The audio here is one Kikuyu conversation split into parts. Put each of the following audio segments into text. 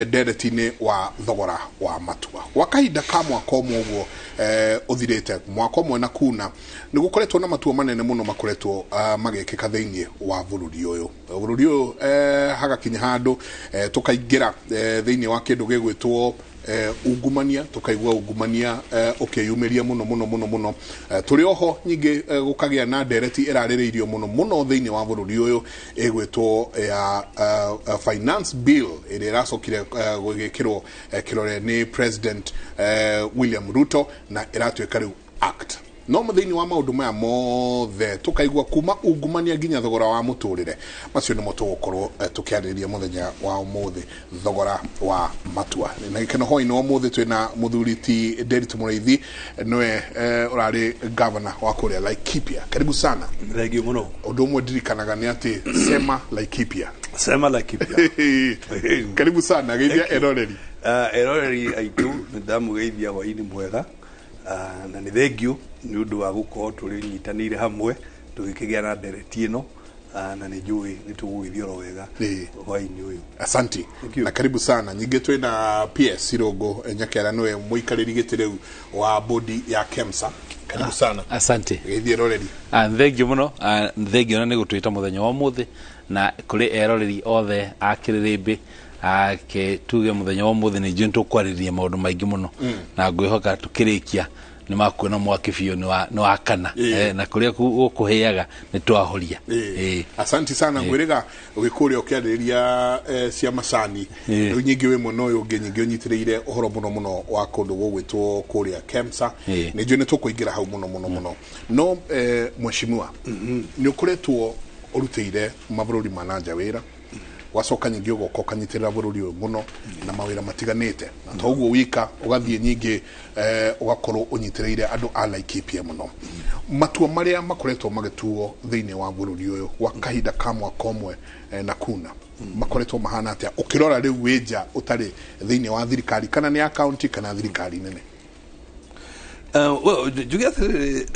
Ndereti-inĩ wa thogora wa matua gwa kahinda ka mwaka ũmwe ũguo ũthirĩte, mwaka ũmwe na kuna, nĩ gũkoretwo na matua manene mũno makoretwo magĩkĩka thĩinĩ wa bũrũri ũyũ. Bũrũri ũyũ hagakinya handũ tũkaingĩra thĩinĩ wa kĩndũ gĩgwĩtwo ungumania, tukaigua ungumania ukiyumiria muno muno muno muno. Turi oho nyingi gukagia na ndereti iraririirio muno muno thiini wa bururi uyu igwitwo ya finance bill ĩrĩa ĩracokire gwĩkĩrwo kĩrore nĩ President William Ruto na ĩratuĩka rĩu act. No thĩinĩ wa maũndũ maya mothe tũkaigua kuma ungumania nginya thogora wa mũtũrĩre, macio nĩmo tũgũkorwo tũkĩarĩrĩria mũthenya wa ũmũthĩ, thogora wa matua. Na gĩkeno hwaĩ-inĩ wa ũmũthĩ twĩna mũthuri ti Nderitu Mũrĩithi, nĩwe ũrarĩ governor wa kũrĩa Laikipia. Karibu sana. Thank you muno. Ũndũ ũmwe ndirikanaga nĩ atĩ sema Laikipia. Sema Laikipia. Karibu sana, geithia eroreri. Eroreri aitũ, nĩ ndamũgeithia hwaĩ-inĩ mwega. Na nĩ thengio nĩ ũndũ wa gũkorwo tũrĩ nyitanĩire hamwe tũgĩkĩgĩa na ndereti ĩno. Na nĩ njũĩ nĩ tũgũgĩthiĩ oro wega hwaĩ-inĩ ũyũ. Asante. Thank you. Na karibu sana. Nyingĩ twĩna PS Irũngũ Nyakera, nĩwe mũikarĩri gĩtĩ rĩu wa bodi ya KEMSA. Karibu sana. Asante. Geithia eroreri. Thengio muno. Thengio na nĩ gũtwĩta mũthenya wa ũmũthĩ, na kũrĩ eroreri othe a Kĩrĩrĩmbĩ ake tuge mũthenya wa ũmũthĩ nĩ njũĩ nĩtũkwarĩrĩria maũndũ maingĩ mũno, na ngwĩhoka tũkĩrĩkia nĩ makuona mwaki biũ nĩ wakana. Na kũrĩa gũkũhĩaga nĩ twahoria. Asante sana. Ngwĩrĩga wĩ kũrĩa ũkĩarĩrĩria cia macani. Rĩu nyingĩ wĩ mwena ũyũ ũngĩ, nyingĩ ũnyitĩrĩire ũhoro mũno mũno wa kũndũ gũgwĩtwo kũrĩa KEMSA. Nĩ njũĩ nĩ tũkũingĩra hau mũno mũno mũno, no mheshimiwa, nĩ ũkoretwo ũrutĩire mabũrũri ma nanja wĩra, wacoka nyingĩ ũgoka ũkanyitĩrĩra bũrũri ũyũ mũno na mawĩra matiganĩte, na to ũguo wika, ũgathiĩ nyingĩ ũgakorwo ũnyitĩrĩire andũ a Laikipia mũno. Matua marĩa makoretwo magĩtuo thĩinĩ wa bũrũri ũyũ gwa kahinda ka mwaka ũmwe na kuna makoretwo mahana atĩa, ũkĩrora rĩu wĩ nja ũtarĩ thĩinĩ wa thirikari, kana nĩ ya county kana thirikari nene? Well, njuge atĩrĩrĩ,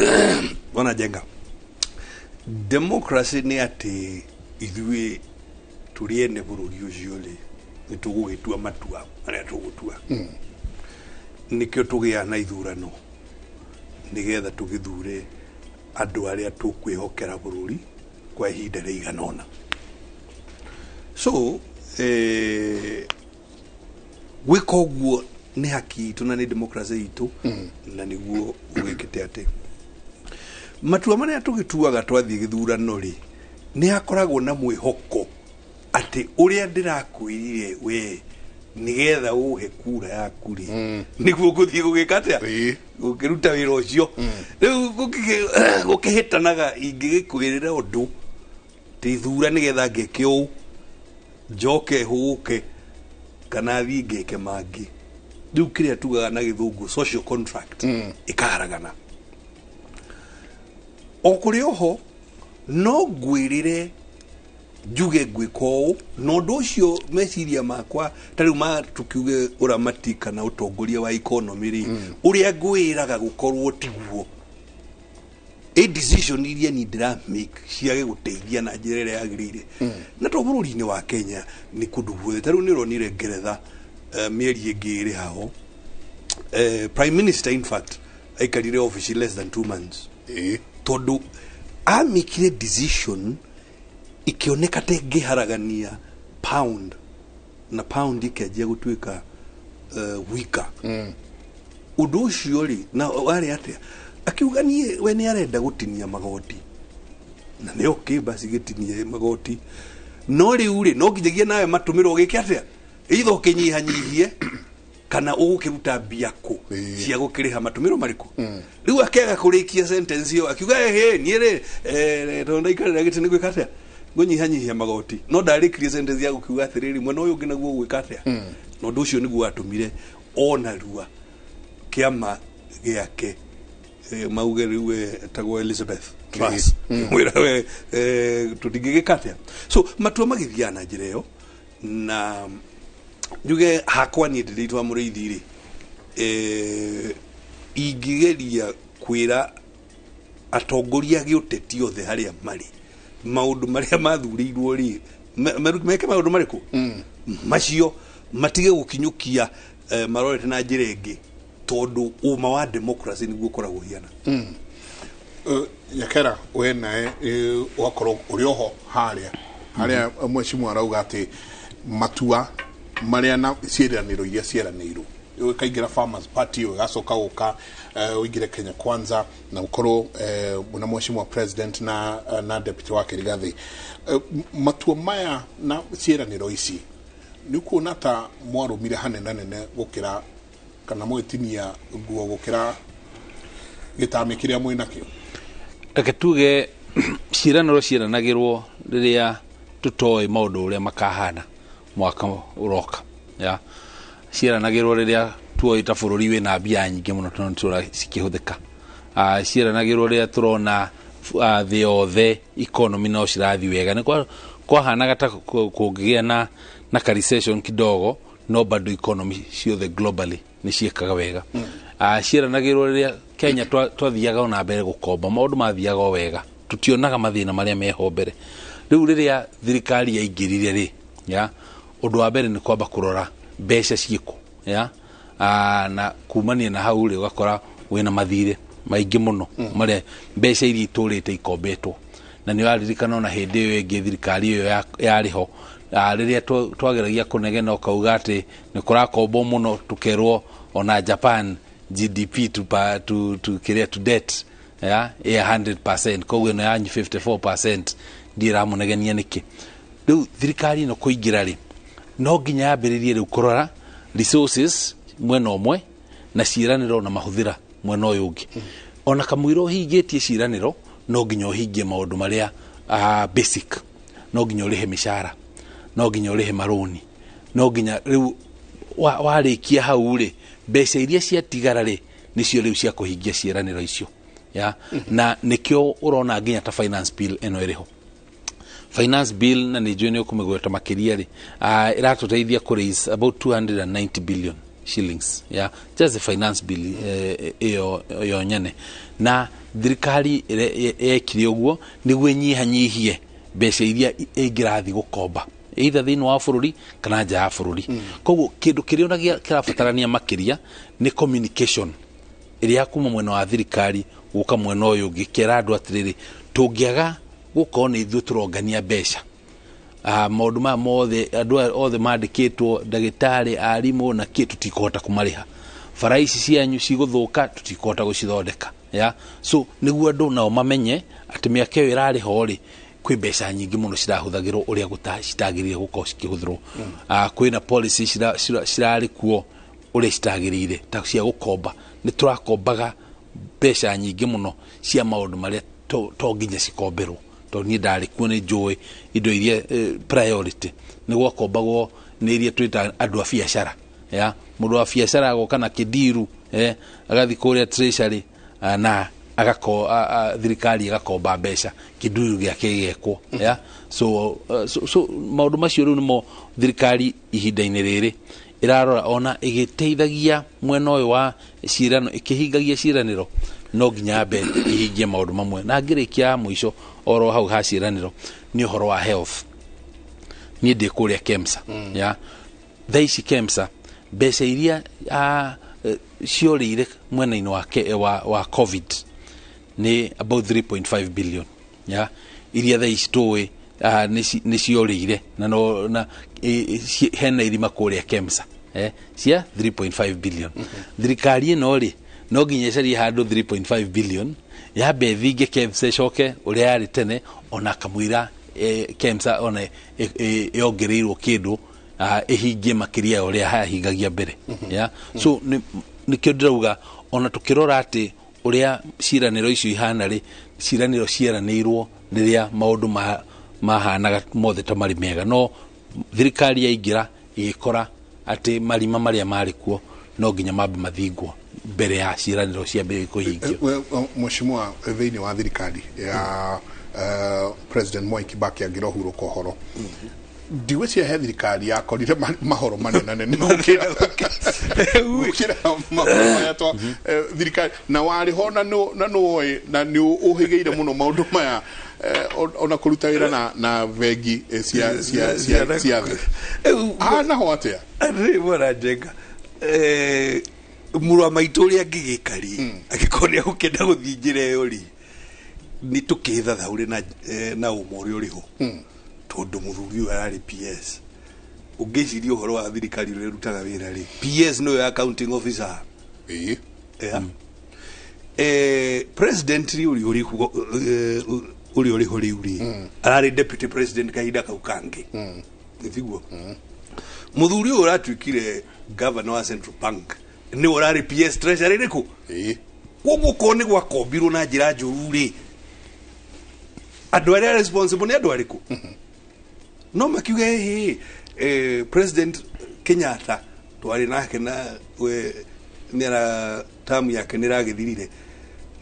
bwana Njenga, democracy nĩ atĩ ithuĩ tũrĩ ene bũrũri ũcio rĩ, nĩ tũgũgĩtua matua marĩa tũgũtua. Nĩkĩo tũgĩaga na ithurano, nĩgetha tũgĩthure andũ arĩa tũkwĩhokera bũrũri kwa ihinda rĩigana ũna. So gwĩka ũguo nĩ haki itũ na nĩ democracy itũ, na nĩguo ũgĩkĩte atĩ matua marĩa tũgĩtuaga twathiĩ gĩthurano rĩ, nĩ hakoragwo na mwĩhoko atĩ ũrĩa ndĩrakwĩrire we nĩgetha ũhe kura yaku rĩ, nĩguo ngũthiĩ gũgĩka atĩa, gũkĩruta wĩra ũcio. Rĩu gũkĩhĩtanaga, ingĩgĩkwĩrĩra ũndũ tithura nĩgetha ngeke ũũ, njoke hũũke kana thiĩ ngeke mangĩ, rĩu kĩrĩa tugaga na gĩthũngũ social contract ĩkaharagana. O kũrĩ oho no ngwĩrĩre njuge ngwĩka ũũ, na ũndũ ũcio meciria makwa ta rĩu ma tũkiuge ũramati kana ũtongoria wa economy rĩ, ũrĩa ngwĩraga gũkorwo tiguo, ĩ decision iria ni ndĩra make ciage gũteithia na njĩra ĩrĩa yagĩrĩire. Na to bũrũri-inĩ wa Kenya, nĩ kũndũ guothe. Ta rĩu nĩ ũronire Ngeretha mĩeri ĩngĩ ĩrĩ haho, prime minister in fact aikarire office less than 2 months, tondũ amĩkire decision ikĩoneka ta ĩngĩharagania pound, na pound ikĩanjia gũtuĩka weaker. Ũndũ ũcio rĩ, na warĩ atĩa, akiuga niĩ we nĩ arenda gũtinia magoti, na nĩ okay, basi gĩtinie magoti, no rĩu rĩ, no nginyagia nawe matũmĩrwo gĩke atĩa, either ũkĩnyihanyihie kana ũgũkĩruta mbia kũ cia gũkĩrĩha matũmĩro marĩkũ. Rĩu akĩaga kũrĩkia sentence ĩyo, akiuga ehe, niĩ rĩ tondũ ndaikarĩra gĩtĩ nĩ gwĩka atĩa, ngũnyihanyihia magoti, no ndarĩkirie sentence ya gũkiuga atĩrĩrĩ, mwena ũyũ ũngĩ naguo ũgwĩka atĩa. Na ũndũ ũcio nĩguo watũmire ona rua kĩama gĩake mauge rĩu etagwo Elizabeth Truss, mwĩra we tũtingĩgĩka atĩa. So matua magĩthiaga na njĩra ĩyo, na njuge hakwa niĩ ndĩrĩtwa Mũrĩithi rĩ, ingĩgeria kwĩra atongoria a gĩũteti othe harĩa marĩ, maũndũ marĩa mathurĩirwo rĩ, meke maũndũ marĩkũ macio. Matige gũkinyũkia marorete na njĩra ĩngĩ, tondũ ũma wa democracy nĩguo ũkoragwo ũhiana. Nyakera, we nae ũgakorwo ũrĩ oho harĩa harĩa mheshimiwa arauga atĩ matua marĩa na ciĩranĩro iria cieranĩirwo, ũkaingĩra Farmers Party, ũgacoka gũka ũingĩre Kenya Kwanza na ũkorwo na mheshimiwa president na deputy wake Rigathi. Matua maya na ciĩranĩro ici, nĩ ũkuona ta mwarũmire hanenanene gũkĩra kana mwĩtinia nguo gũkĩra gĩtami kĩrĩa mwĩnakĩo? Reke tuge ciĩranĩro ciĩranagĩrwo rĩrĩa tũtoĩ maũndũ ũrĩa makahana mwaka ũroka ya ciĩranagĩrwo rĩrĩa tuoĩ ta bũrũri wĩna mbia nyingĩ mũno tondũ nĩtũra cikĩhũthĩka. Ciĩranagĩrwo rĩrĩa tũrona thĩ yothe economy no cirathiĩ wega, nĩ kwahanaga ta kũngĩgĩa na ka recession kidogo, no bado economy ciothe globally nĩ ciĩkaga wega. Ciĩranagĩrwo rĩrĩa Kenya twathiaga ona mbere gũkomba, maũndũ mathiaga o wega, tutionaga mathĩna marĩa meho mbere. Rĩu rĩrĩa thirikari yaingĩrire rĩ, ya ũndũ wa mbere nĩ kwamba kũrora mbeca ciĩkũ, ya na kumania na hau rĩ, ũgakora wĩna mathirĩ maingĩ mũno marĩa mbeca iria itũrĩte ikombetwo. Na nĩ ũraririkana ona hĩndĩ ĩyo ĩngĩ thirikari ĩyo yarĩ ho, rĩrĩa twageragia kũnegena ũkauga atĩ nĩ kũrakombwo mũno, tũkerwo ona Japan GDP to kĩrĩa to debt ya 100%, koguo ĩno yanyu 54% ndiĩramũnegenia nĩkĩ. Rĩu thirikari ĩno kũingĩra rĩ, no nginya yambĩrĩrie rĩu kũrora resources mwena ũmwe na ciĩranĩro na mahũthĩra mwena ũyũ ũngĩ. Ona kamũira ũhingĩtie ciĩranĩro, no nginya ũhingie maũndũ marĩa basic. No nginya ũrĩhe mĩcara, no nginya ũrĩhe marũni, no nginya rĩu warĩkia hau rĩ, mbeca iria ciatigara rĩ, nĩcio rĩu cia kũhingia ciĩranĩro icio, ya na nĩkĩo ũrona nginya ta finance bill ĩno ĩrĩ ho. Finance bill, na nĩ njũĩ nĩ ũkũmĩgweta makĩria rĩ, ĩratũteithia kũ raise about 290 billion shillings, yeah, just the finance bill ĩyo yo nyene. Na thirikari yekire ũguo nĩguo ĩnyihanyihie mbeca iria ĩngĩrathiĩ gũkomba either thĩinĩ wa bũrũri kana nja ya bũrũri. Koguo kĩndũ kĩrĩa ona kĩrabatarania makĩria nĩ communication ĩrĩa kuma mwena wa thirikari gũka mwena ũyũ ũngĩ, kera andũ atĩrĩrĩ, tũngĩaga gũkorwo nĩ ithuĩ tũrongania mbeca, maũndũ maya mothe andũ aya othe mandĩkĩtwo, ndagĩtarĩ, arimũ na kĩ, tũtikũhota kũmarĩha, bara ici cianyu cigũthũka, tũtikũhota gũcithondeka, ya so nĩguo andũ nao mamenye atĩ mĩaka ĩyo ĩrarĩ ho rĩ, kwĩ mbeca nyingĩ mũno cirahũthagĩrwo ũrĩa citagĩrĩire gũkorwo cikĩhũthĩrwo. Kwĩna policy cirarĩ kuo ũrĩa citagĩrĩire, ta cia gũkomba, nĩ tũrakombaga mbeca nyingĩ mũno cia maũndũ marĩa to nginya cikomberwo, tondũ niĩ ndarĩ kuo nĩ njũĩ indo iria priority nĩ gwakombagwo nĩ iria twĩtaga andũ a biacara, ya mũndũ wa biacara agoka na kĩndiru, agathiĩ kũrĩa treasury, na agako thirikari ĩgakomba mbeca kĩndiru gĩake gĩgekwo, ya so maũndũ macio rĩu nĩmo thirikari ihinda-inĩ rĩrĩ ĩrarora, ona ĩgĩteithagia mwena ũyũ wa ciĩranĩro, ĩkĩhingagia ciĩranĩro, no nginya yambe ihingie maũndũ mamwe. Na ngĩrĩkia ya mũico oro hau ha ciĩranĩro nĩ ũhoro wa health. Niĩ ndĩ kũrĩa KEMSA, ya thaa ici KEMSA mbeca iria ciorĩire mwena-inĩ wa COVID nĩ about 3.5 billion, ya iria thaa ici tũĩ nĩ ciorĩire na no na hena irima kũrĩa KEMSA cia 3.5 billion. Thirikari ĩno rĩ, no nginya ĩcarie handũ 3.5 billion yambe ĩthinge KEMSA ĩcoke ũrĩa yarĩ tene, ona kamũira KEMSA ona yongereirwo kĩndũ, ĩhingie makĩria ya ũrĩa yahingagia mbere, ya so nĩkĩo ndĩrauga ona tũkĩrora atĩ ũrĩa ciĩranĩro icio ihana rĩ, ciĩranĩro cieranĩirwo rĩrĩa maũndũ mahanaga mothe ta marĩ mega, no thirikari yaingĩra ĩgĩkora atĩ marima marĩa marĩ kuo no nginya mambe mathingwo mbere ya ciĩranĩro ciambĩrĩrie kũhingio. Mheshimiwa, thĩinĩ wa thirikari ya President Mwai Kibaki angĩra ũhurũka ũhoro, ndigwĩciria he thirikari yakorire mahoro manenanene gũkĩra mahoro maya twa thirikari na warĩ ho na nĩwoĩ na nĩ ũhĩgĩire mũno maũndũ maya. Ona kũruta wĩra na bengi cia thĩ hanaho atĩa? Rĩ bwana Njenga, mũrũ wa maitũ ũrĩa angĩgĩka rĩ, angĩkorwo nĩ egũkĩenda gũthiĩ njĩra ĩyo rĩ, nĩ tũkĩthathaũre na ũma ũrĩa ũrĩ ho, tondũ mũthuri ũyũ ararĩ PS. Ũngĩciria ũhoro wa thirikari ũrĩa ĩrutaga wĩra rĩ, PS nĩwe accounting officer. Yeah. President rĩ, ũrĩa ũrĩ ũrĩa ũrĩ ho rĩu rĩ, ararĩ deputy president kahinda kau kangĩ, tiguo? Mũthuri ũyũ ũratuĩkire governor wa Central Bank nĩwe ũrarĩ PS Treasury rĩkũ. Koguo korwo nĩ gwakombirwo na njĩra njũru rĩ, andũ arĩa responsible nĩ andũ arĩkũ? No makiuge hĩ, President Kenyatta twarĩ nake na we nĩara tamu yake nĩragĩthirire,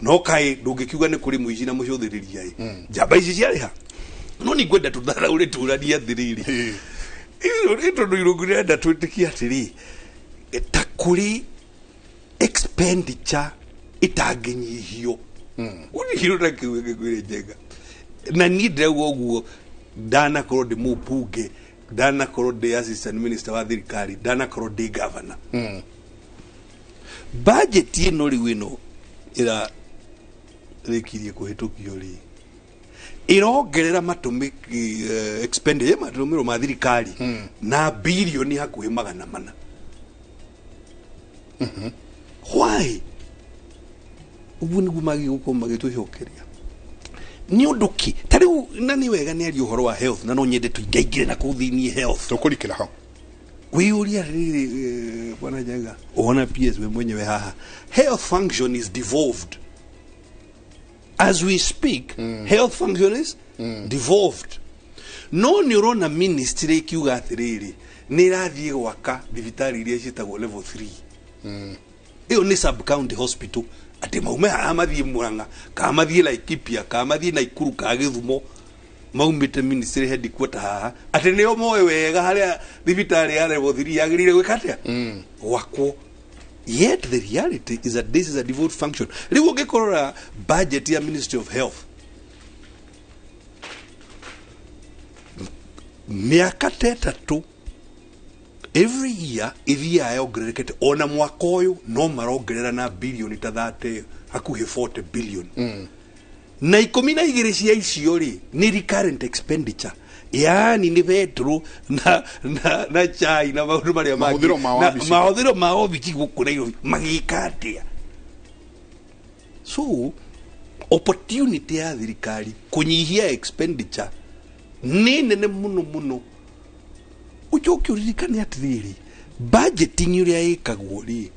no kaĩ ndũngĩkiuga nĩ kũrĩ mũici na mũcũthĩrĩria ĩ njamba ici ciarĩha. No nĩ ngwenda tũtharaũre tũranie atĩrĩrĩ, ĩ tondũ Irũngũ nĩrenda twĩtĩkie atĩrĩ, ta kũrĩ expenditure itangĩnyihio ũnyihio na kĩu ngĩkwĩre Njenga, na niĩ ndĩrauga ũguo ndanakorwo ndĩ mũmbunge, ndanakorwo ndĩ assistant minister wa thirikari, ndanakorwo ndĩ governor. Budget ĩno rĩu ĩno ĩrarĩkirie kũhĩtũkio rĩ, ĩrongerera matũmĩki, expenditure, matũmĩro ma thirikari na bilioni hakuhĩ 400. Why? Ũguo nĩguo magĩrĩirwo gũkorwo magĩtũcokeria nĩ ũndũ kĩ ta rĩu. Na nĩ wega nĩ aria ũhoro wa health, na no nyende tũingaingĩre na kũu thĩiniĩ health. Tũkũrikĩra ho. Wĩyũria rĩrĩ, bwana Njenga, ona PS we mwenyewe haha, health function is devolved as we speak. Health function is devolved, no nĩ ũrona ministry ikiuga atĩrĩrĩ, nĩ ĩrathiĩ gwaka thibitarĩ iria ciĩtagwo level 3. Ĩyo nĩ sub county hospital, atĩ maume haha mathiĩ Murang'a, kana mathiĩ Laikipia, kana mathiĩ Naikuru, kana Gĩthumo, maumĩte ministry headquarter haha, atĩ nĩo moĩ wega harĩa thibitarĩ ya level 3 yagĩrĩire gwĩka atĩa, gwakwo. Yet the reality is that this is a devolved function. Rĩu ũngĩkorora budget ya Ministry of Health mĩaka ta 3, every year ithiaga yongererekete. Ona mwaka ũyũ no marongerera na bilioni ta 30, hakuhĩ 40 billion, na 12 cia icio rĩ nĩ recurrent expenditure, yaani nĩ betro na chai na maũndũ marĩa mangĩ. Mahũthĩro ma Na wabici. Mahũthĩro ma wabici gũkũ Nairobi magĩka atĩa? So opportunity ya thirikari kũnyihia expenditure nĩ nene mũno mũno. Ũcoke ũririkane atĩrĩrĩ, budgeting ũrĩa ĩkagwo rĩ,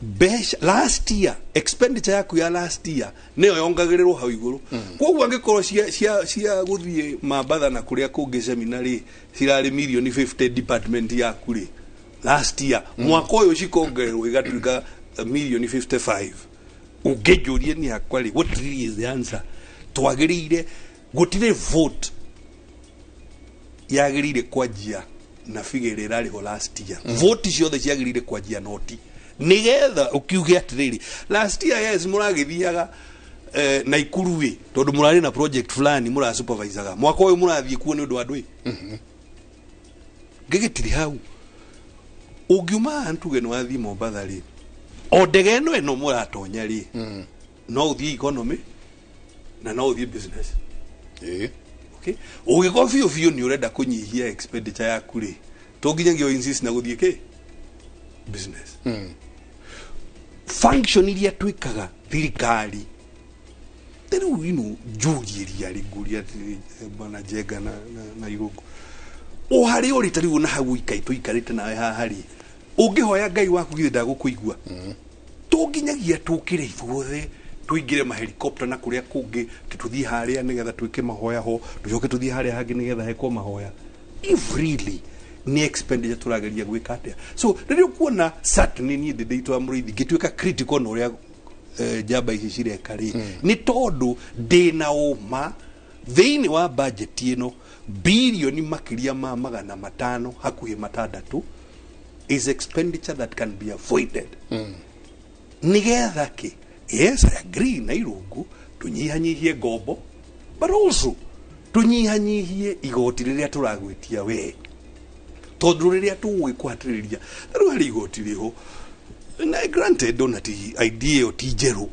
mbeca last year, expenditure yaku ya last year nĩyo yongagĩrĩrwo hau igũrũ. Koguo angĩkorwo cia gũthiĩ Mambatha na kũrĩa kũngĩ seminar rĩ cirarĩ milioni 50 department yaku rĩ last year, mwaka ũyũ cikongererwo igatuĩka milioni 55. Ũngĩnjũria nĩ hakwa rĩ, what really is the answer? Twagĩrĩire gũtirĩ vote yagĩrĩire kwanjia na figure ĩrĩa ĩrarĩ ho last year. Vote ciothe ciagĩrĩire kwanjia noti, nigetha ũkiuge atĩrĩrĩ, last year, yes, mũragĩthiaga Naikuru ĩ tondũ mũrarĩ na project fulani mũrasupervisaga, mwaka ũyũ mũrathiĩ kuo nĩ ũndũ wa ndũĩ ngĩgĩtirĩ hau. Ũngiuma haha tuge nĩ wathiĩ Mombatha rĩ, o ndege ĩno ĩno mũratonya rĩ, no ũthiĩ economy na no ũthiĩ business. Okay, ũngĩkorwo biũ biũ nĩ ũrenda kũnyihia expenditure yaku rĩ, to nginyagia insist na gũthiĩ kĩ business. Function iria twĩkaga thirikari rĩu ino njurie ria rĩ, ngũria atĩrĩ, bwana Njenga na Irũngũ, o harĩa ũrĩ ta rĩu na hau tũikarĩte nawe haha rĩ, ũngĩhoya Ngai waku githĩ ndagũkũigua? To nginyagia tũkĩre ithuothe tũingĩre mahelikopta na kũrĩa kũngĩ, atĩ tũthiĩ harĩa nĩgetha twĩke mahoya ho, tũcoke tũthiĩ harĩa hangĩ nĩgetha hekwo mahoya, if really nĩ expenditure tũrageria gwĩka atĩa. So rĩrĩa ũkuona certainly niĩ ndĩ ndĩitũ wa mũrĩithi ngĩtuĩka critical na ũrĩa njamba ici cireka rĩ, nĩ tondũ ndĩna ũma thĩinĩ wa budget ĩno bilioni makĩria ma 500 hakuhĩ 600 is expenditure that can be avoided. Nigetha kĩ? Yes, I agree na Irungu. Tũnyihanyihie ngombo, but also tũnyihanyihie igoti rĩrĩa tũragwĩtia we, tondũ rĩrĩa tũgũgĩkwatirĩria rĩu harĩ igoti rĩho. Na granted, ona ti idea ĩyo ti njerũ,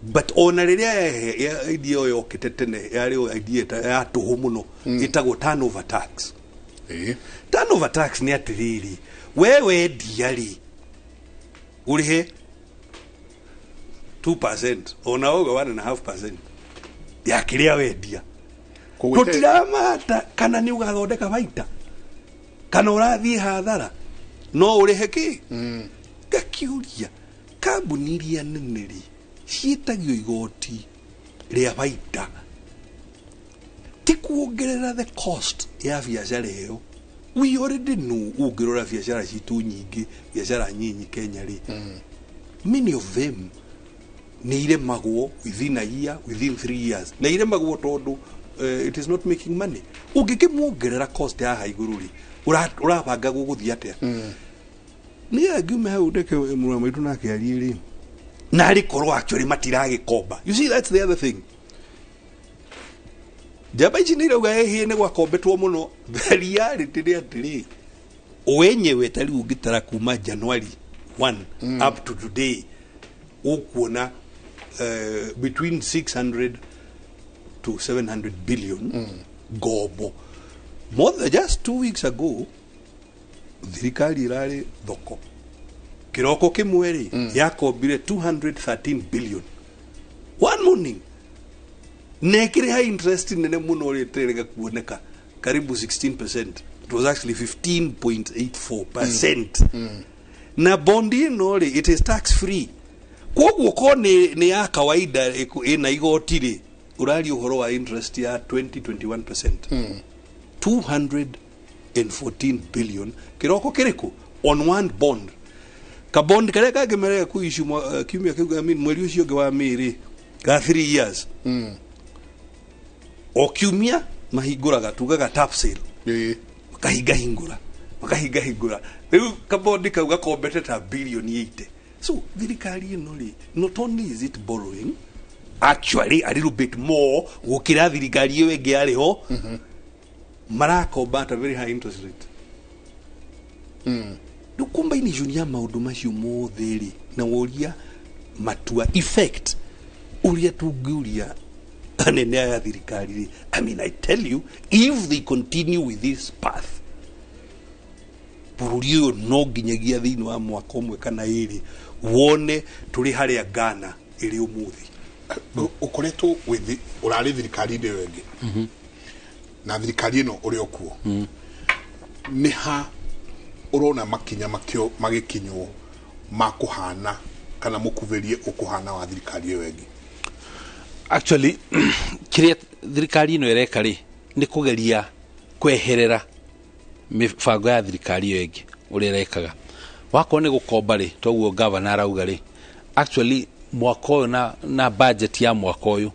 but ona rĩrĩa idea ĩyo yokĩte tene, yarĩ o idea ya tũhũ mũno, ĩtagwo turnover tax. Turnover tax nĩ atĩrĩrĩ, we wendia rĩ, ũrĩhe 2%, ona ũguo 1.5% ya kĩrĩa wendia. Tũtiramata kana nĩ ũgathondeka baita kana ũrathiĩ hathara, no ũrĩhe kĩ. Ngakiũria, kambuni iria nene rĩ, ciĩtagio igoti rĩa baita, ti kuongerera the cost ya biacara ĩyo. We already know, ũngĩrora biacara citũ nyingĩ, biacara nyinyi Kenya rĩ, many of them nĩ iremagwo within a year, within 3 years, na iremagwo tondũ it is not making money. Ũngĩkĩmuongerera cost ya haha igũrũ rĩ, ũrabanga gũgũthiĩ atĩa? Nĩ ngiume hau, ndeke mũrũ wa maitũ nake arie rĩ, narĩ korwo actually matiragĩkomba. You see, that's the other thing. Njamba ici nĩ irauga ĩhĩ nĩ gwakombetwo mũno. The reality nĩ atĩrĩ, wenyewe ta rĩu ũngĩtara kuma January 1 up to today, ũkuona between 600 to 700 billion ngombo. More than just 2 weeks ago, thirikari ĩrarĩ thoko kĩroko kĩmwe rĩ, yakombire 213 billion one morning, na ĩkĩrĩha interest nene mũno rĩ, ĩterega kuoneka karibu 16%. It was actually 15.84%. Na bondi ĩno rĩ, it is tax free, koguo ko nĩ ya kawaida ĩna igoti rĩ, ũraria ũhoro wa interest ya 20 21%. 214 billion kĩroko kĩrĩkũ on one bond. Kabond karĩa kangĩmerega ku issue kiumia kĩu, I mean, mweri ũcio ũngĩ wa May ga 3 years, o kiumia mahingũraga, tugaga tap sale. Makahinga hingũra, makahinga hingũra, rĩu kabondi kau gakombete ta bilioni 80. So thirikari ĩno rĩ, not only is it borrowing actually a little bit more gũkĩra thirikari ĩyo ĩngĩ yarĩ ho, marakomba at a very high interest rate. Rĩu combination ya maũndũ macio mothe rĩ, na woria matua effect ũrĩa tũngĩũria anene aya thirikari rĩ, I mean, I tell you, if they continue with this path, bũrũri ũyũ no nginyagia thĩinĩ wa mwaka ũmwe kana ĩrĩ wone tũrĩ harĩa Ghana ĩrĩ ũmũthĩ. Ũkoretwo wĩ ũrarĩ thirikari-inĩ ĩyo ĩngĩ na thirikari ĩno ũrĩ o kuo, nĩ ha ũrona makinya makĩo magĩkinywo ma kũhana kana mũkuvĩrie ũkũhana wa thirikari ĩyo ĩngĩ? Actually, kĩrĩa thirikari ĩno ĩreka rĩ, nĩ kũgeria kweherera mĩbango ya thirikari ĩyo ĩngĩ ũrĩa ĩrekaga. Wakorwo nĩ gũkomba rĩ, toguo gavana arauga rĩ, actually mwaka ũyũ na budget ya mwaka ũyũ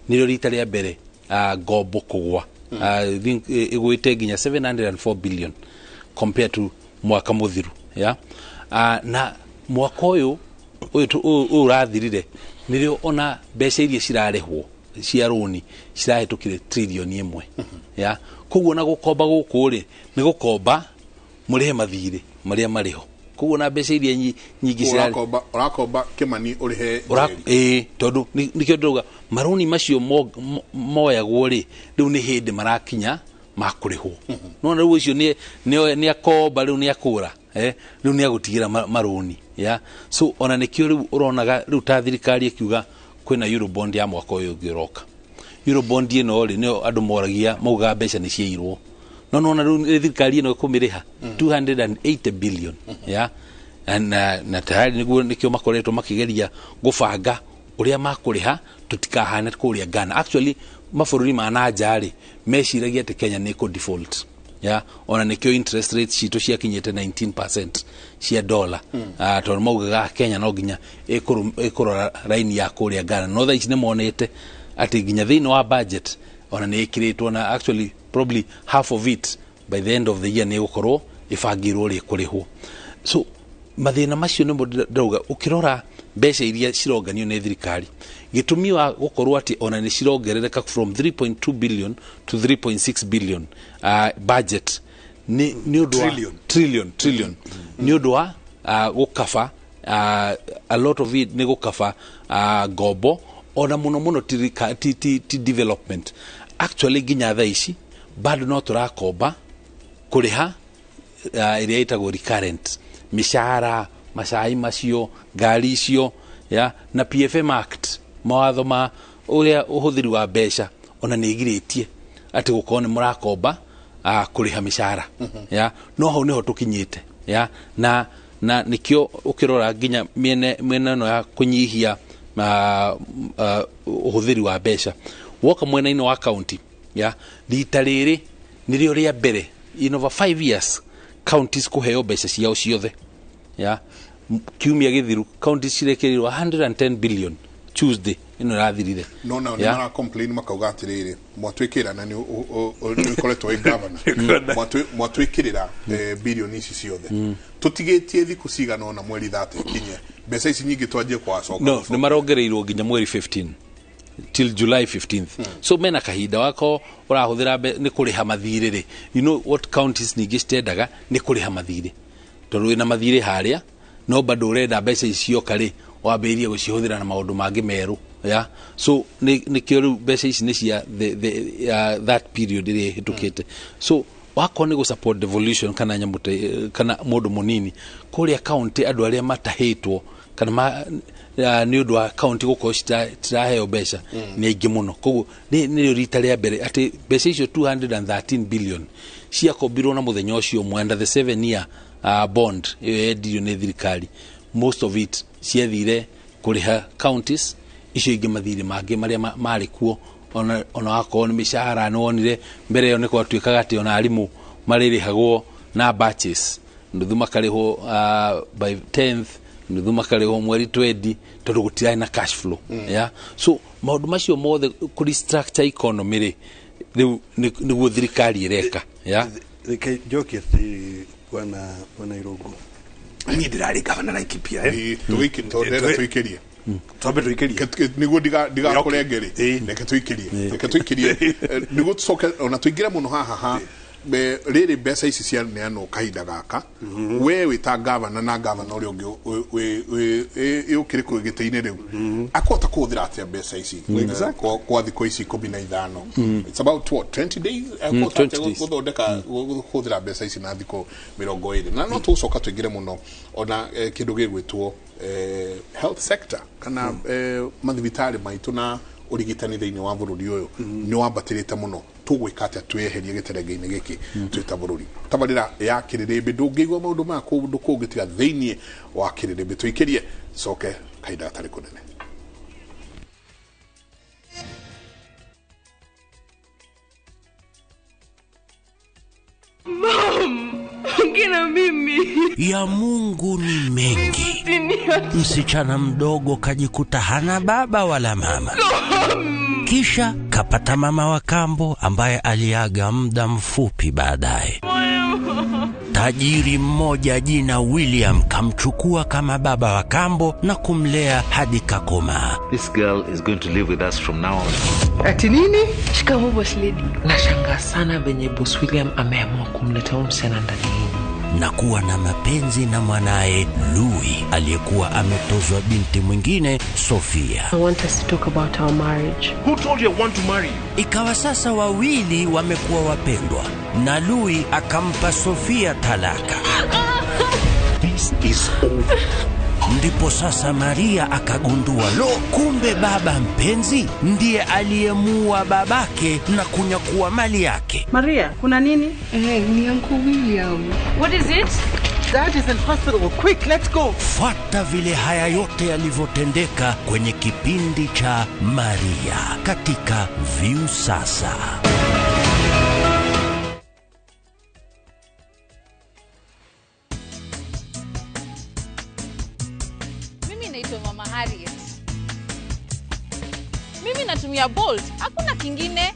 nĩrĩo rita rĩa mbere ngombo kũgwa. I think ĩgwĩte nginya 704 billion compared to mwaka mũthiru, yeah? Na mwaka ũyũ ũyũ ũrathirire nĩrĩo ona mbeca iria cirarĩhwo cia rũni cirahĩtũkire 1 trillion, ya koguo na gũkomba gũkũ rĩ, nĩ gũkomba mũrĩhe mathirĩ marĩa marĩho, koguo na mbeca iria nyingĩ cirarĩ Ũrakomba Kĩmani ũrĩhe Njeri. Ĩĩ, tondũ nĩkĩo ndĩrauga marũni macio moyagwo rĩ, rĩu nĩ hĩndĩ marakinya makũrĩhwo. Nona rĩu ũcio nĩ akomba, rĩu nĩ akũra, rĩu nĩ agũtigĩra marũni, ya so ona nĩkĩo rĩu ũronaga rĩu ta thirikari ĩkiuga kwĩna eurobond ya mwaka ũyũ ũngĩ ũroka. Eurobond ĩno rĩ, nĩyo andũ moragia, maugaga mbeca nĩ ciairwo, no nona rĩu nĩ thirikari ĩno ĩkũmĩrĩha 280 billion, ya na tayari nĩguo nĩkĩo makoretwo makĩgeria gũbanga ũrĩa makũrĩha tũtikahane kũrĩa Ghana. Actually, mabũrũri ma na nja rĩ, meciragia atĩ Kenya nĩ ĩkũ default, ya ona nĩkĩo interest rates citũ ciakinyĩte 19% cia dollar, tondũ maugaga Kenya no nginya ĩkũrora raini ya kũrĩa Ghana. No thaa ici nĩ monete atĩ nginya thĩinĩ wa budget ona nĩ ĩkĩrĩtwo, na actually probably half of it by the end of the year nĩ ĩgũkorwo ĩbangĩirwo rĩ kũrĩhwo. So mathĩna macio nĩmo ndĩrauga, ũkĩrora Mbeca iria cironganio nĩ thirikari, gĩtũmi wa gũkorwo atĩ ona nĩ cirongerereka from 3.2 billion to 3.6 billion budget nĩ ũndũ wa trillion nĩ ũndũ wa gũkaba a lot of it nĩ gũkaba ngombo ona mũno mũno ti development. Actually nginya thaa ici bado no tũrakomba kũrĩha ĩrĩa ĩtagwo recurrent mĩcara, macai macio, ngari icio ya na PFM Act, mawatho ma ũrĩa ũhũthĩri wa mbeca ona nĩ ĩgirĩtie atĩ gũkorwo nĩ mũrakomba kũrĩha mĩcara ya no hau nĩho tũkinyĩte ya na nĩkĩo ũkĩrora nginya mĩena ĩno ya kũnyihia ũhũthĩri wa mbeca. Woka mwena-inĩ wa county ya rita rĩrĩ nĩrĩo rĩa mbere in over 5 years counties kũheo mbeca ciao ciothe ya kiumia gĩthiru counties cirekerirwo 110 billion Tuesday ĩno ĩrathirire. No nao nĩ mara complain makauga atĩrĩrĩ, mwatwĩkĩra na nĩ ũkoretwo wĩ governor, mwatwĩkĩrĩra bilioni ici ciothe, tũtigĩtie thikũ cigana ũna mweri 30 ikinye, mbeca ici nyingĩ twanjie kwacoka. No nĩ marongereirwo nginya mweri 15 till July 15th. So mena kahinda wako ũrahũthĩra nĩ kũrĩha mathirĩ rĩ, you know what counties ningĩ citendaga nĩ kũrĩha mathirĩ, tondũ wĩna mathirĩ harĩa no bado ũrenda mbeca icioka rĩ wambĩrĩrie gũcihũthĩra na maũndũ mangĩ merũ ya so nĩkĩo rĩu mbeca ici nĩ cia that period ĩrĩa ĩhĩtũkĩte. So wakorwo nĩ gũ support devolution kana nyamũ kana mũndũ mũnini kũrĩa county, andũ arĩa matahĩtwo kana nĩ ũndũ wa county gũkorwo citiraheo mbeca nĩ aingĩ mũno. Koguo nĩrĩo rita rĩa mbere atĩ mbeca icio 213 billion ciakombirwo na mũthenya ũcio ũmwe under the 7 year bond ĩyo yendirio nĩ thirikari, most of it ciathire kũrĩha counties icio ingĩ mathirĩ mangĩ marĩa marĩ kuo ona wakorwo nĩ mĩcahara. Nĩ wonire mbere ĩyo nĩ gwatuĩkaga atĩ ona arimũ marĩrĩhagwo na batches, nuthu makarĩhwo by 10th, nuthu makarĩhwo mweri 20 tondũ gũtirarĩ na cash flow ya so maũndũ macio mothe kũ restructure economy rĩ rĩu nĩguo thirikari ĩreka ya. Reke njoke atĩ bwana Irũngũ, niĩ ndĩrarĩ gavana Laikipia tũikirie twambe tũikirie nĩguo ndigakũrenge rĩ, reke tũikirie nĩguo tũcoke ona tũingĩre mũno haha ha rĩrĩ mbeca ici cianeanwo kahinda gaka, we wĩ ta gavana na gavana ũrĩa ũngĩ ũkĩrĩ kũ gĩtĩ-inĩ rĩu akũhota kũhũthĩra atĩa mbeca ici kwa thikũ ici 15? It's about what, 20 days akũhota gũthondeka kũhũthĩra mbeca ici na thikũ 20, na no tũgũcoka tũingĩre mũno ona kĩndũ gĩgwĩtwo health sector kana mathibitarĩ maitũ na ũrigitani thĩinĩ wa bũrũri ũyũ nĩ wambatĩrĩte mũno. Tũgwĩka atĩa twĩyeherie gĩterenge-inĩ gĩkĩ twĩ ta bũrũri? Tabarĩra ya Kĩrĩrĩmbĩ ndũngĩigua maũndũ maya kũndũ kũngĩ tiga thĩinĩ wa Kĩrĩrĩmbĩ. Tũikĩrie coke kahinda gatarĩ kũnene. Mom, ongea mimi. Ya Mungu ni mengi. Msichana mdogo kajikuta hana baba wala mama. Kisha kapata mama wa kambo ambaye aliaga muda mfupi baadaye. Tajiri mmoja jina William kamchukua kama baba wa kambo na kumlea hadi kakomaa. This girl is going to live with us from now on. Ati nini? Shikamoo boss lady. Nashangaa sana venye boss William ameamua kumleta huyu msichana ndani yenu. Na kuwa na mapenzi na mwanae Louis aliyekuwa ametozwa binti mwingine Sofia. I want us to talk about our marriage. Who told you I want to marry you? Ikawa sasa wawili wamekuwa wapendwa na Louis akampa Sofia talaka. This is over. Ndipo sasa Maria akagundua, lo, kumbe baba mpenzi ndiye aliyemuua babake na kunyakua mali yake. Maria, kuna nini? Ni Uncle William. What is it? Dad is in hospital. Quick, let's go. Fuata vile haya yote yalivyotendeka kwenye kipindi cha Maria katika Viusasa. Mama Harriet. Mimi natumia Bolt, hakuna kingine.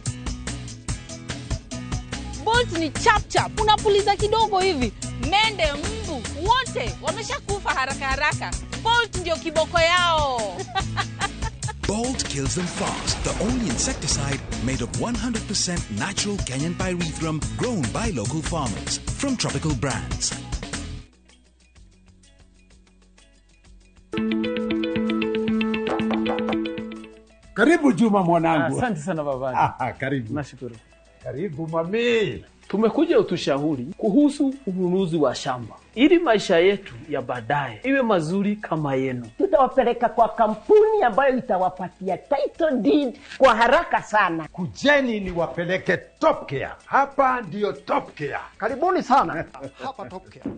Bolt ni chap chap, unapuliza kidogo hivi, mende, mbu, wote wameshakufa haraka haraka. Bolt ndio kiboko yao. Bolt kills them fast. The only insecticide made of 100% natural Kenyan pyrethrum grown by local farmers from Tropical Brands. Karibu Juma mwanangu. Asante sana baba. Karibu. Nashukuru. Karibu mami. Tumekuja utushauri kuhusu ununuzi wa shamba ili maisha yetu ya baadaye iwe mazuri kama yenu. Tutawapeleka kwa kampuni ambayo itawapatia title deed kwa haraka sana. Kujeni niwapeleke Top Care. Hapa ndiyo Top Care. Karibuni sana. Hapa Top Care.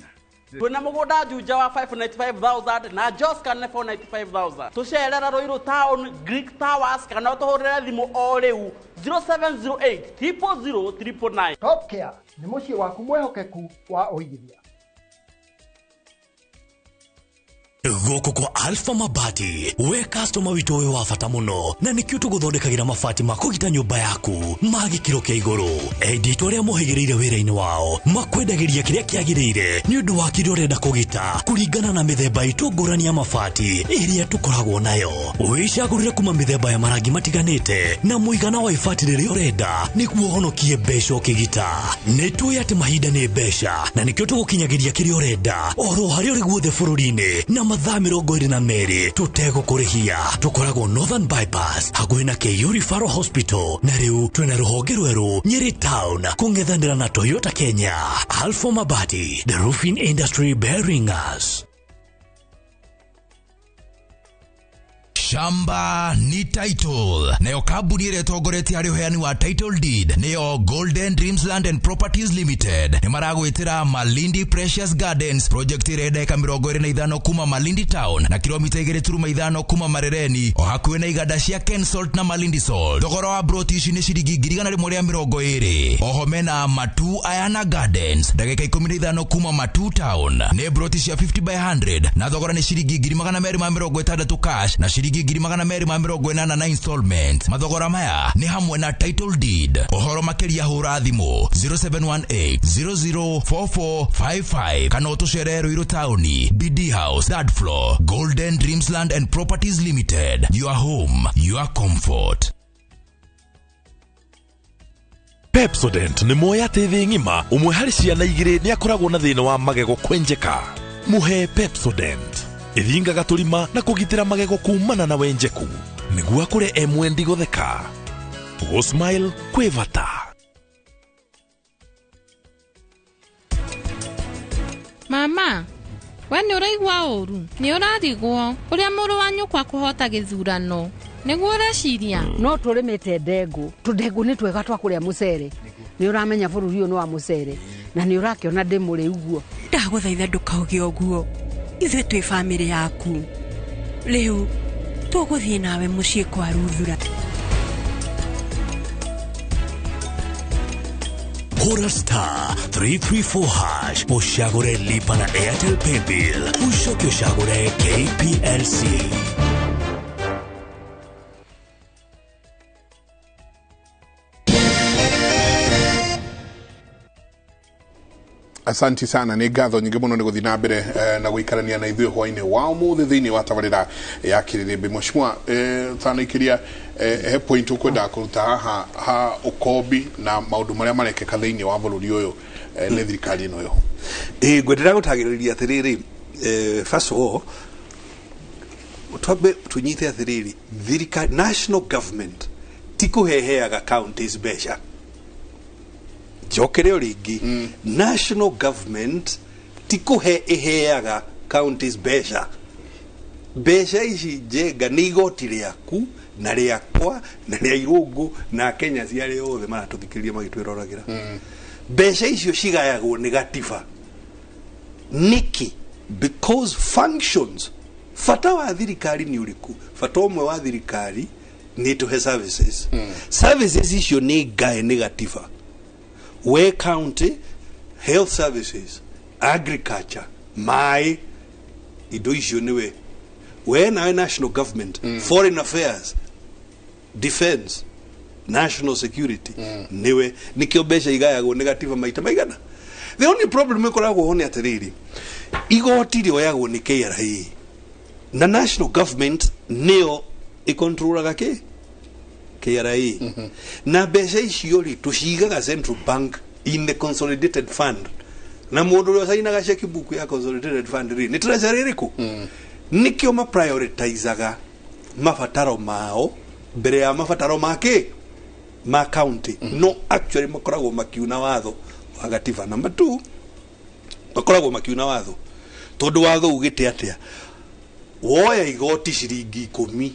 Twina mugunda Juja wa 595,000 na Joska nĩ 495,000. Tucerera Ruiru Town, Greek Towers kana ũtũhũrĩre thimũ o rĩu 0708 000 999. Top Care nĩ mũciĩ waku mwĩhokeku wa ũigithia. Gũkũ kwa Alpha Mabati we customer witũ wĩ wa bata mũno na nĩkĩo tũgũthondekagĩra mabati ma kũgita nyũmba yaku ma gĩkĩro kĩa igũrũ. Endia aitũ arĩa mohĩgĩrĩire wĩra-inĩ wao makwendagĩria kĩrĩa kĩagĩrĩire nĩ ũndũ wa kĩrĩa ũrenda kũgita kũringana na mĩthemba itũ ngũrani ya mabati ĩrĩa tũkoragwo nayo. Wĩcagũrĩre kuma mĩthemba ya marangi matiganĩte na mũigana wa ibati rĩrĩa ũrenda nĩguo ũhonokie mbeca ũkĩgita. Nĩ tũĩ atĩ mahinda nĩ mbeca na nĩkĩo tũgũkinyagĩria kĩrĩa ũrenda oro harĩa ũrĩ guothe bũrũri-inĩ na mathaa 22 tũtegũkũrĩhia. Tũkoragwo Northern Bypass hakuhĩ na KU Referral Hospital na rĩu twĩna rũhonge rwerũ Nyeri Town kũng'ethanĩra na Toyota Kenya. Alpha Mabati, the roofing industry bearing us. Shamba ni title. Nayo kambuni ĩrĩa ĩtongoretie harĩ ũheani wa title deed nĩyo Golden Dreams Land and Properties Limited. Nĩ maragwĩtĩra Malindi Precious Gardens project ĩrĩa ndagĩka 25 kuma Malindi Town na kilomita 2.5 kuma Marereni o hakuhĩ na iganda cia Kensalt na Malindi Salt. Thogora wa broti ici nĩ ciringi 120. Oho mena Matu Ayana Gardens ndagĩka 15 kuma Matu Town nĩ broti cia 50 by 100 na thogora nĩ ciringi 260 cash na ciringi 280 na installment. Mathogora maya nĩ hamwe na title deed. Ũhoro makĩria hũra thimũ 0718 004455 kana ũtũcerere Ruiru Town, BD House, third floor, Golden Dreams Land and Properties Limited. Your home, your comfort. Pepsodent nĩ moya atĩ thĩ ng'ima ũmwe harĩ ciana igĩrĩ nĩ akoragwo na thĩna wa magego kwenjeka. Mũhe Pepsodent ĩthingaga tũrima na kũgitĩra magego kumana na wenjeku nĩguo akũre e mwendi gũtheka. Gũ-smile kwĩ bata. Mama, we nĩ ũraigua ũru, nĩ ũrarigwo ũrĩa mũrũ wa nyũkwa kũhota gĩthurano nĩguo ũreciria. No tũrĩmĩte ndengũ, tũndengũ nĩ twega twa kũrĩa mũcere. Nĩ ũramenya bũrũri ũyũ nĩ wa mũcere na nĩ ũrakĩona ndĩ mũrĩu guo. Ndagũthaitha ndũkauge ũguo, ithuĩ twĩ bamĩrĩ yaku. Rĩu tũgũthiĩ nawe mũciĩ kwa Ruthura. Hura star 334 hash ushagure lipa na Airtel Paybill ushoke ushagure KPLC. Asanti sana nĩ ngatho nyingĩ mũno nĩ gũthiĩ na mbere na gũikarania na ithuĩ hwainĩ wa ũmũthĩ thĩinĩ wa tabarĩra ya Kĩrĩrĩmbĩ. Mheshimiwa, tanaikĩria he point ũkwendaga kũruta haha ha ũkombi na maũndũ marĩa marekĩka thĩinĩ wa bũrũri ũyũ nĩ thirikari ĩno yo. Ngwendaga gũtagĩrĩria atĩrĩrĩ, first of all twambe tũnyite atĩrĩrĩ, thirikari national government ti kũheheaga counties mbeca. Njokere o rĩngĩ, national government ti kũhe ĩheaga counties mbeca. Mbeca ici njenga nĩ igoti rĩaku na rĩakwa na rĩa Irũngũ na Kenya cia arĩa othe maratũthikĩrĩria magĩtwĩroragĩra. Mbeca icio cigayagwo nĩ gatiba. Nĩkĩ? Because functions, bata wa thirikari nĩ ũrĩkũ? Bata ũmwe wa thirikari nĩ tũhe services. Services icio nĩ ngae nĩ gatiba. We county, health services, agriculture, maĩ, indo icio nĩwe. We nawe national government, foreign affairs, defense, national security, nĩwe. Nĩkĩo mbeca igayagwo nĩ gatiba maita maigana. The only problem ĩkoragwo ho nĩ atĩrĩrĩ, igoti rĩoyagwo nĩ KRA. Na national government nĩyo ĩkontrolaga kĩ KRA. Na mbeca icio rĩ, tũcigaga central bank in the consolidated fund, na mũndũ ũrĩa ũcainaga checkbook ya consolidated fund rĩ, nĩ treasury ĩrĩkũ? Nĩkĩo maprioritizaga mabataro mao mbere ya mabataro ma kĩ ma county. No actually makoragwo makiuna watho wa gatiba. Number two, makoragwo makiuna watho tondũ watho ugĩte atĩa? Woya igoti ciringi 10,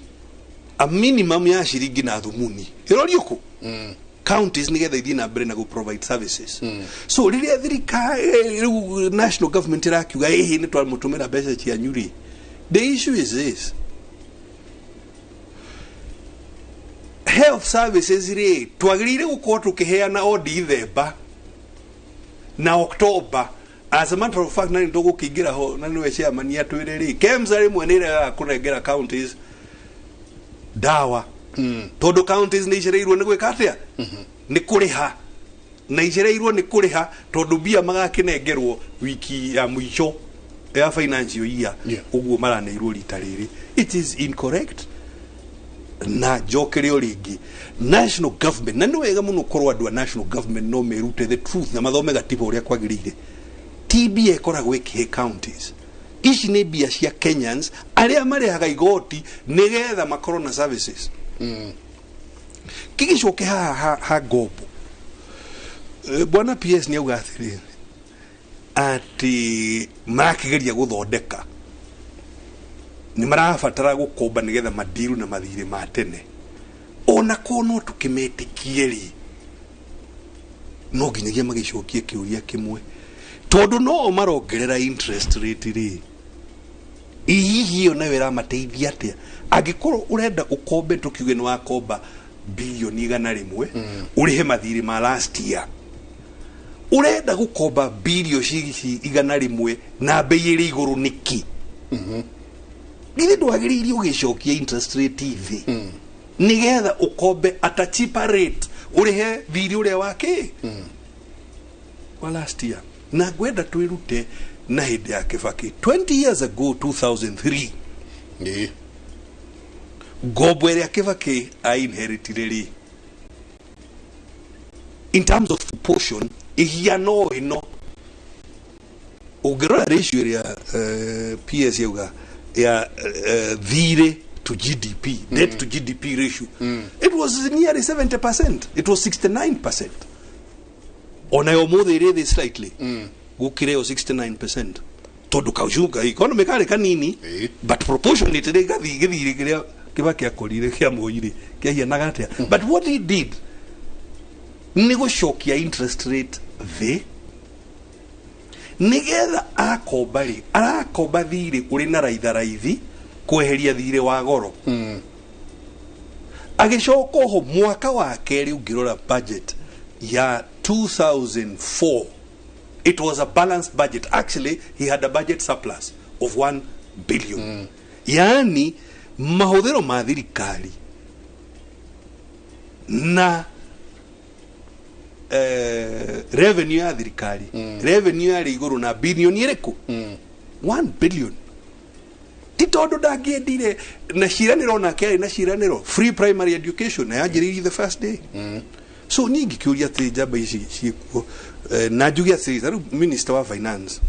a minimum ya ciringi na thumuni ĩrorio kũ counties nigetha ithiĩ na mbere na gũ provide services. So rĩrĩa thirikari rĩu, national government, ĩrakiuga ĩhĩ nĩ twamũtũmĩra mbeca cianyu rĩ, the issue is this: health services rĩ, twagĩrĩire gũkorwo tũkĩheana o Dithemba na October. As a matter of fact, na nĩ tũgũkĩingĩra ho na nĩwe chairman atwĩre rĩ, KEMSA rĩmwe nĩ ĩregaga kũnengera counties ndawa tondũ counties nĩ icereirwo nĩ gwĩka atĩa? Nĩ kũrĩha, na icereirwo nĩ kũrĩha tondũ mbia magakĩnengerwo wiki ya mũico ya financial year. Ũguo maraneirwo rita rĩrĩ, it is incorrect. Na njokere o rĩngĩ, national government, na nĩ wega mũno korwo andũ a national government no merute the truth na mathome gatiba ũrĩa kwagĩrĩire. Ti mbia ĩkoragwo ĩkĩhe counties ici, nĩ mbia cia Kenyans arĩa marĩhaga igoti nĩgetha makorwo na services. Kĩgĩcoke haha ha ngombo. Bwana PS nĩ auga atĩrĩrĩ, atĩ marakĩgeria gũthondeka, nĩ marabatara gũkomba nĩgetha madiru na mathirĩ ma tene. Ona ko no tũkĩmetĩkie rĩ, no nginyagia magĩcokie kĩũria kĩmwe, tondũ no marongerera interest rate rĩ, hihi ĩyo nayo ĩramateithia atĩa? Angĩkorwo ũrenda ũkombe, tũkiuge nĩ wakomba bilioni 100 ũrĩhe mathirĩ ma last year, ũrenda gũkomba bilioni ici 100 na bei ĩrĩ igũrũ nĩkĩ? Githĩ ndwagĩrĩire ũgĩcokia interest rate thĩ nĩgetha ũkombe at a cheaper rate, ũrĩhe thirĩ ũrĩa wa kĩ wa last year? Na ngwenda twĩrute na hĩndĩ ya Kĩbakĩ 20 years ago, 2003, ngombo ĩrĩa Kĩbakĩ ainheritire rĩ, in terms of proportion ĩhiana o ĩno. Ũngĩrora ratio ĩrĩa PS yauga ya thirĩ to GDP, debt to GDP ratio, it was nearly 70%, it was 69%. Ona yo mũthĩ ĩrĩ thĩ slightly gũkĩra ĩyo 69%, tondũ kaucunga economy karĩ kanini, but proportionately gathi gĩthirĩ kĩrĩa Kĩbakĩ akorire kĩa Moi rĩ, kĩahianaga atĩa? But what he did nĩ gũcokia interest rate thĩ, nĩgetha akomba rĩ, arakomba thirĩ ũrĩ na raitha raithi kweheria thirĩ wa goro. Agĩcoka oho mwaka wa kerĩ, ũngĩrora budget ya 2004, it was a balanced budget. Actually, he had a budget surplus of 1 billion. Yaani mahũthĩro ma thirikari na revenue ya thirikari, revenue yarĩ igũrũ na bilioni ĩrĩkũ? 1 billion. Ti tondũ ndangĩendire na ciĩranĩro, nake arĩ na ciĩranĩro, free primary education, na yanjĩrĩirie the first day. So niĩ ingĩkĩũria atĩ njamba ici ciĩkuo, na njuge atĩ ta rĩu minister wa finance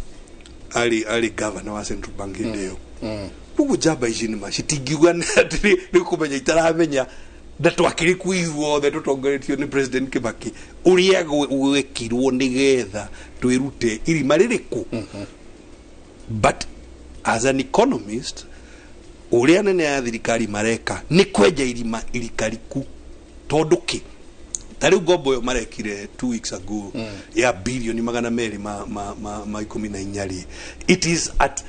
arĩ governor wa central bank hĩndĩ ĩyo. Koguo njamba ici nĩma citingiuga atĩ nĩ kũmenya itaramenya, na twakĩrĩ kuo ithuothe tũtongoretio nĩ President Kibaki ũrĩa gwekirwo nĩgetha twĩrute irima rĩrĩkũ. But as an economist, ũrĩa anene a thirikari mareka nĩ kwenja irima irikariku, tondũ kĩ ta rĩu ngombo ĩyo marekire 2 weeks ago ya bilioni 214 rĩ, it is at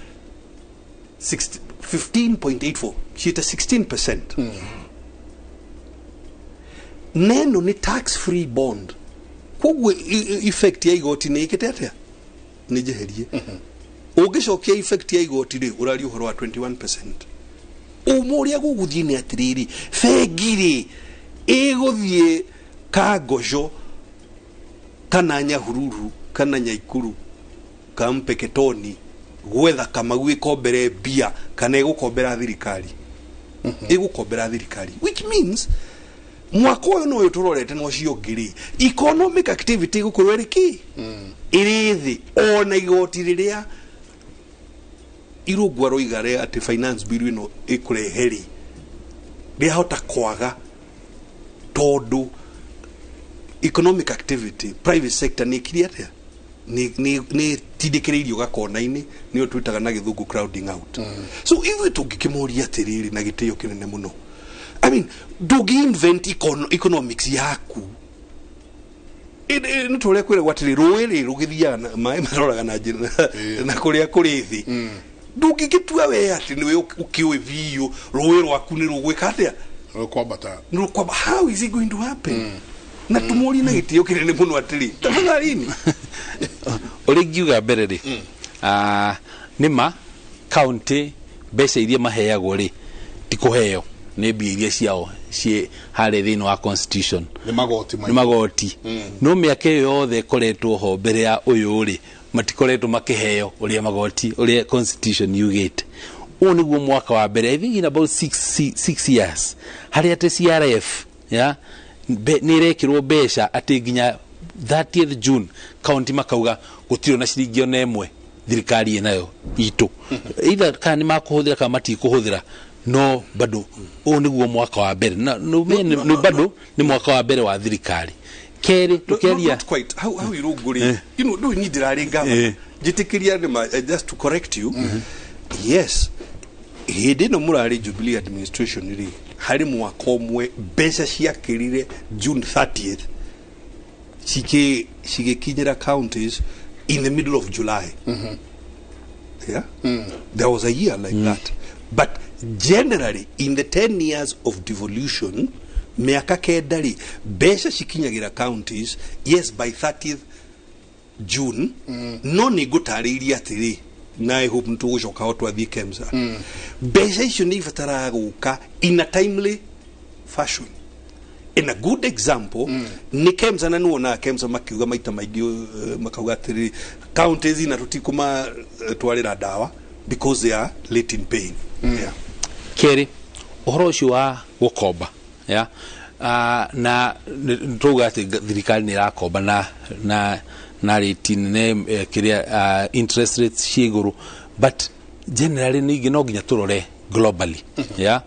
60 15.84, ciĩte 16%. Neno nĩ tax free bond, koguo effect ya igoti nĩ ĩkĩte atĩa? Nĩ njeherie. Ũngĩcokia effect ya igoti rĩ, ũraria ũhoro wa 21%. Ũma ũrĩa gũgũthiĩ nĩ atĩrĩrĩ, bengi rĩ, ĩgũthiĩ Kangoco kana Nyahururu kana Nyaikuru ka Mpeketoni Gwetha Kamau ĩkombere mbia kana ĩgũkombera thirikari? Ĩgũkombera thirikari, which means mwaka ũyũ no ũyũ tũrorete na ũcio ũngĩ rĩ, economic activity ĩgũkorwo ĩrĩ kĩ? Ĩrĩ thĩ. Ona igoti rĩrĩa Irũngũ aroiga rĩ atĩ finance bill ĩno ĩkũrehe rĩ, rĩahota kwaga tondũ economic activity, private sector nĩ ĩkire atĩa? Nĩ tindĩkĩrĩirio gakona-inĩ, nĩyo twĩtaga na gĩthũngũ crowding out. So ithuĩ tũngĩkĩmoria atĩrĩrĩ na gĩtĩo kĩnene mũno, I mean, ndũngĩ invent economics yaku. Nĩ tũrĩa kwĩragwo atĩrĩ, rũĩ rĩ rũgĩthiaga na maĩ maroraga na njĩra na kũrĩa kũrĩ thĩ. Ndũngĩgĩtua we atĩ nĩwe ũkĩũĩ biũ rũĩ rwaku nĩ rũgwĩka atĩa? Rũkwambata. Nĩ rũkwamba. How is it going to happen? Na tũmorie na gĩtĩo kĩnene mũno atĩrĩ, tafadhalini. Ũrĩa ingiuga mbere rĩ, nĩ ma county mbeca iria maheagwo rĩ, ti kũheo, nĩ mbia iria ciao ciĩ harĩa thĩinĩ wa constitution. Nĩ magoti. Nĩ magoti. No mĩaka ĩyo yothe ĩkoretwo ho mbere ya ũyũ rĩ, matikoretwo makĩheo ũrĩa magoti ũrĩa constitution yugĩte. Ũyũ nĩguo mwaka wa mbere, I think in about 6 years, harĩa atĩ CRF ya nĩ ĩrekĩrwo mbeca atĩ nginya 30th June county makauga gũtirĩ ona ciringi ona ĩmwe thirikari ĩnayo itũ, either kana nĩ makũhũthĩra kana matikũhũthĩra. No bado ũyũ nĩguo mwaka wa mbere na nĩ bado nĩ mwaka wa mbere wa thirikari kerĩ tũkĩaria. Not quite. How Irũngũ rĩ, ndũĩ niĩ ndĩrarĩ ngava njĩtĩkĩria nĩ ma, just to correct you, yes, hĩndĩ ĩno mũrarĩ Jubilee administration rĩ, harĩ mwaka ũmwe mbeca ciakĩrire June 30th cigĩkinyĩra counties in the middle of July. Yeah, there was a year like that, but generally in the 10 years of devolution, mĩaka 9 rĩ, mbeca cikinyagĩra counties, yes, by 30th June. No nĩ ngũtarĩirie atĩrĩ, na I hope nĩtũgũcoka ho twathiĩ KEMSA, mbeca icio nĩ ibataraga gũka in a timely fashion. In a good example nĩ KEMSA, na nĩwonaga KEMSA makiuga maita maingĩ, makauga atĩrĩ, counties ina tũtikũmatwarĩra ndawa because they are late in paying. Yeah. Kerĩ, ũhoro ũcio wa gũkomba ya na nĩ tũuga atĩ thirikari nĩ ĩrakomba na rate nene, kĩrĩa interest rates ciĩ igũrũ, but generally ningĩ no nginya tũrore globally ya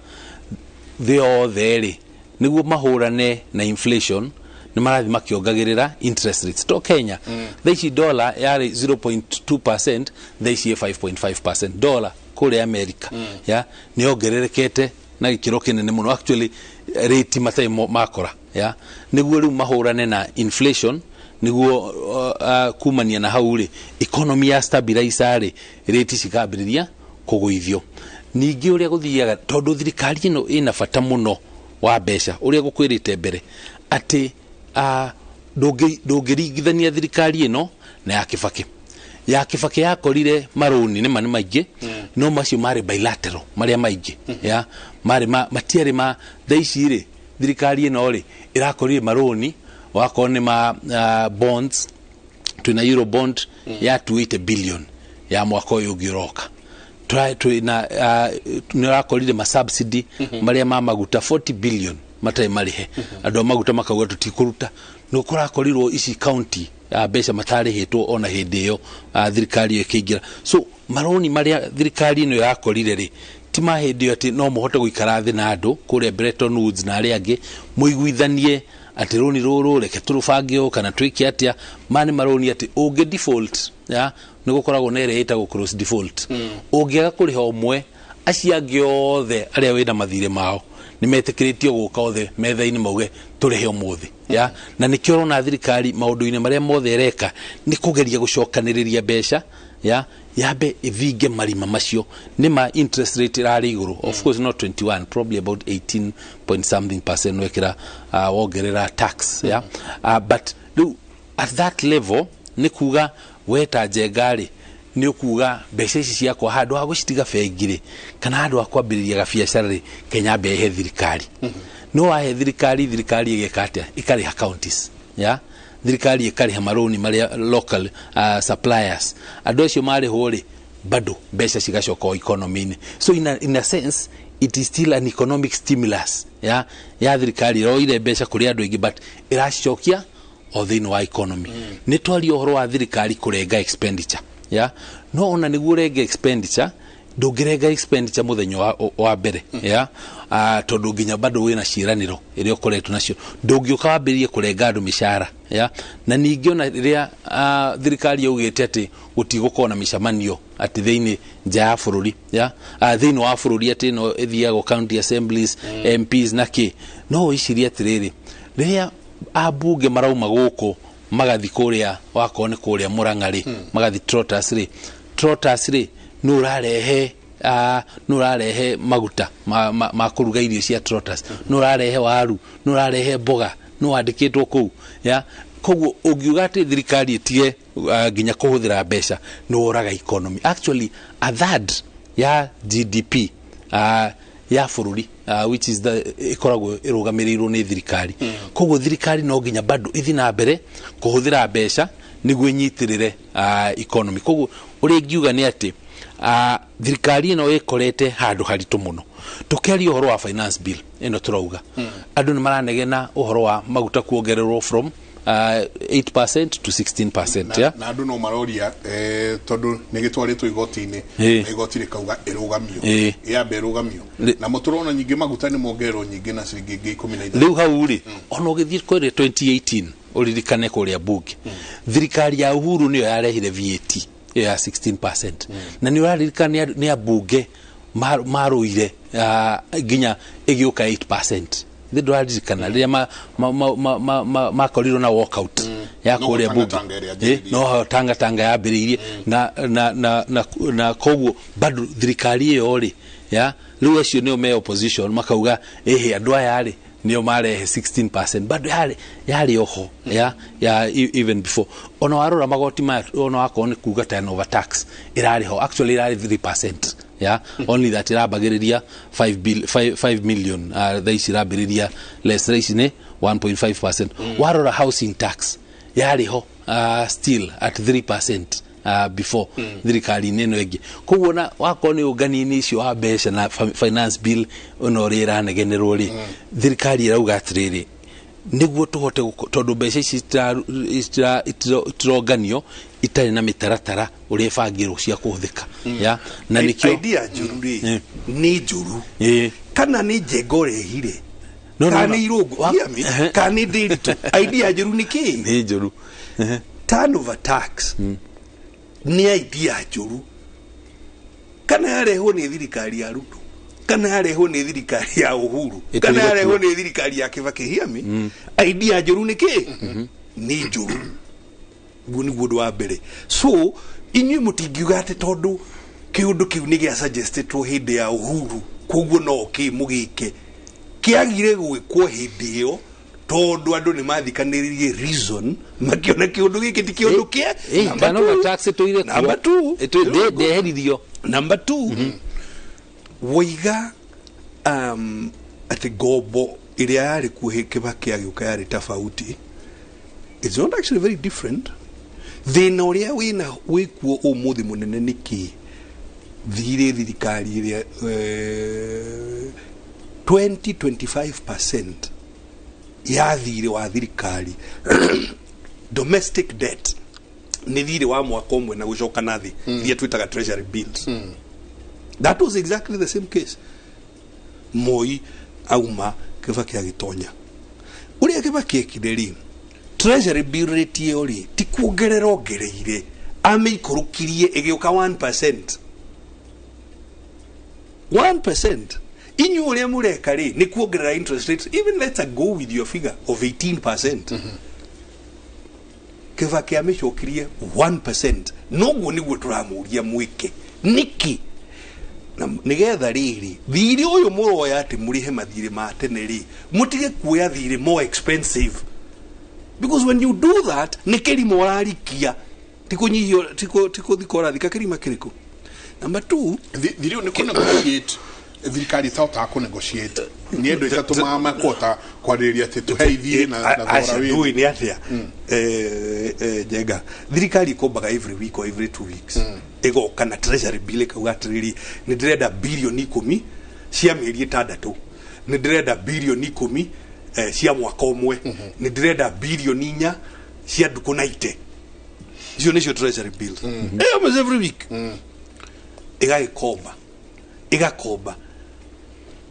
thĩ yothe rĩ, nĩguo mahũrane na inflation nĩ marathiĩ makĩongagĩrĩra interest rates. To Kenya, thaa ici dollar yarĩ 0.2%, thaa ici ĩ 5.5%. Dollar kũrĩa America ya nĩ yongererekete na gĩkĩro kĩnene mũno, actually rate matarĩ makora ya nĩguo rĩu mahũrane na inflation, nĩguo kumania na hau rĩ, economy ya stabilizer rĩ, rate cikambĩrĩria kũgũithio. Ningĩ ũrĩa gũthiaga, tondũ thirikari ĩno ĩna bata mũno wa mbeca, ũrĩa gũkwĩrĩte mbere atĩ ndũngĩringithania thirikari ĩno na ya Kĩbakĩ. Ya Kĩbakĩ yakorire marũni nĩ ma nĩ maingĩ, no macio marĩ bilateral marĩa maingĩ ya marĩ ma, matiarĩ ma thaa ici rĩ. Thirikari ĩno rĩ, ĩrakorire marũni wakorwo nĩ ma bonds, twĩna euro bond ya 280 billion ya mwaka ũyũ ũngĩ ũroka. Twĩna nĩ ũrakorire ma subsidy marĩa ma maguta 40 billion matarĩ marĩhe. Andũ a maguta makauga tũtikũruta. Nĩ kũrakorirwo ici county mbeca matarĩhĩtwo ona hĩndĩ ĩyo thirikari ĩyo ĩkĩingĩra. So marũni marĩa thirikari ĩno ĩrakorire rĩ, ti ma hĩndĩ ĩyo atĩ no mũhote gũikara thĩ na andũ kũrĩa Bretton Woods na arĩa angĩ mũiguithanie atĩ rũni rũrũ reke tũrũbange ũũ kana twĩke atĩa. Ma nĩ marũni atĩ ũngĩ default ya nĩ gũkoragwo na ĩrĩa ĩtagwo cross default. Ũngĩaga kũrĩha ũmwe, acio angĩ othe arĩa wĩna mathirĩ mao nĩ metĩkĩrĩtio gũka othe metha-inĩ mauge tũrĩhe ũmũthĩ ya. Na nĩkĩo ũrona thirikari maũndũ-inĩ marĩa mothe ĩreka nĩ kũgeria gũcokanĩrĩria mbeca ya yambe ĩthinge marima macio. Nĩ ma interest rate ĩrarĩ igũrũ, of course not 21, probably about 18 point something percent wekĩra wongerera tax ya but rĩu at that level nĩ kuga we ta Njenga rĩ, nĩ ũkuga mbeca ici ciakwa handũ ha gũcitiga bengi rĩ, kana handũ ha kwambĩrĩria gabiacara rĩ, Kenya mbe thirikari. No wahe thirikari, thirikari ĩgeka atĩa? Ĩkarĩha counties ya thirikari ĩkarĩha marũni marĩa local suppliers, andũ acio marĩhwo rĩ, Bado mbeca cigacoka o economy-inĩ. So in a sense it is still an economic stimulus ya thirikari ĩroire mbeca kũrĩ andũ aingĩ, but ĩracicokia o thĩinĩ wa economy. Nĩ twaria ũhoro wa thirikari kũrenga expenditure, ya no ona nĩguo ũrenge expenditure, ndũngĩrenga expenditure mũthenya wa mbere, ya tondũ nginya bado wĩna ciĩranĩro ĩrĩa ũkoretwo nacio. Ndũngĩũka wambĩrĩrie kũrenga andũ mĩcara, ya na ningĩ ona rĩrĩa thirikari yaugĩte atĩ gũtigũkorwo na mĩcemanio atĩ thĩinĩ nja ya bũrũri, ya thĩinĩ wa bũrũri, atĩ no ĩthiagwo county assemblies, MPs na kĩ, no wĩcirie atĩrĩrĩ, rĩrĩa ambunge marauma gũkũ magathi kũrĩa, wakorwo nĩ kũrĩa Mũrang'a rĩ, magathi Trotters rĩ, Trotters rĩ, nĩ ũrarehe maguta ma kũruga irio cia Trotters, nĩ ũrarehe waru, nĩ ũrarehe mboga, nĩ wandĩkĩtwo kũu, ya koguo ũngiuga atĩ thirikari ĩtige nginya kũhũthĩra mbeca, nĩ woraga economy. Actually a third ya GDP ya bũrũri, which is the ĩkoragwo ĩrũgamĩrĩirwo nĩ thirikari. Koguo thirikari no nginya bado ĩthiĩ na mbere kũhũthĩra mbeca nĩguo ĩnyitĩrĩre economy. Koguo ũrĩa ingiuga nĩ atĩ thirikari ĩno ĩkorete handũ haritũ mũno. Tũkĩaria ũhoro wa finance bill ĩno, tũrauga andũ nĩ maranegena ũhoro wa maguta kuongererwo from 8% to 16%. Na, yeah? na andũ no maroria tondũ nĩ gĩtwarĩtwo igoti-inĩ na igoti rĩkauga ĩrũgamio, ĩyambe ĩrũgamio. Namo tũrona nyingĩ maguta nĩ mongererwo nyingĩ na ciringi ingĩ 13. Rĩu hau rĩ, ona ũgĩthiĩ kũrĩa 2018, ũririkane kũrĩa bunge, thirikari ya Uhuru nĩyo yarehire VAT ĩyo ya 16%, na nĩ ũraririkana nĩ ambunge marũire nginya ĩgĩũka 8%. Thĩ ndũraririkana rĩrĩa makorirwo na walkout ya No kũrĩa bunge. Tangatanga ĩrĩa yanjĩrĩirie. No tangatanga yambĩrĩirie na koguo bado thirikari ĩyo rĩ, ya rĩu acio nĩo me opposition makauga ĩhĩ andũ aya rĩ nĩo marehe 16%, bado yarĩ oho ya even before. Ona warora magoti maya, ona wakorwo nĩ kuga turnover tax ĩrarĩ ho, actually ĩrarĩ 3%, yeah, only that ĩrambagĩrĩria 5 bill 5 million, thaa ici ĩrambĩrĩria less, thaa ici nĩ 1.5%. Warora housing tax yarĩ ho still at 3% before thirikari-inĩ ĩno ĩngĩ. Koguo na wakorwo nĩ ũngania-inĩ icio wa mbeca na finance bill ĩno ũrĩa ĩranegenerwo rĩ, thirikari ĩrauga atĩrĩrĩ, nĩguo tũhote tondũ mbeca ici itironganio itarĩ na mĩtaratara ũrĩa ĩbangĩrwo cia kũhũthĩka, ya na nĩkĩo Idea njũru rĩ, nĩ njũru kana nĩ njenga ũrehire No, no, kana no. nĩ irũngũ? Hear me. Kana nĩ ndĩritũ? Idea njũru nĩ kĩ? Nĩ njũru. Turnover tax nĩ idea njũru kana yarehwo nĩ thirikari ya Ruto, kana yarehwo nĩ thirikari ya Uhuru, kana Ĩtũire yarehwo kuo. nĩ thirikari ya Kibaki. Hear me. Idea njũru nĩ kĩ? Nĩ njũru. Guo nĩguo ũndũ wa mbere. So inyuĩ mũtingiuga atĩ tondũ kĩũndũ kĩu nĩ gĩa suggestetwo hĩndĩ ya Uhuru, koguo no kĩ mũgĩke. Kĩagire gwĩkwo hĩndĩ ĩyo tondũ andũ nĩ mathikanĩrĩrie reason, makĩona kĩũndũ gĩkĩ ti kĩũndũ kĩa Number Turnover two. tax ĩtũire kuo. Number two. Ndeheririo. Number two, woiga atĩ ngombo ĩrĩa yarĩ kuo Kibaki agĩũka yarĩ tofauti. It's not actually very different. Thĩna ũrĩa wĩna wĩkuo ũmũthĩ mũnene nĩ kĩ? Thirĩ thirikari ĩrĩa 20-25% ya thirĩ wa thirikari, domestic debt, nĩ thirĩ wa mwaka ũmwe na gũcoka na thĩ, iria twĩtaga treasury bills. That was exactly the same case Moi auma, Kibaki agĩtonya. Ũrĩa Kibaki ekire rĩ, treasury bill rate ĩyo rĩ, ti kuongerera ongereire, amĩikũrũkirie ĩgĩũka 1%, 1%. Inyuĩ ũrĩa mũreka rĩ, nĩ kuongerera interest rates. Even let's go with your figure of 18%, Kibaki amĩcokirie 1%. Noguo nĩguo tũramũria mwĩke nĩkĩ? Na nĩgetha rĩrĩ thirĩ ũyũ mũroya atĩ mũrĩhe mathirĩ ma tene rĩ, mũtige kuoya thirĩ more expensive, because when you do that nĩ kĩrima ũrarikia, ti kũnyihio, ti kũthika ũrathika kĩrima kĩrĩkũ. Number two, Thirĩ ũyũ nĩ kũ negotiate Thirikari ĩtahotaga kũ negotiate nĩ andũ ĩtatũmaga makũhota kwarĩrĩria atĩ tũhe ithiĩ na thogora wĩ ndũĩ nĩ atĩa. Njenga, thirikari ĩkombaga every week or every 2 weeks, ĩgoka na treasury bill ĩkauga atĩrĩrĩ, nĩ ndĩrenda birioni 10 cia mĩeri 6, nĩ ndĩrenda birioni 10 cia mwaka ũmwe, nĩ ndĩrenda birioni 4 cia ndukũ 90. Icio nĩcio treasury bills. Almost every week ĩgagĩkomba, ĩgakomba.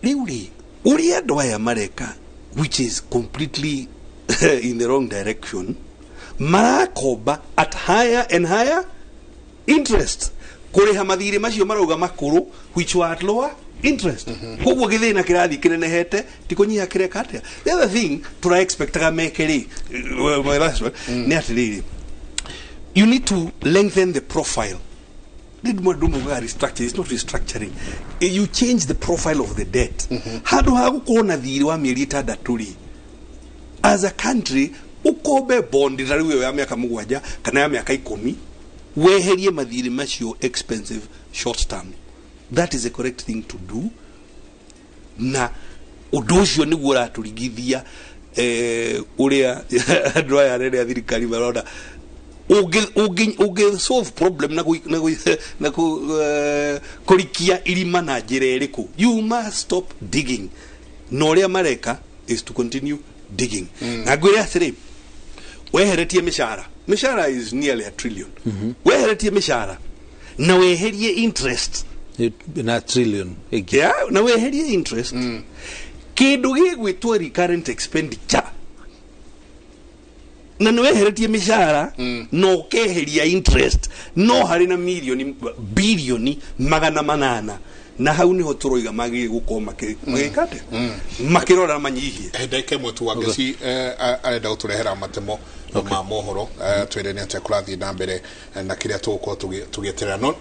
Rĩu rĩ, ũrĩa andũ aya mareka, which is completely in the wrong direction, marakomba at higher and higher interest kũrĩha mathirĩ macio marauga makũrũ, which were at lower interest. Koguo gĩthĩna kĩrathiĩ kĩnenehete, ti kũnyiha. Kĩreka atĩa? The other thing tũra expectaga meke rĩ, my last one, nĩ atĩrĩrĩ, you need to lengthen the profile. Ndumugaga restructure, it's not restructuring. You change the profile of the debt. Handũ ha gũkorwo na thirĩ wa mĩeri 6 rĩ, as a country ũkombe bond ta rĩu ĩyo ya mĩaka 7 kana ya mĩaka 10, weherie mathirĩ macio expensive short term. That is the correct thing to do, na ũndũ ũcio nĩguo ũratũrigithia ũrĩa andũ aya anene a thirikari marona ũngĩ solve problem na kũrikia irima na njĩra ĩrĩkũ. You must stop digging, na ũrĩa mareka is to continue digging. Na ngwĩre atĩrĩ, weheretie mĩcara, mĩcara is nearly a trillion. Weheretie mĩcara na weherie interest na trillion ĩngĩ. Yeah, na weherie interest, kĩndũ gĩgwĩtwo recurrent expenditure, na nĩ weheretie mĩcara na ũkeheria interest, no harĩ na mirioni birioni 800, na hau niho tũroiga magĩrĩire gũkorwo magĩka atĩa, makĩrora manyihie. Ndagĩka ĩmwe tu, Wangeci arenda gũtũrehera matemo ma mohoro, twĩre nĩ atĩa kũrathiĩ na mbere na kĩrĩa tũgũkorwo tũgĩeterera. No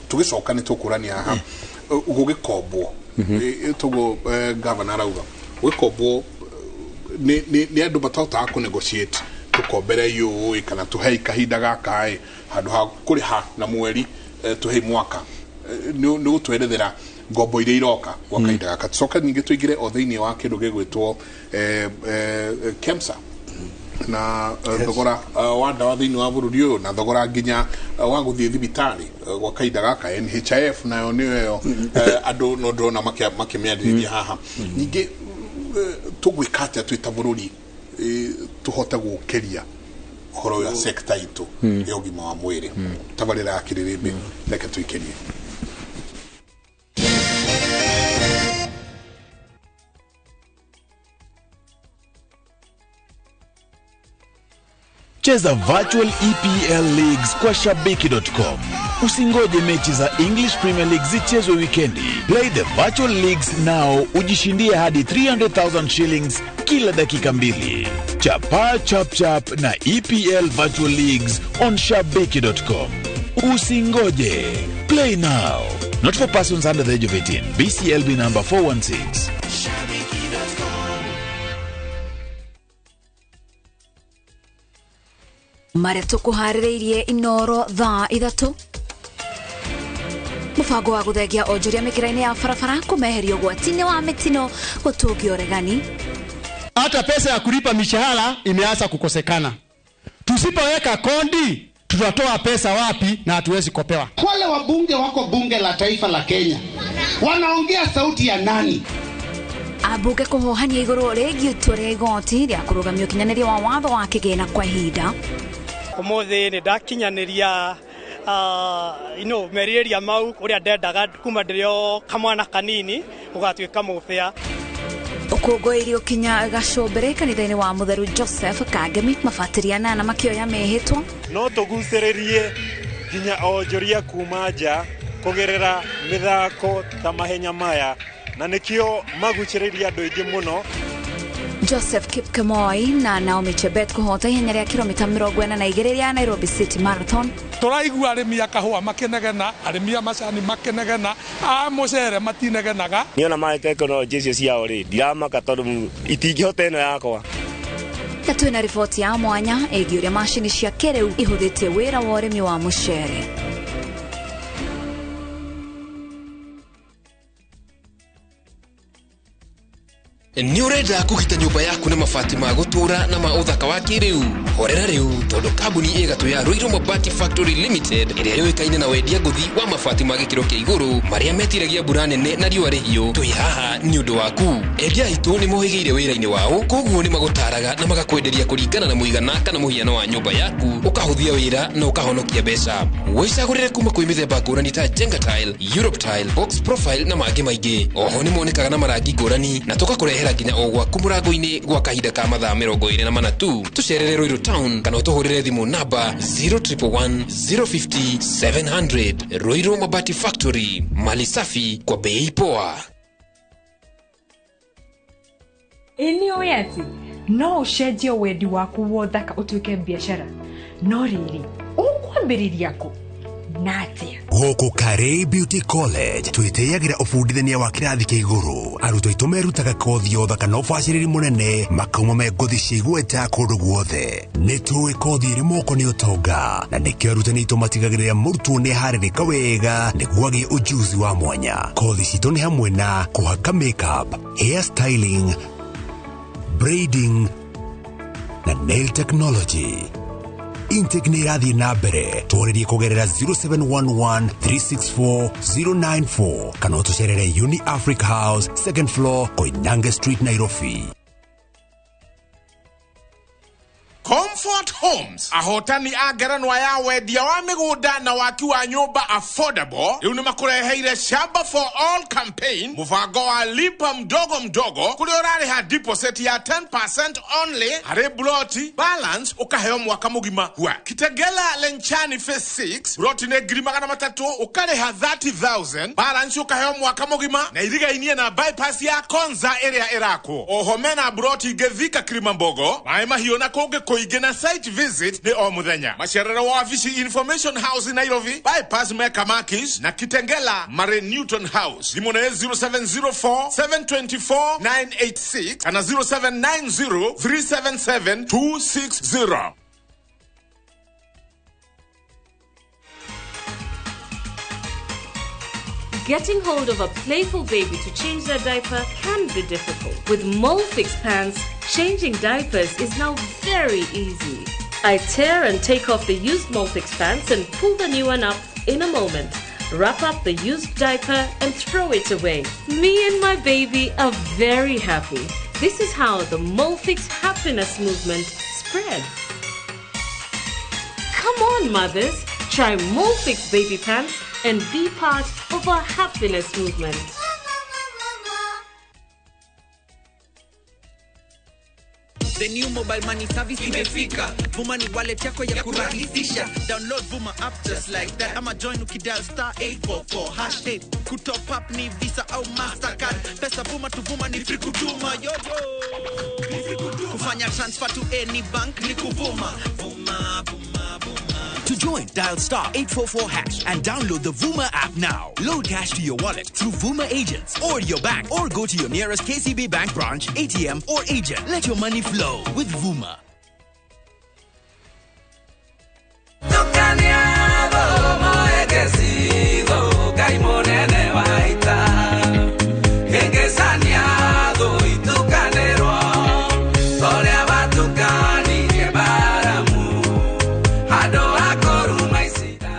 tũgĩcoka nĩ tũkũrania haha gũgĩkombwo. Toguo gavana arauga gũgĩkombwo nĩ andũ matahotaga kũ negotiate, tũkombere ũũ kana tũhei kahinda gaka ĩ, handũ ha kũrĩha na mweri, tũhei mwaka. Nĩ gũtwerethera ngombo iria iroka gwa kahinda gaka. Tucoke ningĩ tũingĩre o thĩinĩ wa kĩndũ gĩgwĩtwo KEMSA na thogora wa ndawa thĩinĩ wa bũrũri ũyũ, na thogora nginya wa gũthiĩ thibitarĩ gwa kahinda gaka. NHIF nayo nĩyo ĩyo, andũ no ndĩrona makĩmĩarĩrĩria haha. Ningĩ tũgwĩka atĩa twĩ ta bũrũri tũhote gũkĩria ũhoro ũyũ wa sekta itũ ya ũgima wa mwĩrĩ? Tabarĩra ya kĩrĩrĩmbĩ, reke tũikĩrie. Cheza virtual EPL leagues kwa shabiki.com. Usingoje mechi za English Premier League zichezwe wikendi. Play the virtual leagues now, ujishindie hadi 300,000 shillings kila dakika 2. Chapa chap chap na EPL virtual leagues on shabiki.com. Usingoje. Play now. Not for persons under the age of 18. BCLB number 416. Marĩa tũkũharĩrĩirie Inoro thaa 3, mũbango wa gũthengia onjoria mĩkĩra-inĩ ya barabara kũmeheria ũgwati-inĩ wa mĩtino gũtũngio ũregani. Hata pesa ya kulipa mishahara imeanza kukosekana. Tusipoweka kondi, tutatoa pesa wapi na hatuwezi kopewa? Wale wabunge wako bunge la taifa la Kenya wanaongea sauti ya nani? Ambunge kũhohania igũrũ rĩgiĩ itua rĩa igoti rĩa kũrũgamia ũkinyanĩria wa watho wa kĩgĩna kwa ihinda. Ũmũthĩ nĩ ndakinyanĩria merirĩria mau ũrĩa ndendaga kuma ndĩrĩ o kamwana kanini gũgatuĩka mũbĩa. Ũkũngũĩri ũkinya gacũmbĩrĩ kanitha-inĩ wa Mũtheru Joseph Kangemi, mabatĩri 8 makĩoya mĩhĩtwa. No tũgucĩrĩrie nginya onjoria kuma nja kũgerera mĩthako ta mahenya maya, na nĩkĩo magucĩrĩria andũ aingĩ mũno. Joseph Kipkemoi na Naomi Chebet kũhota ihenya rĩa kilomita 42 rĩa Nairobi City Marathon. Tũraigua arĩmi a kahũa makĩnegena, arĩmi a macani makĩnegena, a mũcere matinegenaga. Niona ma tekinoronjĩ icio ciao rĩ, ndiramaka tondũ itingĩhota ĩno yakwa. Na twĩna riboti ya mwanya ĩgiĩ ũrĩa macini cia kĩrĩu ihũthĩtie wĩra wa ũrĩmi wa mũcere. Nĩ ũrenda kũgita nyũmba yaku na mabati ma gũtũũra na ma ũthaka wa kĩrĩu? Horera rĩu, tondũ kambuni ĩgatũ ya Ruiru Mabati Factory Limited, ĩrĩa yũĩkaine na wendia ngũthi wa mabati ma gĩkĩro kĩa igũrũ marĩa metiragia mbura nene na riũa rĩhiũ, twĩ haha nĩ ũndũ waku. Endia aitũ nĩ mohĩgĩire wĩra-inĩ wao, koguo nĩ magũtaraga na magakwenderia kũringana na mũigana kana mũhiano wa nyũmba yaku, ũkahũthia wĩra na ũkahonokia mbeca. Wĩcagũrĩre kuma kwĩ mĩthemba ngũrani ta Jenga Tile, Europe Tile, Box Profile na mangĩ maingĩ. Oho nĩ monekaga na marangi ngũrani na tũgakũrehera nginya o gwaku mũrango-inĩ gwa kahinda ka mathaa 24 tu. Tũcerere Ruiru Town kana ũtũhũrĩre thimũ namba 0111 050 700. Ruiru Mabati Factory, mali safi kwa bei poa. Ĩ nĩ ũĩ atĩ no ũcenjie wendi waku wa ũthaka ũtuĩke biacara, no rĩrĩ, ũkwambĩrĩria kũ na atĩa? Gũkũ Karĩ Beauty College twĩtĩyagĩra ũbundithania wa kĩrathi kĩa igũrũ. Arutwo aitũ merutaga kothi ya ũthaka na ũbacĩrĩri mũnene, makauma me ngothi cia igweta kũndũ guothe. Nĩ tũĩ kothi ĩrĩ moko nĩ ũtonga, na nĩkĩo arutani aitũ matigagĩrĩra mũrutwo nĩ aharĩrĩka wega nĩguo agĩe ũjuzi wa mwanya. Kothi citũ nĩ hamwe na kũhaka makeup, hair styling, braiding na nail technology. Intake nĩ ĩrathiĩ na mbere. Twarĩrie kũgerera 0711 364 094 kana ũtũcerere Uni Africa House, second floor, Koinange Street, Nairobi. Comfort Homes, ahotani a ngerenwa ya wendia wa mĩgũnda na waki wa nyũmba affordable, rĩu nĩ makũreheire Shamba for All campaign, mũbango wa lipa mdogo mdogo, kũrĩa ũrarĩha deposit ya 10% only harĩ ploti, balance ũkaheo mwaka mũgima. Hua Kitegela Lenchani Phase 6, ploti nĩ 300,000, ũkarĩha 30,000, balance ũkaheo mwaka mũgima, na irigainie na bypass ya Konza ĩrĩa ĩrakwo. Oho mena ploti ingĩ Thika Kilimambogo, Maĩ Mahiũ na kũngĩ kũingĩ, na site visit nĩ o mũthenya. Macerero wa wabici Information House Nairobi, bypass Mecca Makis na Kitengela Mare Newton House. Thimũ nĩ 0704 724 986 kana 0790 377 260. Getting hold of a playful baby to change their diaper can be difficult. With Molfix pants, changing diapers is now very easy. I tear and take off the used Molfix pants and pull the new one up in a moment. Wrap up the used diaper and throw it away. Me and my baby are very happy. This is how the Molfix happiness movement spreads. Come on, mothers, try Molfix baby pants and be part of our happiness movement. The new mobile money service imefika. Vuma ni wallet yako ya kurahisisha. Download Vuma app just like that. Ama join ukidial *844#8. Kutop up ni Visa au Mastercard. Pesa Vuma to Vuma ni free kutuma. Yo yo. Kufanya transfer to any bank ni kuvuma. Vuma, Vuma, Vuma. To join, dial *844# and download the Vuma app now. Load cash to your wallet through Vuma agents or your bank, or go to your nearest KCB Bank branch, ATM or agent. Let your money flow with Vuma.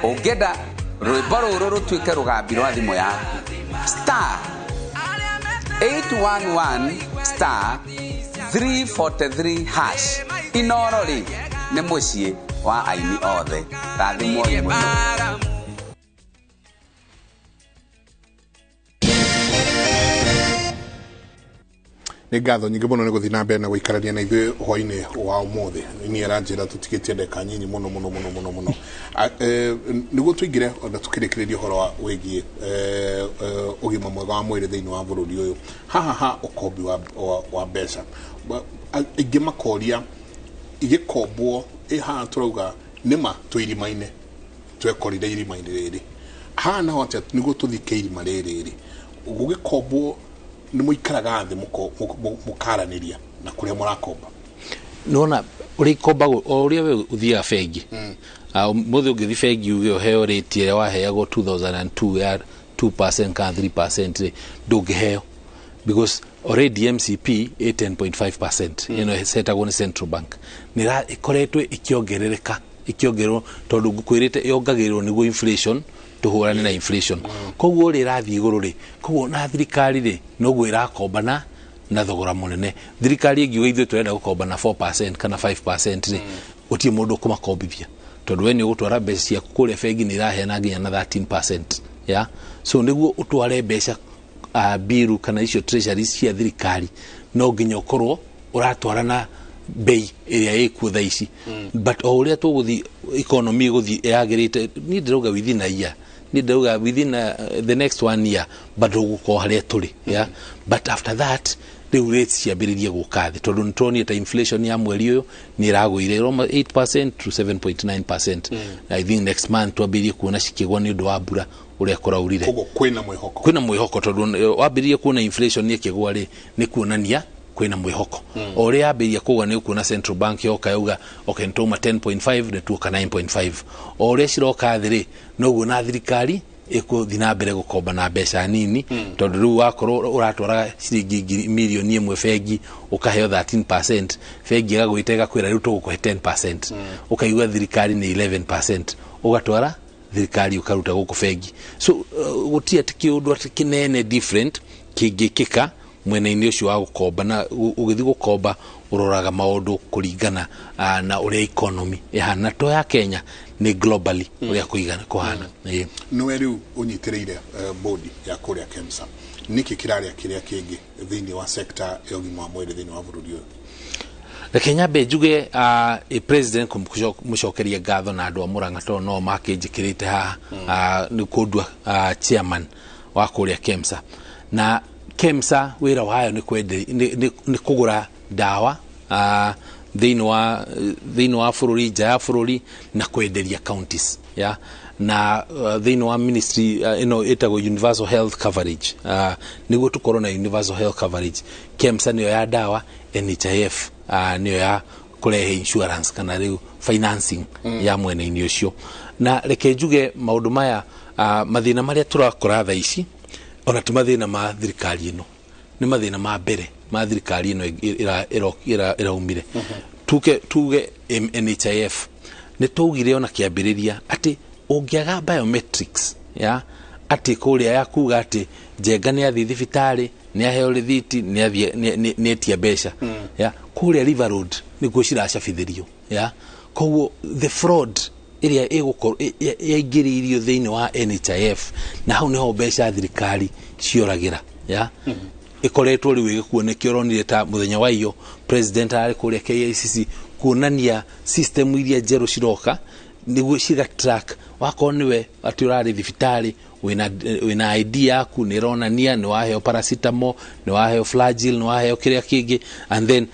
Ũngĩenda rwĩmbo rũrũ rũtuĩke rũgambi rwa thimũ yaku, *811 *343# Inoro rĩ nĩ mũciĩ wa aini othe. Rathimwoi mũno. Nĩ ngatho nyingĩ mũno nĩ gũthiĩ na mbere na gũikarania na ithuĩ hwainĩ wa ũmũthĩ. Niĩ aranjĩra tũtigĩtie ndagĩka nyinyi mũno mũno mũno mũno mũno. Nĩguo tũingĩre ona tũkĩrĩkĩrĩria ũhoro wa wĩgiĩ ũgima mwega wa mwĩrĩ thĩinĩ wa bũrũri ũyũ, haha ha ũkombi wa mbeca, aingĩ makoria igĩkombwo ĩ haha tũrauga nĩma twĩ irima-inĩ, twekorire irima-inĩ rĩrĩ, haha naho atĩa nĩguo tũthike irima rĩrĩ rĩ, gũgĩkombwo nĩ mũikaraga thĩ mũkaranĩria na kũrĩa mũrakomba? Nĩwona ũrĩa ikombagwo o ũrĩa we ũthiaga bengi, mũthĩ ũngĩthiĩ bengi uge ũheo rate ĩrĩa waheagwo 2002 ya 2% kana 3% rĩ, ndũngĩheo. Because already MCP ĩ 10.5%, ĩno ĩsetagwo nĩ central bank, nĩ ĩkoretwo ĩkĩongerereka, ĩkĩongererwo, tondũ ngũkwĩrĩte yongagĩrĩrwo nĩguo inflation, tũhũrane na inflation. Koguo ũrĩa ĩrathiĩ igũrũ rĩ, koguo na thirikari rĩ, noguo ĩrakombana na thogora mũnene. Thirikari ĩngiuga ithuĩ tũrenda gũkomba na 4% kana 5% rĩ, gũtirĩ mũndũ ũkũmakombithia, tondũ we nĩ ũgũtwara mbeca ciaku kũrĩa bengi nĩ iraheana nginya na 13%, ya so nĩguo ũtware mbeca biru kana icio treasuries cia thirikari, no nginya ũkorwo ũratwara na bei ĩrĩa ĩkuo thaa ici. But o ũrĩa tũgũthiĩ economy ĩgũthiĩ yagĩrĩte, niĩ ndĩrauga within a year, niĩ ndĩrauga within the next one year bado gũkorwo harĩa tũrĩ, yeah? But after that rĩu rates ciambĩrĩrie gũka thĩ, tondũ nĩ turonire ta inflation ya mweri ũyũ nĩ ĩragũire ĩroma 8% to 7.9%. I think next month twambĩrĩrie kuona cikĩgwa nĩ ũndũ wa mbura ũrĩa kũraurire. Koguo kwĩna mwĩhoko. Kwĩna mwĩhoko, tondũ wambĩrĩrie kuona inflation ĩkĩgwa rĩ, nĩ kuonania kwĩna mwĩhoko. O ũrĩa yambĩrĩria kũgwa, nĩ ũkuona central bank yoka yauga, okay, nĩtwauma 10.5, nĩtuoka 9.5. O ũrĩa ciroka thĩ rĩ, noguo na thirikari ĩkũthiĩ na mbere gũkomba na mbeca nini, tondũ rĩu wakorwo ũratwara ciringi 1,000,000 bengi ũkaheo 13%, bengi ĩgagwĩta ĩgakwĩra rĩu tũgũkũhe 10%, ũkaigua thirikari nĩ 11%, ũgatwara thirikari ũkaruta gũkũ bengi. So gũtirĩ atĩ kĩũndũ atĩ kĩnene different kĩngĩkĩka mwena-inĩ ũcio wa gũkomba. Na ũgĩthiĩ gũkomba ũroraga maũndũ kũringana na ũrĩa economy ĩhana, na to ya Kenya, nĩ globally ũrĩa kũigana kũhana. Ĩĩ. Nĩwe rĩu ũnyitĩrĩire bodi ya kũrĩa KEMSA. Nĩkĩ kĩrarĩa kĩrĩa kĩngĩ thĩinĩ wa sector ya ũgima wa mwĩrĩ thĩinĩ wa bũrũri ũyũ? Reke nyambe njuge president kũmũcokeria ngatho na andũ a Murang'a, tondũ no makĩnjĩkĩrĩte haha nĩ kũndua chairman wa kũrĩa KEMSA. Na KEMSA wĩra wayo nĩ nĩ kũgũra ndawa thĩinĩ wa bũrũri, nja ya bũrũri, na kwenderia counties, ya na thĩinĩ wa ministry ĩno ĩtagwo universal health coverage. Nĩguo tũkorwo na universal health coverage, KEMSA nĩyo ya ndawa, NHIF nĩyo ya kũrehe insurance kana rĩu financing ya mwena-inĩ ũcio. Na reke njuge maũndũ maya, mathĩna marĩa tũrakora thaa ici, ona ti mathĩna ma thirikari ĩno, nĩ mathĩna ma mbere ma thirikari ĩno ĩraumire. Tuge NHIF, nĩ twaugire ona kĩambĩrĩria atĩ ũngĩaga biometrics ya atĩ kũrĩa ya kuga atĩ Njenga nĩ athiĩ thibitarĩ, nĩ aheo rĩthiti, nĩ athiĩ nĩ etia mbeca ya kũrĩa River Road nĩkuo ciracabithĩrio, ya koguo the fraud ĩrĩa ĩgũkorwo yaingĩrĩirio thĩinĩ wa NHIF, na hau nĩho mbeca thirikari cioragĩra, ya ĩkoretwo rĩu ĩgĩkuo. Nĩkĩo ũronire ta mũthenya wa iyo president arĩ kũrĩa KICC kuonania system iria njerũ ciroka nĩguo ciga track wakorwo nĩwe atĩ ũrarĩ thibitarĩ, wĩna ID yaku, nĩ ĩronania nĩ waheo paracetamol, nĩ waheo Flagyl, nĩ waheo kĩrĩa kĩngĩ, and then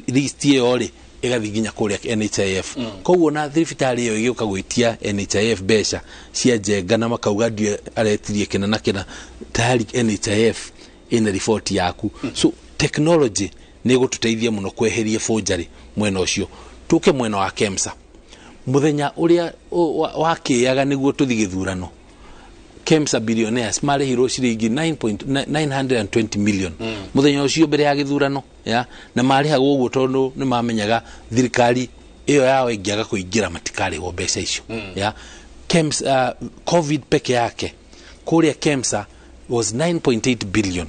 list ĩyo rĩ ĩgathiĩ nginya kũrĩa NHIF. Koguo na thibitarĩ ĩyo ĩgĩũka gwĩtia NHIF mbeca cia Njenga na makauga ndio aretirie kĩna na kĩna, tayari NHIF ĩna riboti yaku. So technology nĩ ĩgũtũteithia mũno kweheria forgery mwena ũcio. Tũke mwena wa KEMSA, mũthenya ũrĩa wakĩaga nĩguo tũthiĩ gĩthurano, KEMSA billionaires marĩhirwo ciringi 920 million mũthenya ũcio mbere ya gĩthurano, ya na marĩhagwo ũguo tondũ nĩ mamenyaga thirikari ĩyo yao ĩngĩaga kũingĩra matikarĩhwo mbeca icio. Ya KEMSA, COVID peke yake kũrĩa KEMSA was 9.8 billion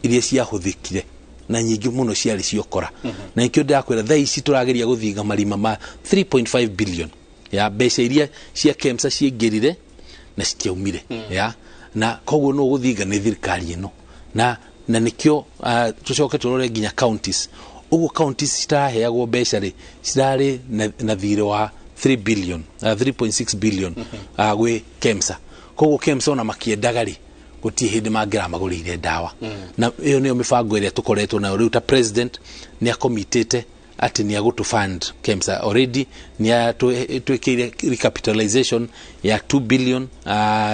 iria ciahũthĩkire, na nyingĩ mũno ciarĩ ciokora. Na nikĩo ndĩrakwĩra thaa ici tũrageria gũthinga marima ma 3.5 billion ya mbeca iria cia KEMSA ciaingĩrire na citiaumire, ya na koguo no gũthinga nĩ thirikari ĩno. Na nĩkĩo tũcoke tũrore nginya counties ũguo counties citaraheagwo mbeca rĩ, cirarĩ na thirĩ wa 3 billion, 3.6 billion gwĩ KEMSA. Koguo KEMSA ona makĩendaga rĩ, gũtirĩ hĩndĩ mangĩramagũrĩire ndawa. Na ĩyo nĩyo mĩbango ĩrĩa tũkoretwo nayo rĩu. Ta president nĩ akomitĩte atĩ nĩ agũtũ fund KEMSA already, nĩ twĩkĩire recapitalization ya 2 billion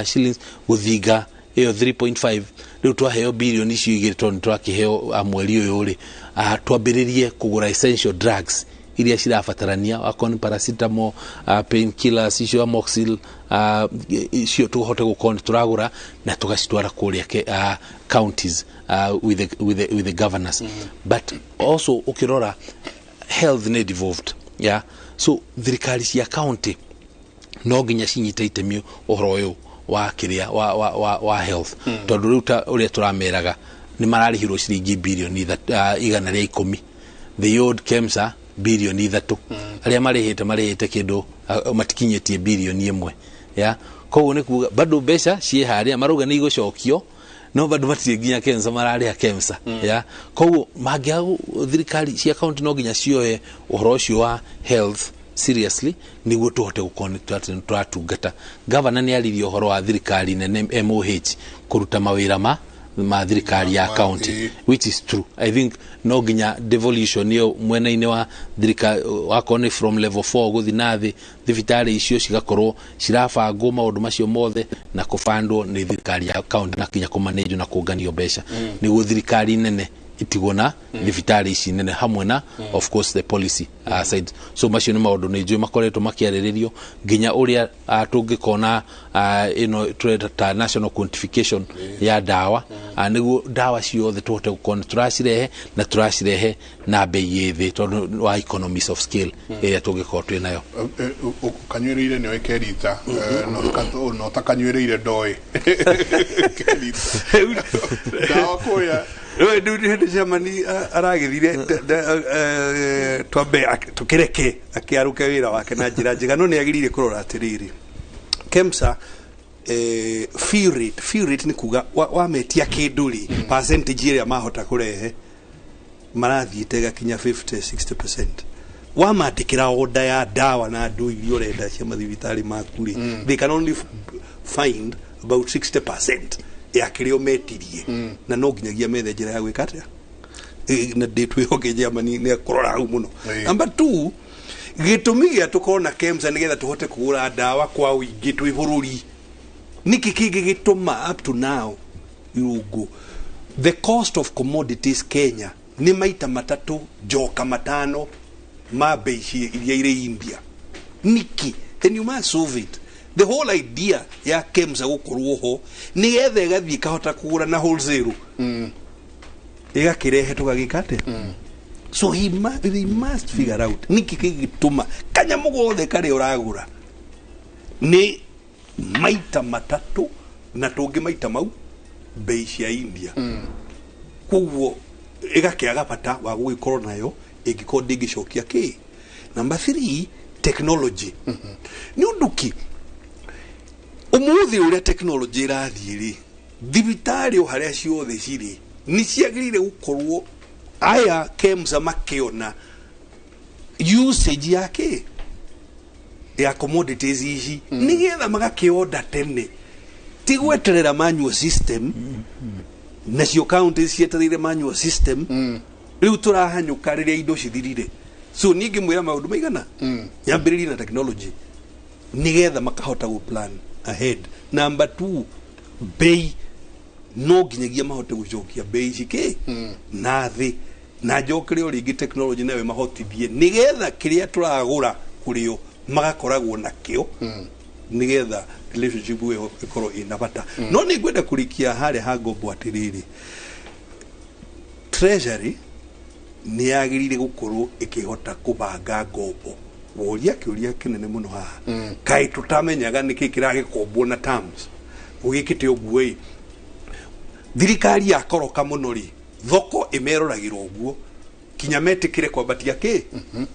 shillings gũthinga ĩyo 3.5. Rĩu twaheo bilioni icio igĩrĩ, tondũ nĩ twakĩheo mweri ũyũ rĩ, twambĩrĩrie kũgũra essential drugs iria cirabatarania, akorwo nĩ paracetamol, painkillers icio, amoxil, icio tũhote gũkorwo nĩ tũragũra na tũgacitwara kũrĩa counties with the governors. But also ũkĩrora health nĩ devolved, yeah? So thirikari cia county no nginya cinyite itemi ũhoro ũyũ wa kĩrĩa wa health, tondũ rĩu ta ũrĩa tũrameraga nĩ mararĩhirwo ciringi birioni 110, the old KEMSA birioni 3, arĩa marĩhĩte kĩndũ matikinyĩtie birioni 1, yeah? Koguo nĩ kuga bado mbeca ciĩ harĩa marauga nĩ igũcokio, no bado matirĩ nginya KEMSA mararĩha KEMSA, yeah? Koguo mangĩaga thirikari cia county no nginya cioe ũhoro ũcio wa health seriously nĩguo tũhote gũkorwo nĩ tũratungata. Gavana nĩ aririe ũhoro wa thirikari nene MOH kũruta mawĩra ma thirikari ya county, which is true. I think no nginya devolution ĩyo mwena-inĩ wa thirikari, wakorwo nĩ from level 4 gũthiĩ na thĩ, thibitarĩ icio cigakorwo cirabangwo maũndũ macio mothe na kũbandwo nĩ thirikari ya county na nginya kũmanĩnjwo na kũnganio mbeca, nĩguo thirikari nene itigwo na thibitarĩ ici nene hamwe na of course the policy side. So macio nĩ maũndũ nĩ njũĩ makoretwo makĩarĩrĩrio nginya ũrĩa tũngĩkona ĩno tũreta ta national quantification ya ndawa, nĩguo ndawa ciothe tũhote gũkorwo nĩ tũracirehe na tũracirehe na bei ĩ thĩ tondũ wa economies of scale ĩrĩa tũngĩkorwo twĩ nayo. Kanyuĩrĩire nĩoĩ kerita, no ta kanyuĩrĩire ndoĩ kerita ndawa kũrĩa. Rĩu hĩndĩ Germany aragĩthire, twambe tũkĩreke akĩarũke wĩra wake na njĩra njega, no nĩ agĩrĩire kũrora atĩrĩrĩ, KEMSA fee rate nĩ kuga wametia kĩndũ rĩ, percentage ĩrĩa mahota kũrehe marathiĩte ĩgakinya 50-60%. Wamandĩkĩra order ya ndawa na andũ iria ũrenda cia mathibitarĩ maku rĩ, they can only find about 60% ya kĩrĩa ũmetirie, na no nginyagia methe njĩra ya gwĩka atĩa, na ndĩ twĩhoke Germany nĩ ekũrora hau mũno. Number 2, gĩtũmi gĩa tũkorwo na KEMSA nĩgetha tũhote kũgũra ndawa kwa ũingĩ twĩ bũrũri. Nĩkĩ kĩngĩ gĩtũma up to now irũngũ the cost of commodities Kenya nĩ maita 3 njoka 5 ma bei iria irĩ India? Nĩkĩ? And you must solve it. The whole idea ya KEMSA gũkorwo ho nĩgetha ĩgathiĩ ĩkahota kũgũra na wholesale, ĩgakĩrehe tũgagĩka atĩa. So they must figure out nĩkĩ kĩgĩtũma kanyamũ gothe karĩa ũragũra nĩ maita 3 na tũngĩ maita mau bei cia India. Koguo ĩgakĩaga bata wa gũgĩkorwo nayo ĩngĩkorwo ndĩngĩcokia kĩ. Number 3, technology. Nĩ ũndũ kĩ ũmũthĩ ũrĩa technology ĩrathiĩ rĩ, thibitarĩ o harĩa ciothe cirĩ nĩ ciagĩrĩire gũkorwo aya KEMSA makĩona usage ya kĩ ya commodities ici, nĩgetha magakĩonda tene, ti gweterera manual system, nacio counties cietereire manual system. Rĩu tũrahanyũka rĩrĩa indo cithirire. So niĩ ngĩmwĩra maũndũ maigana nyambĩrĩrie na technology nĩgetha makahota gũ plan ahead. Number 2, bei no nginyagia mahote gũcokia bei ici kĩ na thĩ, na njokere o rĩngĩ technology nayo ĩmahotithie nĩgetha kĩrĩa tũragũra kũrĩo magakoragwo nakĩo, nĩgetha relationship ĩyo ĩkorwo ĩna bata. No nĩ ngwenda kũrĩkia harĩa ha ngombo atĩrĩrĩ, treasury nĩ yagĩrĩire gũkorwo ĩkĩhota kũbanga ngombo. Woria kĩũria kĩnene mũno haha, kaĩ tũtamenyaga nĩkĩ kĩragĩkombwo na terms gũgĩkĩte ũguo ĩ, thirikari yakoroka mũno rĩ, thoko ĩmeroragĩra ũguo kinya metĩkĩre kwambatia kĩ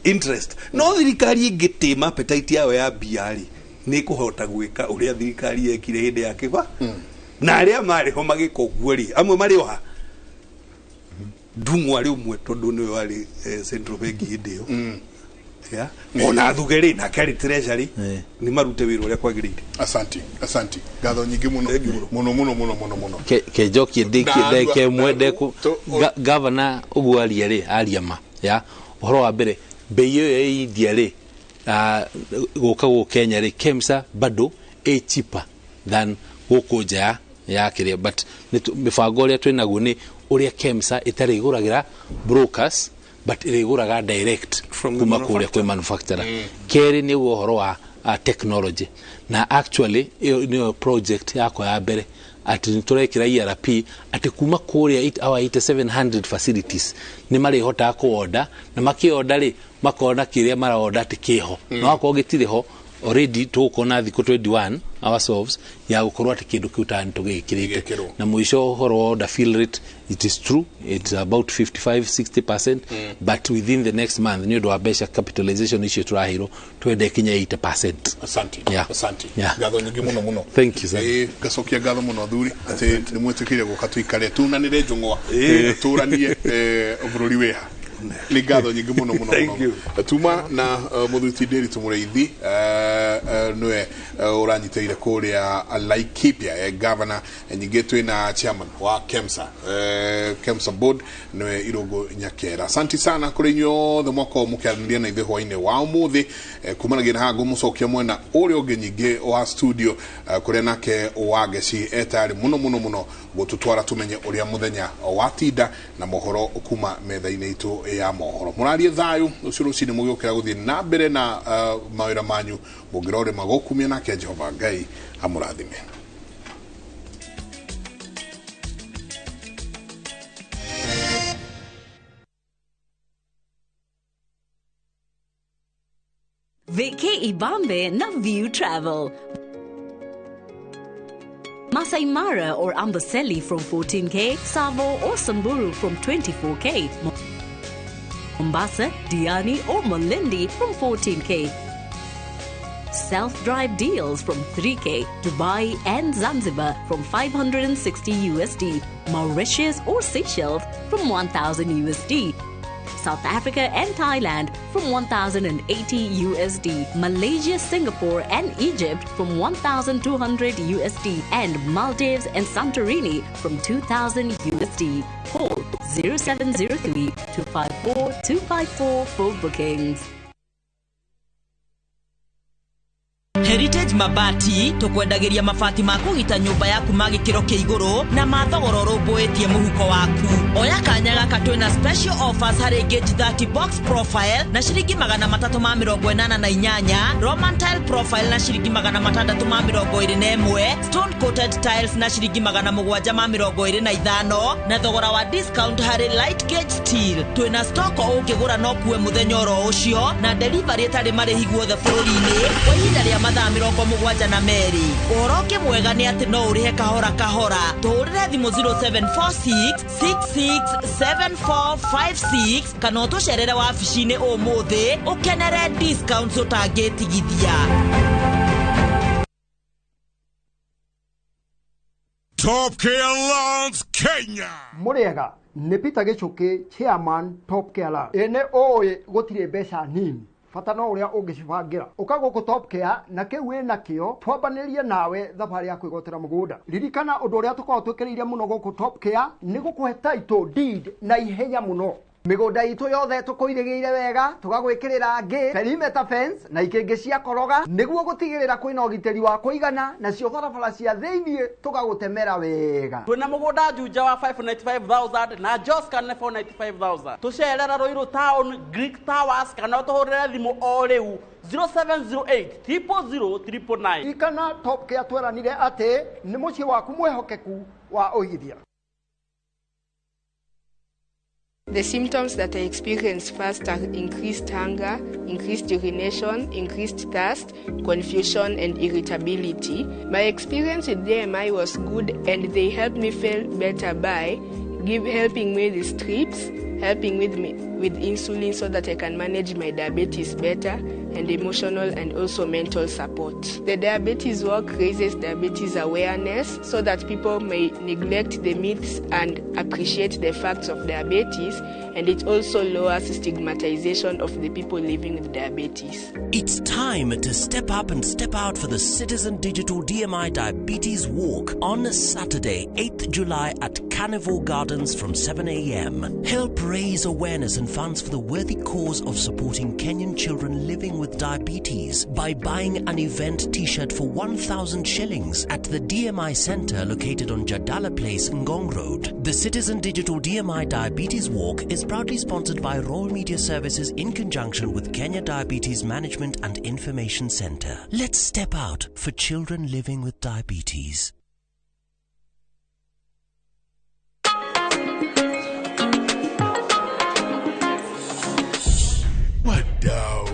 interest. No thirikari ĩngĩtĩma appetite yao ya mbia rĩ, nĩ ĩkũhota gwĩka ũrĩa thirikari yekire hĩndĩ ya kĩba, na arĩa marĩ ho magĩka ũguo rĩ, amwe marĩ oha Ndung'u arĩ ũmwe tondũ nĩwe warĩ central bank hĩndĩ ĩyo, yeah? Ona Thuge rĩ, nake arĩ treasury, nĩ marute wĩra ũrĩa kwagĩrĩire. Asanti, ngatho nyingĩ mũno mũno mũno mũno mũno mũno. Kenjokie ndeke mwe ndeku gavana ũguo aria rĩ, aria ma ya ũhoro wa mbere bei ĩyo ya India rĩ, gũka gũkũ Kenya rĩ, KEMSA bado ĩ cheaper than gũkũ nja ya kĩrĩa, but mĩbango ũrĩa twĩnaguo nĩ ũrĩa KEMSA ĩtarĩ ĩgũragĩra brokers but ĩrĩgũraga direct kuma kũrĩa kwĩ manufacturer. Kerĩ nĩ ũhoro wa technology, na actually ĩyo nĩyo project yakwa ya mbere atĩ nĩ tũrekĩra ERP atĩ kuma kũrĩa our 8700 facilities nĩ marĩhotaga kũonda, na makĩonda rĩ makona kĩrĩa maraonda atĩ kĩho, na wakorwo gĩtirĩ ho already tũgũkorwo na thikũ 21 ourselves ya gũkorwo atĩ kĩndũ kĩu tani tũgĩkĩrĩte. Na mũico ũhoro wa order fill rate, it is true it's about 55-60%, but within the next month nĩ ũndũ wa mbeca capitalization icio tũraheirwo twende kinya 80%. Asante. Yeah. Asante. Yeah. Ngatho nyingĩ mũno mũno. Thank you sir. Ngacokia ngatho mũno thuri atĩ nĩ mwĩtĩkĩire gũka tũikare tunanĩre njũng'wa, tũranie bũrũri wĩha. Nĩ ngatho nyingĩ mũno mũno mũno. Tuma na mũthuri ti Ndiritu Mũrĩithi, nĩwe ũranyitĩrĩire kũrĩa Laikipia, governor. Nyingĩ twĩna chairman wa KEMSA, KEMSA board, nĩwe Irũngũ Nyakera. Asante sana kũrĩ inyuĩ othe mwakorwo mũkĩaranĩria na ithuĩ hwainĩ wa ũmũthĩ. Kumanagia na haha ngũmũcokia mwena ũrĩa ũngĩ nyingĩ wa studio, kũrĩa nake Wangeci etarĩ mũno mũno mũno gũtũtwara tũmenye ũrĩa mũthenya watinda na mohoro kuma metha-inĩ itũ ya mohoro. Mũrarie thayũ ũcio rũcinĩ mũgĩũkĩra gũthiĩ na mbere na mawĩra manyu, mũngĩrorĩma gũkumia nake Jehova Ngai amũrathime. Vicky Ibambe na View Travel. Masai Mara or Amboseli from 14K, Savo or Samburu from 24K, Mombasa, Diani or Malindi from 14K. Self-drive deals from 3K, Dubai and Zanzibar from 560 USD, Mauritius or Seychelles from 1000 USD, South Africa and Thailand from 1080 USD, Malaysia, Singapore and Egypt from 1200 USD, and Maldives and Santorini from 2000 USD. Call 0703 254 254 for bookings. Heritage Mabati tukwendagĩria mabati ma kũgita nyũmba yaku ma gĩkĩro kĩa igũrũ na ma thogora ũrũmbũĩtie mũhuko waku. Oya kanya gaka twĩna special offers harĩ gauge 30 box profile na ciringi 388, Roman tile profile na ciringi 621, stone coated tiles na ciringi 725, na thogora wa discount harĩ light gauge steel. Twĩna stock ũngĩgũra no kuwe mũthenya oro ũcio na delivery ĩtarĩ marĩhi guothe bũrũri-inĩ kwa ihinda rĩa mathaa 72. Ũhoro ũngĩ mwega nĩ atĩ no ũrĩhe kahora kahora. Tũhũrĩre thimũ 0746 667456 kana ũtũcerere wabici-inĩ ũmũthĩ ũkenere discounts ũtangĩtigithia. Top Care Loans Kenya. Mũrĩega nĩ Peter Gĩchũkĩ, chairman Top Care Loans. Ĩĩ ũĩ gũtirĩ mbeca nini, bata no ũrĩa ũngĩcibangĩra. Ũka gũkũ Top Care na kĩu wĩna kĩo twambanĩrie nawe thabarĩ ya kwĩgwatĩra mũgũnda. Ririkana ũndũ ũrĩa tũkoragwo twĩkĩrĩire mũno gũkũ Top Care nĩ gũkũhe title deed na ihenya mũno. Mĩgũnda itũ yothe tũkũirĩgĩire wega, tũgagwĩkĩrĩra ngĩ, perimeter fence na ikĩngĩ cia koroga nĩguo gũtigĩrĩra kwĩna ũgitĩri wa kũigana, nacio barabara cia thĩiniĩ tũgagũtemera wega. Twĩna mũgũnda Juja wa 595,000 na Joska nĩ 495,000. Tũcerera Ruiru Town, Greek Towers kana ũtũhũrĩre thimũ o rĩu 0708 000 999. Ririkana Top Care tweranire atĩ nĩ mũciĩ waku mwĩhokeku wa ũigithia. The symptoms that I experienced first are increased hunger, increased urination, increased thirst, confusion, and irritability. My experience with DMI was good, and they helped me feel better by helping me with strips, helping with me with insulin so that I can manage my diabetes better, and emotional and also mental support. The diabetes work raises diabetes awareness so that people may neglect the myths and appreciate the facts of diabetes, and it also lowers stigmatization of the people living with diabetes. It's time to step up and step out for the Citizen Digital DMI Diabetes Walk on Saturday, 8th July at Carnival Gardens from 7 a.m. Help raise awareness and funds for the worthy cause of supporting Kenyan children living with diabetes by buying an event t-shirt for 1,000 shillings at the DMI Center located on Jadala Place, Ngong Road. The Citizen Digital DMI Diabetes Walk is proudly sponsored by Royal Media Services in conjunction with Kenya Diabetes Management and Information Center. Let's step out for children living with diabetes. Wadau,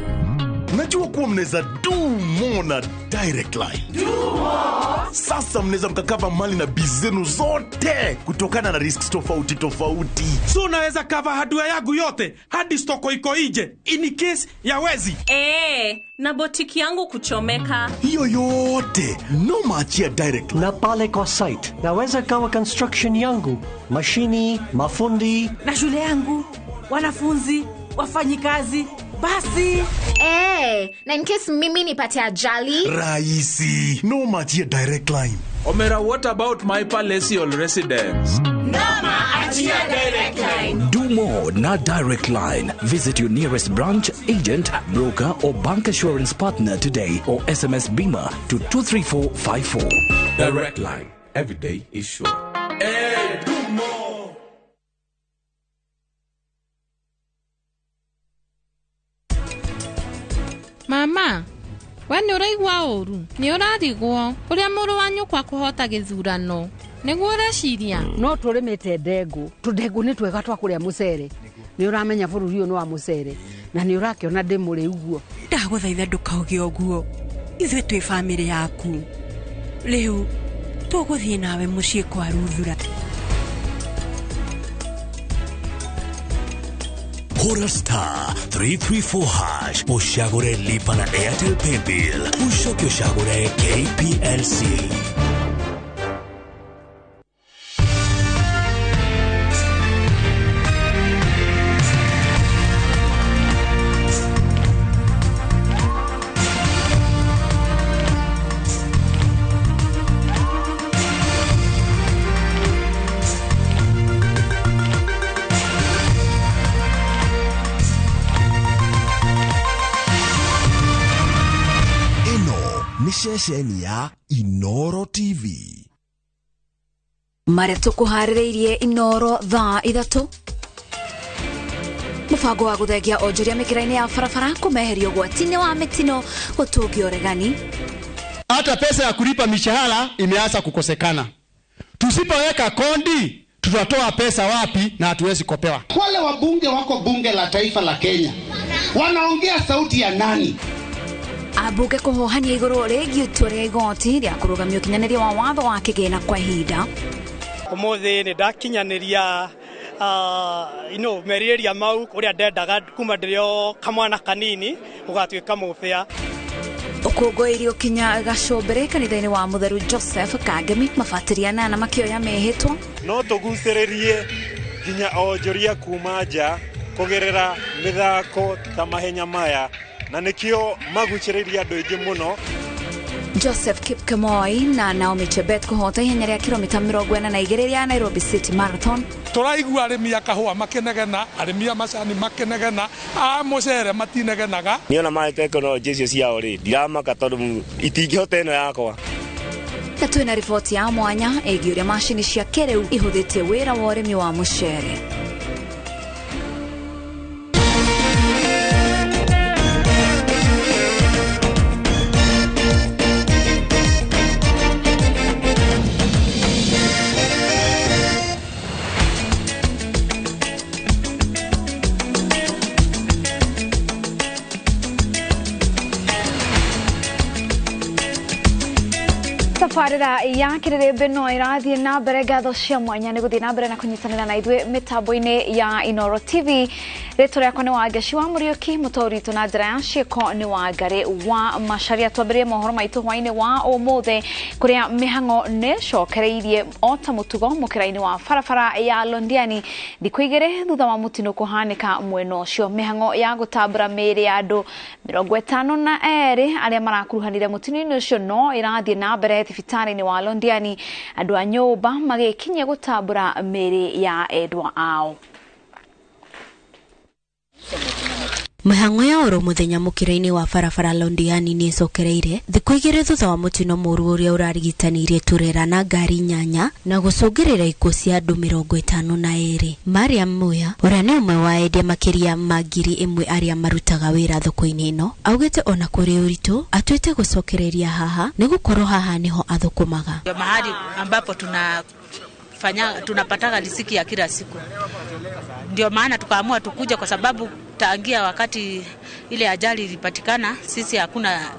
najua kuwa mnaweza do more na Direct Line. Do more. Sasa mnaweza mkacover mali na biz zenu zote kutokana na risks tofauti tofauti. So unaweza cover hardware yangu yote hadi stoko iko ije in case ya wezi. Na botiki yangu kuchomeka. Hiyo yote no maachia Direct Line. Na pale kwa site naweza cover construction yangu, mashini, mafundi na shule yangu, wanafunzi, wafanyikazi. Basi. Na in case mimi nipate ajali. Rahisi. No maachia Direct Line. Omera, what about my palatial residence? Noma achia Direct Line. Do more na Direct Line. Visit your nearest branch, agent, broker or bank assurance partner today or SMS BIMA to 23454. Direct Line. Every day is sure. Hey, do more. Mama, we nĩ ũraigua ũru nĩ ũrarigwo ũrĩa mũrũ wa nyũkwa kũhota gĩthurano nĩguo ũreciria. No tũrĩmĩte ndengũ, tũndengũ nĩ twega twa kũrĩa mũcere. Nĩ ũramenya bũrũri ũyũ nĩ wa mũcere na nĩ ũrakĩona ndĩ mũrĩu guo. Ndagũthaitha ndũkauge ũguo, ithuĩ twĩ bamĩrĩ yaku. Rĩu tũgũthiĩ nawe mũciĩ kwa Ruthura. Hura star 334 hash ushagure lipa na Airtel Paybill ushoke ushagure KPLC. Ceceni ya Inoro TV. Marĩa tũkũharĩrĩirie Inoro thaa 3. Mũbango wa gũthengia onjoria mĩkĩra-inĩ ya barabara kũmeheria ũgwati-inĩ wa mĩtino gũtũngia ũregani. Hata pesa ya kulipa mishahara imeanza kukosekana. Tusipoweka kondi tutatoa pesa wapi na hatuwezi kopewa? Wale wabunge wako bunge la taifa la Kenya wanaongea sauti ya nani? Ambunge kũhohania igũrũ rĩgiĩ itua rĩa igoti rĩa kũrũgamia ũkinyanĩria wa watho wa kĩgĩna kwa ihinda. Ũmũthĩ nĩ ndakinyanĩria merirĩria mau ũrĩa ndendaga kuma ndĩrĩ o kamwana kanini gũgatuĩka mũbĩa. Ũkũngũĩri ũkinya gacũmbĩrĩ kanitha-inĩ wa Mũtheru Joseph Kangemi, mabatĩri anana makĩoya mĩhĩtwa. No tũgucĩrĩrie nginya onjoria kuma nja kũgerera mĩthako ta mahenya maya na nĩkĩo magucĩrĩirie andũ aingĩ mũno. Joseph Kipkemoi na Naomi Chebet kũhota ihenya rĩa kilomita 42 rĩa Nairobi City Marathon. Tũraigua arĩmi a kahũa makĩnegena, arĩmi a macani makĩnegena, a mũcere matinegenaga. Niona ma tekinoronjĩ icio ciao rĩ, ndiramaka tondũ itingĩhota ĩno yakwa. Na twĩna riboti ya mwanya ĩgiĩ ũrĩa macini cia kĩrĩu ihũthĩtie wĩra wa ũrĩmi wa mũcere. Tabarĩra ya kĩrĩrĩmbĩ no ĩrathiĩ na mbere. Ngatho cia mwanya nĩ gũthiĩ na mbere na kũnyitanĩra na ithuĩ mĩtambo-inĩ ya Inoro TV. Rĩtwa rĩakwa nĩ Wangeci wa Mũriũki, mũtaũri witũ na njĩra ya ciĩko nĩ Wangari wa Macharia. Twambĩrĩrie mohoro maitũ hwaĩ-inĩ wa ũmũthĩ kũrĩa mĩhang'o nĩ ĩcokereirie o ta mũtugo mũkĩra-inĩ wa barabara ya Londiani thikũ igĩrĩ thutha wa mũtino kũhanĩka mwena ũcio. Mĩhang'o ya gũtambũra mĩĩrĩ ya andũ 52 arĩa marakuruhanire mũtino-inĩ ũcio no ĩrathiĩ na mbere thibitarĩ-inĩ wa Londiani, andũ a nyũmba magĩkinyia gũtambũra mĩĩrĩ ya endwa ao. Mĩhang'o ya oro mũthenya mũkĩra-inĩ wa barabara Londiani nĩ ĩcokereire thikũ igĩrĩ thutha wa mũtino mũũru ũrĩa ũrarigitanĩirie turera na ngari 8 na gũcũngĩrĩra ikuũ cia andũ 52. Mariam Muya ũrĩa nĩ ũmwe wa endia makĩria ma 1,000 arĩa marutaga wĩra thoko-inĩ ĩno augĩte ona kũrĩ ũritũ atuĩte gũcokereria haha nĩ gũkorwo haha nĩho athũkũmaga. Mahali ambapo tunapataga riziki ya kila siku, ndio maana tukaamua tukuja, kwa sababu tangia wakati ile ajali ilipatikana sisi hakuna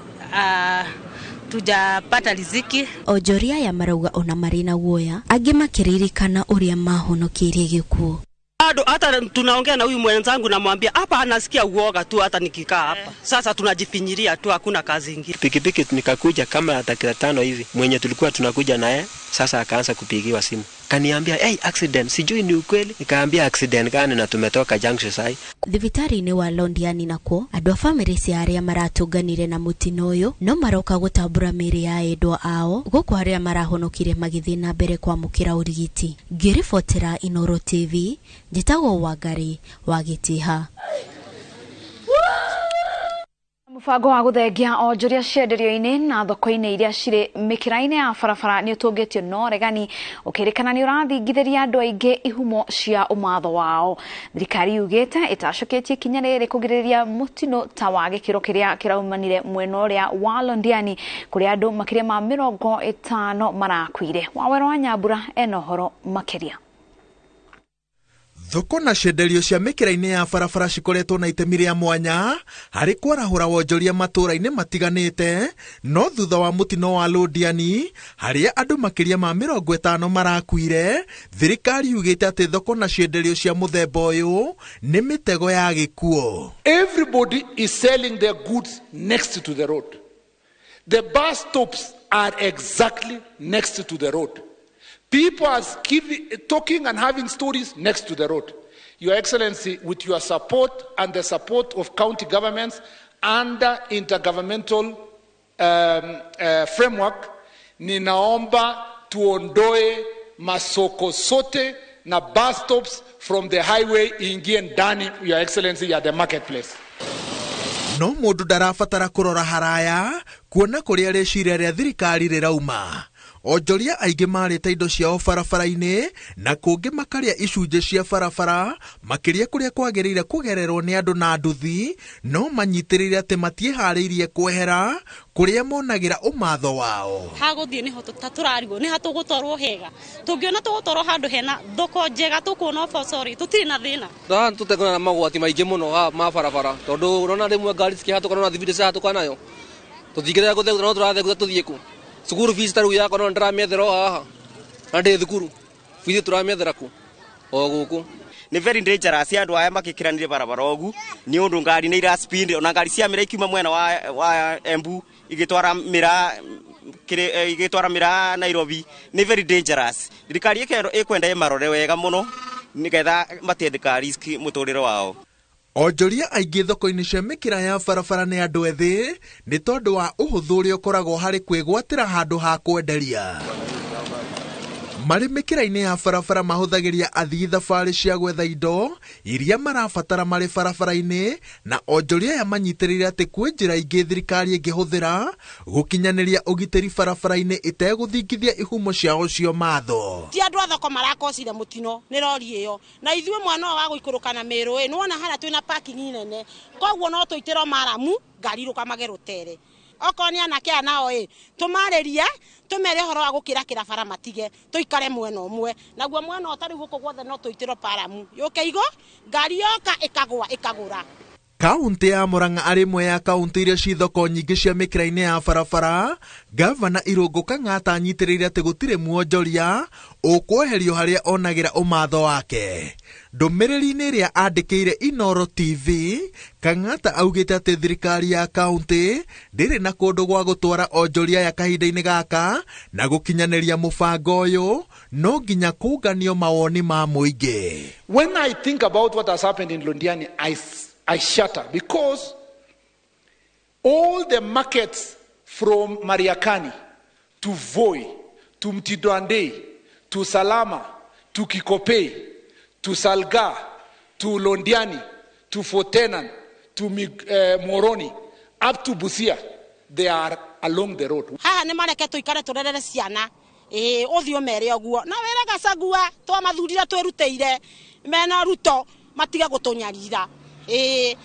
tujapata riziki. Onjoria ya marauga ona marĩ na guoya, angĩ makĩririkana ũrĩa mahonokirie gĩkuũ. Bado hata tunaongea na huyu mwenzangu, namwambia hapa anasikia uoga tu hata nikikaa hapa. Sasa tunajifinyiria tu, hakuna kazi ingine. Pikipiki nikakuja kama dakika 5 hivi, mwenye tulikuwa tunakuja naye sasa akaanza kupigiwa simu. Kaniambia, "Hey, accident, sijui ni ukweli." Nikaambia accident gani na tumetoka junction sai. Thibitarĩ-inĩ wa Londiani nakuo andũ a bamĩrĩ cia arĩa maratũnganire na mũtino ũyũ no maroka gũtambũra mĩĩrĩ ya endwa ao gũkũ arĩa marahonokire magĩthiĩ na mbere kwamũkĩra ũrigiti. Ngĩribotera Inoro TV, njĩtagwo Wangari wa Gĩtiha. Mũbango wa gũthengia onjoria cienderio-inĩ na thoko-inĩ iria cirĩ mĩkĩra-inĩ ya barabara nĩ ũtũngĩtio no regani ũkĩrĩkana nĩ ũrathingithĩria andũ aingĩ ihumo cia ũmatho wao. Thirikari yugĩte ĩtacũkĩtie ikinya rĩrĩ kũgirĩrĩria mũtino ta wa gĩkĩro kĩrĩa kĩraumanire mwena ũrĩa wa Londiani kũrĩa andũ makĩria ma 50 marakuire. Wawero wa Nyambura ena ũhoro makĩria. Thoko na cienderio cia mĩkĩra-inĩ ya barabara cikoretwo na itemi rĩa mwanya harĩ kwarahũra wonjoria matũũra-inĩ matiganĩte, no thutha wa mũtino wa Londiani harĩa andũ makĩria ma 50 marakuire, thirikari yugĩte atĩ thoko na cienderio cia mũthemba ũyũ nĩ mĩtego ya gĩkuũ. Everybody is selling their goods next to the road. The bus stops are exactly next to the road. People are talking and having stories next to the road. Your Excellency, with your support and the support of county governments under intergovernmental framework, ninaomba tuondoe masoko sote na bus stops from the highway ingie ndani, Your Excellency, ya the marketplace. No mũndũ ndarabatara kũrora haraya kuona kũrĩa rĩciria rĩa thirikari rĩrauma. Onjoria aingĩ marĩte indo ciao barabara-inĩ na kũngĩ makarĩa icunjĩ cia barabara makĩria kũrĩa kwagĩrĩire kũgererwo nĩ andũ na nduthi, no manyitĩrĩire atĩ matiĩharĩirie kwehera kũrĩa monagĩra ũmatho wao. Ha gũthiĩ nĩho tũrarigwo nĩ ha tũgũtwarwo hega, tũngĩona tũgũtwarwo handũ hena thoko njega tũkuona ũboco rĩ, tũtirĩ na thĩna. Haha nĩtũtekũona na magwati maingĩ mũno ma barabara, tondũ ũrona rĩmwe ngari cikĩhatũka no thibindi ciratũka nayo tũtingĩrega gũthegutha no tũrathegutha tũthiĩ kũ. Cukuru fees ta rĩu yakwa no ndĩramĩethera o haha na ndĩ thukuru fees tũramĩethera kũ o gũkũ. Nĩ very dangerous andũ aya makĩkĩranire barabara ũgu nĩ ũndũ ngari nĩ ira speed, ona ngari cia mĩra ikiuma mwena wa Embu igĩtwara mĩra Nairobi nĩ very dangerous. Thirikari ĩkwenda ĩmarore wega mũno nĩgetha matendeka risk mũtũrĩre wao. Onjoria aingĩ thoko-inĩ cia mĩkĩra ya barabara nĩ andũ ethĩ nĩ tondũ wa ũhũthũ ũrĩa ũkoragwo harĩ kwĩgwatĩra handũ ha kwenderia. Marĩ mĩkĩra-inĩ ya barabara mahũthagĩria athii thabarĩ cia gwetha indo iria marabatara marĩ barabara-inĩ, na onjoria aya manyitĩrĩire atĩ kwĩ njĩra ingĩ thirikari ĩngĩhũthĩra gũkinyanĩria ũgitĩri barabara-inĩ ĩtegũthingithia ihumo ciao cia matho. Ti andũ a thoko marakocire mũtino nĩ rori ĩyo, na ithuĩ mwana ũyũ wa gũikũrũka na mĩrũ ĩ nĩwona harĩa twĩna parking nene, koguo no tũitĩrwo maramu ngari irũgamage rũtere. Okorwo nĩ anake aya nao ĩ tũmarĩrie tũmere ũhoro wa gũkĩrakĩra bara matige tũikare mwena ũmwe, naguo mwena ũtarĩ gũkũ guothe no tũitĩrwo paramu yũke igo ngari yoka ĩkagũa ĩkagũra. Kaunti ya Murang'a arĩ ĩmwe ya kaunti iria ci thoko nyingĩ cia mĩkĩra-inĩ ya barabara, Gavana Irũngũ Kang'ata anyitĩrĩire atĩ gũtirĩ mwonjoria ũkweherio harĩa onagĩra ũmatho wake. Ndũmĩrĩri-inĩ ĩrĩa andĩkĩire Inoro TV, Kang'ata augĩte atĩ thirikari ya kaunti ndĩrĩ na kũndũ gwa gũtwara onjoria aya kahinda-inĩ gaka, na gũkinyanĩria mũbango ũyũ no nginya kũnganio mawoni ma mũingĩ. When I think about what has happened in Londiani, I shatter, because all the markets from Mariakani to Voi to Mtindwandei to Salama to Kikopey to Salga to Londiani to Fortenan to Moroni, up to Busia, they are along the road. Haha nĩ mareke tũikare tũrerere ciana ĩĩ ũthiĩ ũmere ũguo na wĩre Gachagua twamathurire twĩrutĩire mena Ruto matige gũtũnyarira ĩĩ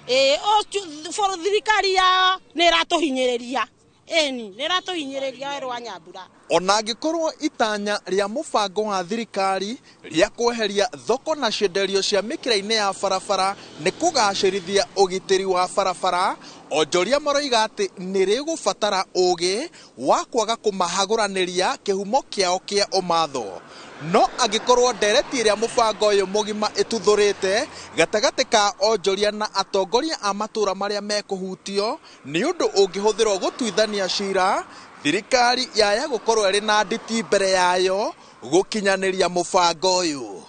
ĩĩ thirikari yao nĩ ĩratũhinyĩrĩria ĩni nĩ ĩratũhinyĩrĩria werũ wa Nyambura. Ona angĩkorwo itanya rĩa mũbango wa thirikari rĩa kweheria thoko na cienderio cia mĩkĩra-inĩ ya barabara nĩ kũgacĩrithia ũgitĩri wa barabara, onjoria maroiga atĩ nĩ rĩgũbatara ũgĩ wa kwaga kũmahagũranĩria kĩhumo kĩao kĩa ũmatho. No angĩkorwo ndereti ĩrĩa mũbango ũyũ mũgima ĩtuthũrĩte gatagatĩ ka onjoria na atongoria a matũra marĩa mekũhutio nĩ ũndũ ũngĩhũthĩrwo gũtuithania cira, thirikari yaya gũkorwo ĩrĩ na nditi mbere yayo gũkinyanĩria mũbango ũyũ.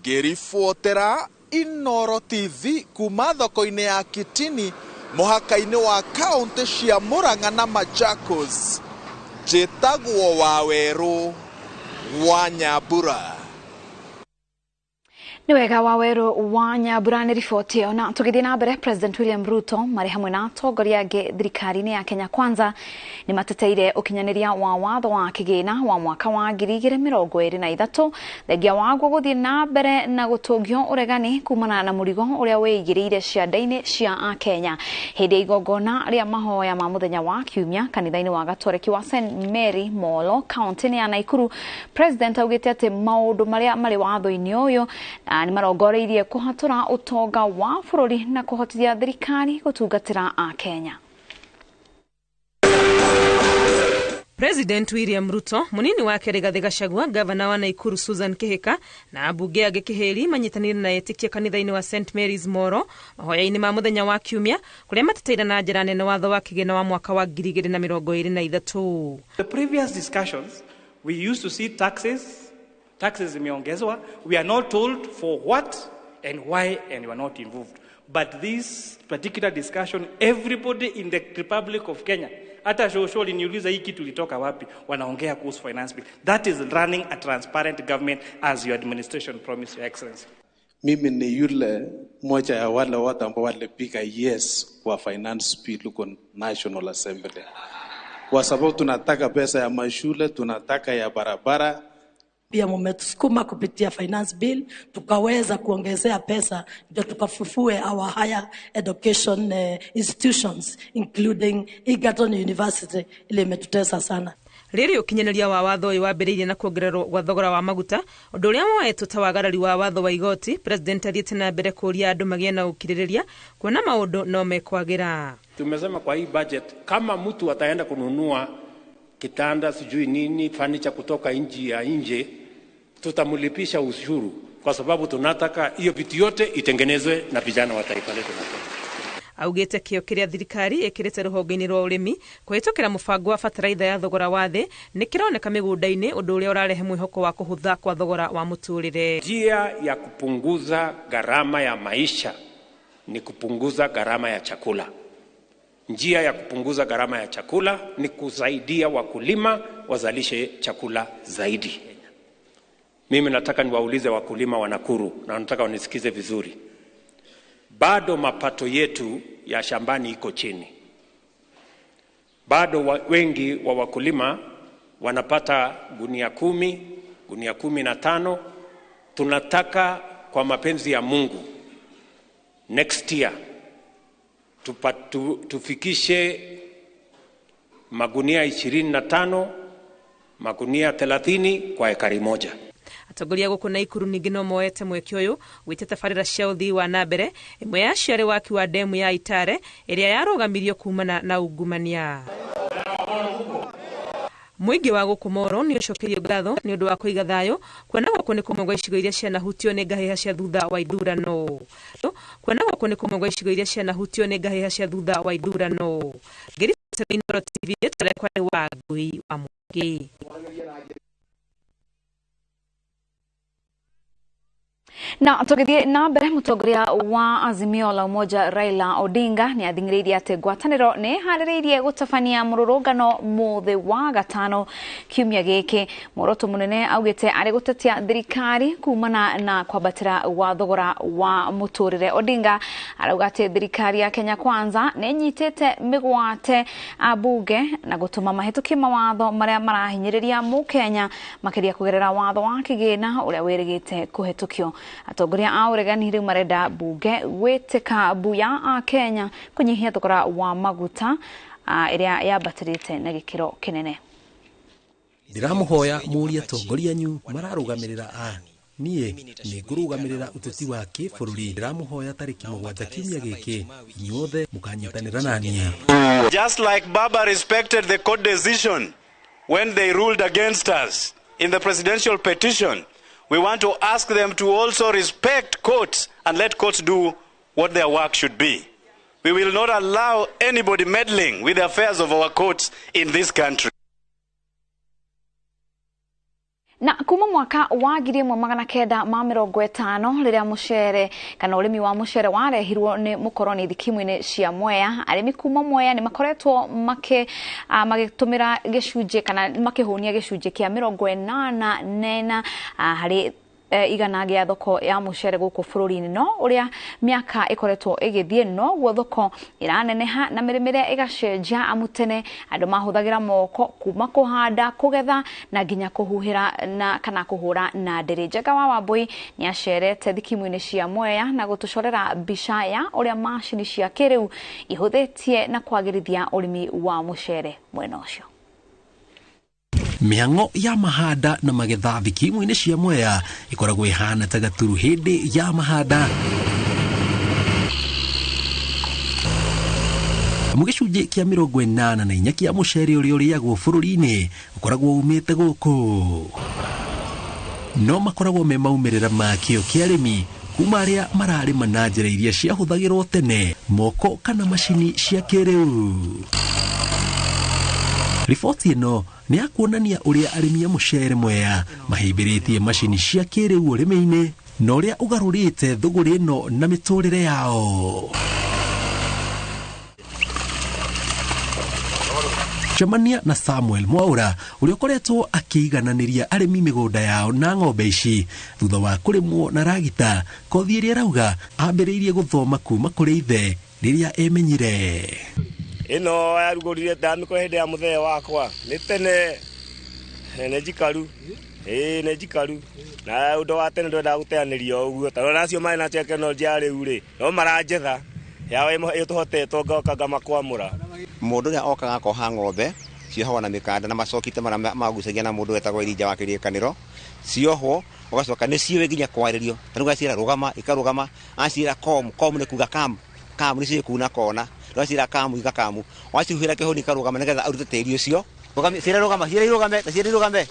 Ngĩribotera Inooro TV kuma thoko-inĩ ya Kitini mũhaka-inĩ wa kaũntĩ cia Murang'a na Machakos, njĩtagwo Wawerũ wa Nyambura. Nĩ wega Wawerũ wa Nyambura nĩ riboti ĩyo. Na tũgĩthiĩ na mbere, President William Ruto marĩ hamwe na atongoria angĩ thirikari-inĩ ya Kenya Kwanza nĩ mateteire ũkinyanĩria wa watho wa kĩgĩna wa mwaka wa 2023 thengia waguo gũthiĩ na mbere na gũtũngio ũregani kumana na mũrigo ũrĩa wĩigĩrĩire cianda-inĩ cia Akenya. Hĩndĩ ya igongona rĩa mahoya ma mũthenya wa Kiumia kanitha-inĩ wa Gatoreki wa St Mary Molo kaunti-inĩ ya Nakuru, President augĩte atĩ maũndũ marĩa marĩ watho-inĩ ũyũ nĩ marongoreirie kũhatũra ũtonga wa bũrũri na kũhotithia thirikari gũtungatĩra Akenya. President William Ruto, munini wake Rigathi Gachagua, gavana wa Nakuru Susan Kihika na ambunge angĩ Kihĩri manyitanĩire na etĩkia kanitha-inĩ wa St Mary's Moro mahoya-inĩ ma mũthenya wa Kiumia kũrĩa mateteire na njĩra nene watho wa kĩgĩna wa mwaka wa 2023. The previous discussions we used to see taxes zimeongezwa. We are not told for what and why, and we are not involved. But this particular discussion, everybody in the Republic of Kenya, hata shosho liniuliza hii kitu ilitoka wapi, wanaongea kuhusu finance bill. That is running a transparent government as your administration promised, Your Excellency. Mimi ni yule mmoja ya wale watu ambao walipiga yes kwa finance bill huko National Assembly, kwa sababu tunataka pesa ya mashule, tunataka ya barabara. Pia mmetusukuma kupitia finance bill tukaweza kuongezea pesa ndio tukafufue our higher education institutions including Egerton University ile imetutesa sana. Rĩrĩ ũkinyanĩria wa watho ũyũ wambĩrĩirie na kuongererwo gwa thogora wa maguta, ũndũ ũrĩa woetwo ta wagarari wa watho wa igoti. President athiĩte na mbere kũũria andũ magĩe na ũkirĩrĩria kuona maũndũ no mekwagĩra. Tumesema kwa hii budget kama mtu ataenda kununua kitanda sijui nini furniture kutoka nchi ya nje, tutamlipisha ushuru kwa sababu tunataka hiyo vitu yote itengenezwe na vijana wa taifa letu la Kenya. Augite kĩo kĩrĩa thirikari ĩkĩrĩte rũhonge-inĩ rwa ũrĩmi kũhĩtũkĩra mũbango wa bataraitha ya thogora wa thĩ nĩ kĩroneka mĩgũnda-inĩ, ũndũ ũrĩa ũrarehe mwĩhoko wa kũhũtha kwa thogora wa mũtũrĩre. Njia ya kupunguza gharama ya maisha ni kupunguza gharama ya chakula. Njia ya kupunguza gharama ya chakula ni kusaidia wakulima wazalishe chakula zaidi. Mimi nataka niwaulize wakulima wa Nakuru na nataka wanisikize vizuri. Bado mapato yetu ya shambani iko chini. Bado wengi wa wakulima wanapata gunia 10, gunia 15. Tunataka kwa mapenzi ya Mungu next year tufikishe magunia 25, magunia 30 kwa ekari moja. Atongoria gũkũ Nakuru ningĩ no moete mweke ũyũ gwĩtia tabarĩra cia ũthii wa na mbere, ĩmwe yacio arĩ waki wa ndemu ya Itare ĩrĩa yarũgamirio kumana na ungumania. Mũingĩ wa gũkũ Moro nĩ ũcokeirio ngatho nĩ ũndũ wa kũiga thayũ kuona gũkũ nĩ kũmwe gwa icigo iria cianahutio nĩ ngahĩha cia thutha wa ithurano. Kuona gũkũ nĩ kũmwe gwa icigo iria cianahutio nĩ ngahĩha cia thutha wa ithurano. Ngĩribotera Inooro TV rĩtwa rĩakwa nĩ Wangui wa Mũingĩ. Na tũgĩthiĩ na mbere, mũtongoria wa Azimio la Umoja Raila Odinga nĩ athing'ĩrĩirie atĩ ngwatanĩro nĩ ĩharĩrĩirie gũtabania mũrũrũngano mũthĩ wa gatano kiumia gĩkĩ. Muoroto mũnene augĩte arĩ gũtetia thirikari kumana na kwambatĩra gwa thogora wa mũtũrĩre. Odinga arauga atĩ thirikari ya Kenya Kwanza nĩ ĩnyitĩte mĩgwate ambunge na gũtũma mahĩtũkie mawatho marĩa marahinyĩrĩria mũkenya, makĩria kũgerera watho wa kĩgĩna ũrĩa wĩrĩgĩte kũhetũkio. Atongoria a ũregani rĩu marenda mbunge gwĩtĩka mbu ya akenya kũnyihia thogora wa maguta ĩrĩa yambatĩrĩte na gĩkĩro kĩnene. Ndĩramũhoya mũrie atongoria anyu mararũgamĩrĩra a niĩ nĩ ngũrũgamĩrĩra ũteti wa kĩbũrũri. Ndĩramũhoya tarĩki 7 kiumia gĩkĩ inyuothe mũkanyitanĩra na niĩ. Just like Baba respected the court decision when they ruled against us in the presidential petition, we want to ask them to also respect courts and let courts do what their work should be. We will not allow anybody meddling with the affairs of our courts in this country. Na kuma mwaka wa 1950 rĩrĩa mũcere kana ũrĩmi wa mũcere warehirwo nĩ mũkoroni thikimu-inĩ cia Mwea, arĩmi kuma Mwea nĩ makoretwo magĩtũmĩra gĩcunjĩ kana makĩhũnia gĩcunjĩ kĩa 84 harĩ igana gĩa thoko ya mũcere gũkũ bũrũri-inĩ. No ũrĩa mĩaka ĩkoretwo ĩgĩthiĩ noguo thoko ĩraneneha na mĩrĩmĩre ĩgacenjia, amu tene andũ mahũthagĩra moko kuma kũhanda, kũgetha na nginya kũhuhĩra na kana kũhũra na ndĩrĩ. Njenga wa Wambui nĩ acerete thikimu-inĩ cia Mwea na gũtũcorera mbica ya ũrĩa macini cia kĩrĩu ihũthĩtie na kwagĩrithia ũrĩmi wa mũcere mwena ũcio. Mĩhang'o ya mahanda na magetha thikimu-inĩ cia Mwea ĩkoragwo ĩhana ta gaturu hĩndĩ ya mahanda. Amu gĩcunjĩ kĩa 84 kĩa mũcere ũrĩa ũrĩagwo bũrũri-inĩ ũkoragwo umĩte gũkũ. No makoragwo me maumĩrĩra ma kĩo kĩa arĩmi kuma arĩa mararĩma na njĩra iria ciahũthagĩrwo tene, moko kana macini cia kĩrĩu. Riboti ĩno nĩ ya kuonania ũrĩa arĩmi a mũcere Mwea mahĩmbĩrĩtie macini cia kĩrĩu ũrĩmi-inĩ na ũrĩa ũgarũrĩte thũgũrĩ ĩno na mĩtũrĩre yao. Cemania na Samuel Mwaura ũrĩa ũkoretwo akĩigananĩria arĩmi mĩgũnda yao na ng'ombe ici thutha wa kũrĩmwo na ragita, kothi ĩrĩa arauga ambĩrĩirie gũthoma kuma kũrĩ ithe rĩrĩa emenyire. Ĩno yarugũrire ndamĩkora hĩndĩ ya mũthee wakwa nĩ tene, nĩ njikaru, ĩĩ nĩ njikaru, na ũndũ wa tene ndwendaga gũteanĩrio ũguo, tondũ nacio marĩ na tekinoronjĩ ya rĩu rĩ, no maranjetha yawe ĩtũhotetwo ngoka ngamakwamũra. Mũndũ ũrĩa okaga akoha ng'ombe ciohagwo na mĩkanda na macoki ta marĩa magucagia na mũndũ wetagwo Elijah wa Kĩrĩkanĩro, ciohwo ũgacoka nĩ ciũĩ nginya kwarĩrio, ta rĩu aciĩra rũgama ikarũgama, aciĩra kom, kom nĩ kuga kam, kam nĩ ciĩ kuna kona, rwacira kamu igakamu, wacihuhĩra kĩhũni ikarũgama nĩgetha arute tĩri ũcio. Ciĩra rũgama, ciĩra irũgame, ta ciĩra irũgame.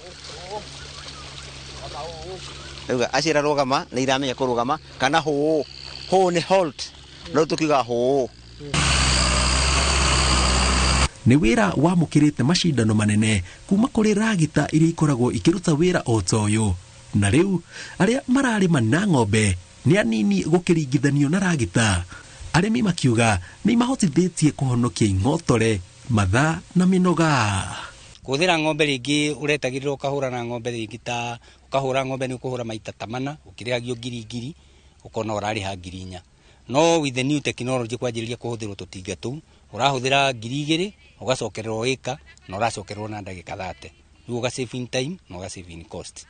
Rĩu aciĩra rũgama nĩ iramenya kũrũgama, kana hũũ, hũũ nĩ halt, no tũkiuga hũũ. Nĩ wĩra wamũkĩrĩte macindano manene kuma kũrĩ ragita iria ikoragwo ikĩruta wĩra o ta ũyũ, na rĩu arĩa mararĩma na ng'ombe nĩ anini gũkĩringithanio na ragita. Arĩmi makiuga nĩ mahotithĩtie kũhonokia ing'otore, mathaa na mĩnoga. Kũhũthĩra ng'ombe rĩngĩ ũretagĩrĩra ũkahũra na ng'ombe rĩngĩ ta ũkahũra ng'ombe nĩ ũkũhũra maita ta mana ũkĩrĩhagio 1,000 ũkona ũrarĩha 4,000. No with the new technology kwanjĩrĩria kũhũthĩrwo tũtinga tũu ũrahũthĩra 2,000 ũgacokererwo ĩka na ũracokererwo na ndagĩka 30, rĩu ũga save in time na ũga save in cost.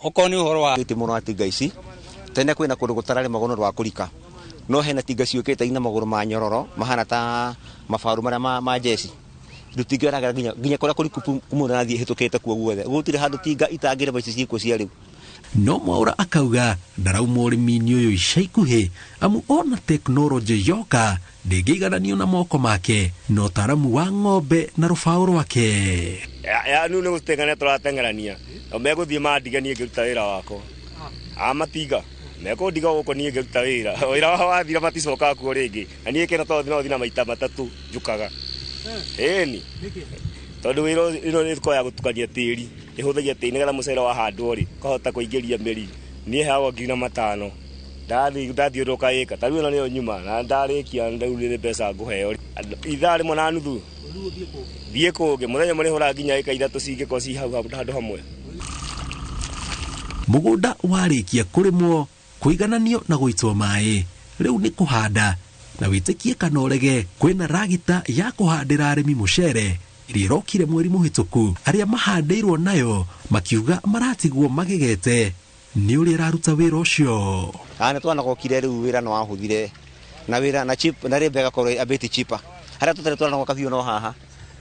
Okorwo nĩ ũhoro wa gĩtĩ mũno wa tinga ici, tene kwĩna kũndũ gũtararĩmagwo nĩ ũndũ wa kũrika, no hena tinga ciũkĩte ina magũrũ ma nyororo mahana ta mabaru marĩa ma jeci, rĩu tinga ĩragera nginya kũrĩa kũriku mũndũ arathiĩ ĩhĩtũkĩte kuo guothe, gũtirĩ handũ tinga itangĩrĩma ici ciĩkuo cia rĩu. No Mwaura akauga ndarauma ũrĩmi-inĩ ũyũ ica ikuhĩ, amu ona tekinoronjĩ yoka ndĩngĩigananio na moko make na ũtaaramu wa ng'ombe na rũbaũ rwake. Ya nĩ gũteng'erania tũrateng'erania, na megũthiĩ mandige niĩ ngĩruta wĩra wakwa, amatiga mekũndiga gũkũ niĩ ngĩruta wĩra, wĩra wao wathira maticokaga kuo rĩngĩ, na niĩ kĩna tondũ no thiĩ na maita matatũ njũkaga. Ĩni tondũ wĩra ĩno nĩ ĩkoragwo ya gũtukania tĩri, ĩhũthagia tĩri nĩgetha mũcere wahandwo rĩ ũkahota kũingĩria mĩri. Niĩ heagwo 5,000 Ndathiũrũrũka ĩka ta rĩu ĩno nĩyo nyuma na ndarĩkia rĩu nĩ mbeca ngũheo ithaa rĩmwe na nuthu thiĩ kũngĩ mũthenya mũrĩhũra nginya ĩka ithatũ cingĩkorwo ci hau handũ hamwe. Mũgũnda warĩkia kũrĩmwo, kũigananio na gũitwo maĩ, rĩu nĩ kũhanda na wĩtĩkie kana ũrege kwĩna ragita ya kũhandĩra arĩmi mũcere ĩrĩa ĩrokire mweri mũhĩtũku. Arĩa mahandĩirwo nayo makiuga maratigwo magegete nĩ ũrĩa ĩraruta wĩra ũcio. Nĩ twanagokire rĩu wĩra nĩ wahũthire na wĩra na chip na rĩmbe ĩgakorwo a bit cheaper. Harĩa tũtarĩ twanagũka biũ no haha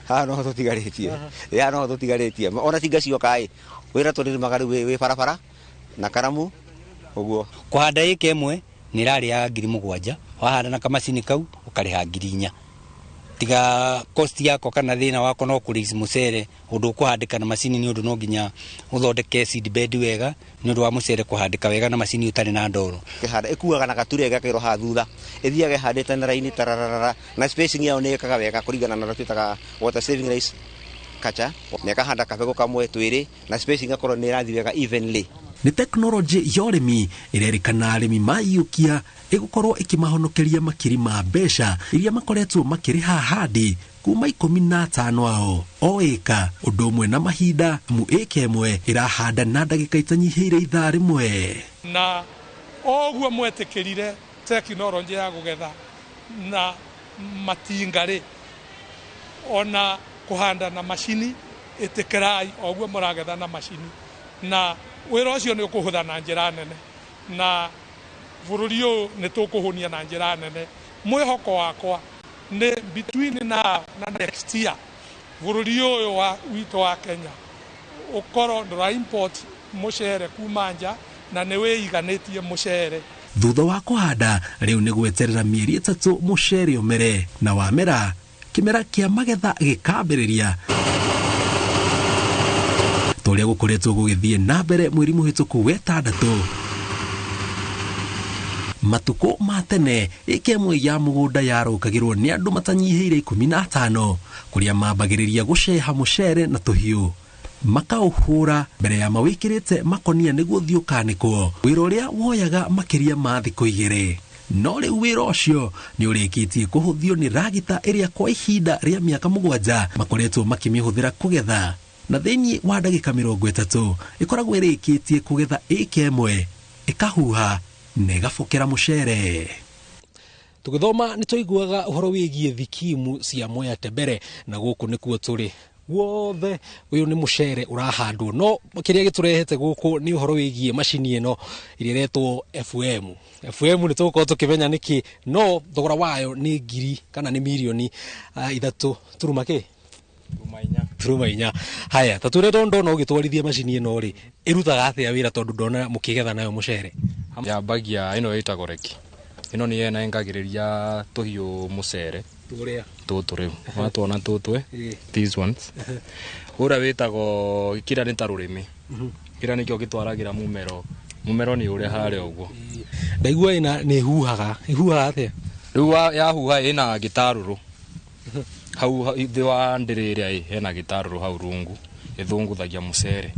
haha no tũtigarĩtie, ya no tũtigarĩtie ona tinga cioka ĩ wĩra tũrĩmaga rĩu wĩ barabara na karamu ũguo. Kũhanda ĩka ĩmwe nĩ ĩrarĩaga 7,000, wahanda na kamacini kau ũkarĩha 4,000. Tiga cost yako kana thĩna wako no kũrĩci mũcere ũndũ ũkũhandĩka na macini nĩ ũndũ no nginya ũthondeke seed bed wega nĩ ũndũ wa mũcere kũhandĩka wega na macini ũtarĩ na ndoro. Kĩhanda ĩkuaga na gature ĩgekĩrwo haha thutha ĩthiaga ĩhandĩte na raini tararara na spacing yao nĩ ĩkaga wega kũringana na ũrĩa twĩtaga water saving rice kacha na ĩkahanda kabegũ kamwe twĩrĩ na spacing ĩgakorwo nĩ ĩrathiĩ wega evenly. Nĩ tekinoronjĩ ya ũrĩmi ĩrerĩkana arĩmi maiyũkia ĩgũkorwo ĩkĩmahonokeria makiri ma mbeca iria makoretwo makĩrĩha handi kuma 15 ao o ĩka ũndũ ũmwe na mahinda mu ĩka ĩmwe ĩrahanda na ndagĩka itanyihĩire ithaa rĩmwe. Na oguo mwetĩkĩrire tekinoronjĩ ya kũgetha na matinga rĩ ona kũhanda na macini ĩtĩkĩrai oguo mũragetha na macini na wĩra ũcio nĩ ũkũhũtha na njĩra nene na bũrũri ũyũ nĩ tũkũhũnia na njĩra nene. Mwĩhoko wakwa nĩ between now na next year bũrũri ũyũ witũ wa Kenya ũkorwo ndũra import mũcere kuma nja na nĩ wĩiganĩtie mũcere. Thutha wa kũhanda rĩu nĩ gweterera mĩeri 3 mũcere ũmere na wamera kĩmera kĩa magetha gĩkambĩrĩria tũrĩa gũkoretwo gũgĩthiĩ na mbere mweri mũhĩtũku wetandatu. Matukũ ma tene ĩka ĩmwe ya mũgũnda yarũkagĩrwo nĩ andũ matanyihĩire 15 kũrĩa mambagĩrĩria gũceha mũcere na tũhiũ makaũhũra mbere ya mawĩkĩrĩte makonia nĩguo ũthiĩ ũkanĩkwo, wĩra ũrĩa woyaga makĩria ma thikũ 2. No rĩu wĩra ũcio nĩ ũrĩkĩtie kũhũthio nĩ ragita ĩrĩa kwa ihinda rĩa mĩaka 7 makoretwo makĩmĩhũthĩra kũgetha na thĩinĩ wa ndagĩka 30 ĩkoragwo ĩrĩkĩtie kũgetha ĩka ĩmwe ĩkahuha na ĩgabokera mũcere. Tũgĩthoma nĩ twaiguaga ũhoro wĩgiĩ thikimu cia Mwea Tembere na gũkũ nĩkuo tũrĩ wothe ũyũ nĩ mũcere ũrahandwo no kĩrĩa gĩtũrehete gũkũ nĩ ũhoro wĩgiĩ macini ĩno ĩrĩa ĩretwo FM. FM nĩ tũgũkorwo tũkĩmenya nĩkĩ no thogora wayo nĩ ngiri kana nĩ mirioni 3 turuma kĩ turuma inya. Haya ta tũrĩa ndona ũgĩtwarithia macini ĩno rĩ ĩrutaga atĩa wĩra tondũ ndona mũkĩgetha nayo mũcere? Yambagia ĩno ĩtagwo reki. Ĩno nĩ ĩnengagĩrĩria tũhiũ mũcere tũrĩa tũtũ rĩu watuona tũtwe these ones ũrĩa wĩtagwo kĩrĩa nĩ ta rũrĩmĩ kĩrĩa nĩkĩo gĩtwaragĩra mũmero mũmero nĩ ũrĩa harĩa ũguo. Ndaigua ĩna nĩ huhaga ĩhuhaga atĩa? Rĩu yahuha ĩna gĩtarũrũ hau thĩ wa ndĩrĩ ĩrĩa hena gĩtarũrũ hau rungu ĩthũngũthagia mũcere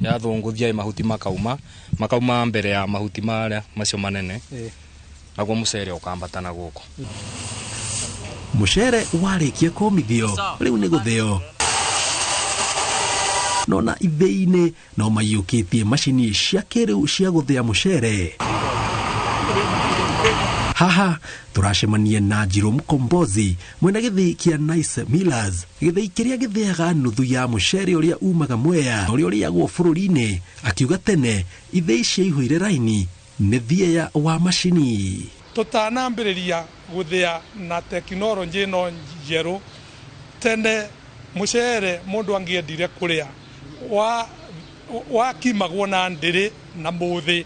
yathũngũthia mahuti makauma mbere ya mahuti marĩa macio manene naguo mũcere ũkambata na gũkũ. Mũcere warĩkia kũmithio rĩu nĩ gũthĩo no na ithĩi-inĩ no maiyũkĩtie macini cia kĩrĩu cia gũthĩa mũcere. Haha tũracemania na Njirũ Mkombozi mwena gĩthĩi kĩa Nice Millers, gĩthĩi kĩrĩa gĩthĩaga nuthu ya mũcere ũrĩa umaga Mwea ũrĩa ũrĩagwo bũrũri-inĩ. Akiuga tene ithĩi ciaihũire raini nĩ thieya wa macini. Tũtanambĩrĩria gũthĩa na tekinoronjĩ ĩno njerũ tene mũcere mũndũ angĩendire kũrĩa wakimagwo na ndĩrĩ na mũthĩ.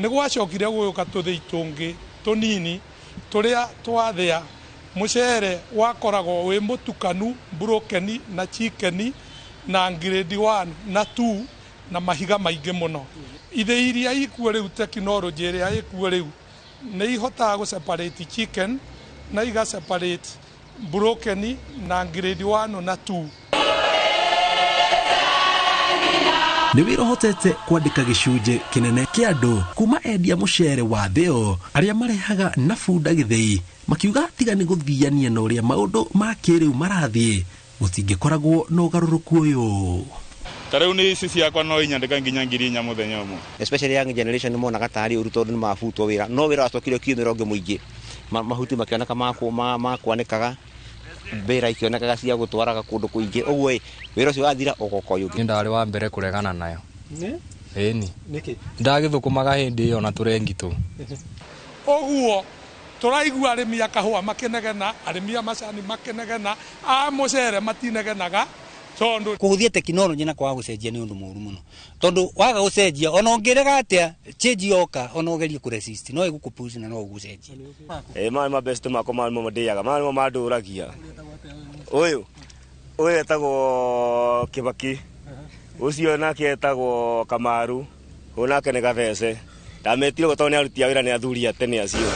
Nĩ gwacokire gũgĩũka tũthĩi tũngĩ tũnini tũrĩa twathĩa mũcere wakoragwo wĩ mũtukanu mburũkeni na chikeni na grade 1 na 2 na mahiga maingĩ mũno. Ithĩi iria ikuo rĩu tekinoronjĩ ĩrĩa ĩkuo rĩu nĩ ihotaga gũ separate chicken na iga separate broken na grade 1 na 2. Nĩ wĩra ũhotete kwandĩka gĩcunjĩ kĩnene kĩa andũ kuma endia mũcere wa thĩo arĩa marehaga na bunda gĩthĩi makiuga tiga nĩ gũthiania na ũrĩa maũndũ ma kĩrĩu marathiĩ gũtingĩkoragwo na ũgarũrũku ũyũ. Ta rĩu nĩ ici ciakwa no inyandĩka nginya 4,000 mũthenya ũmwe. Especially young generation monaga tarĩ ũru tondũ nĩ mabutwo wĩra, no wĩra wacokire ũkiumĩra ũngĩ mũingĩ, mahuti makĩoneka makwanĩkaga, mbĩra ikĩonekaga cia gũtwaraga kũndũ kũingĩ, ũguo wĩra ũcio wathira ũgoka ũyũ ũngĩ. Nĩ ndarĩ wa mbere kũregana nayo. Ĩni ndagĩthũkũmaga hĩndĩ ĩyo na tũrengi tũ. Ũguo tũraigua arĩmi a kahũa makĩnegena, arĩmi a macani makĩnegena, a mũcere matinegenaga. Tondu kũhũthia tekinoronjĩ na kwaga gũcenjia nĩ ũndũ mũũru mũno, tondũ waga gũcenjia ona ũngĩrega atĩa change yoka ona ũgerie kũresist no ĩgũkũpush na no ũgũcenjia. Maya nĩ mabest makwa, maya nĩmo ndĩaga, maya nĩmo mandũragia. Ũyũ etagwo Kĩbaki, ũcio nake etagwo Kamaru, ũyũ nake nĩ Gathece. Ndametire ũguo tondũ nĩ aruti a wĩra, nĩ athuri a tene acio.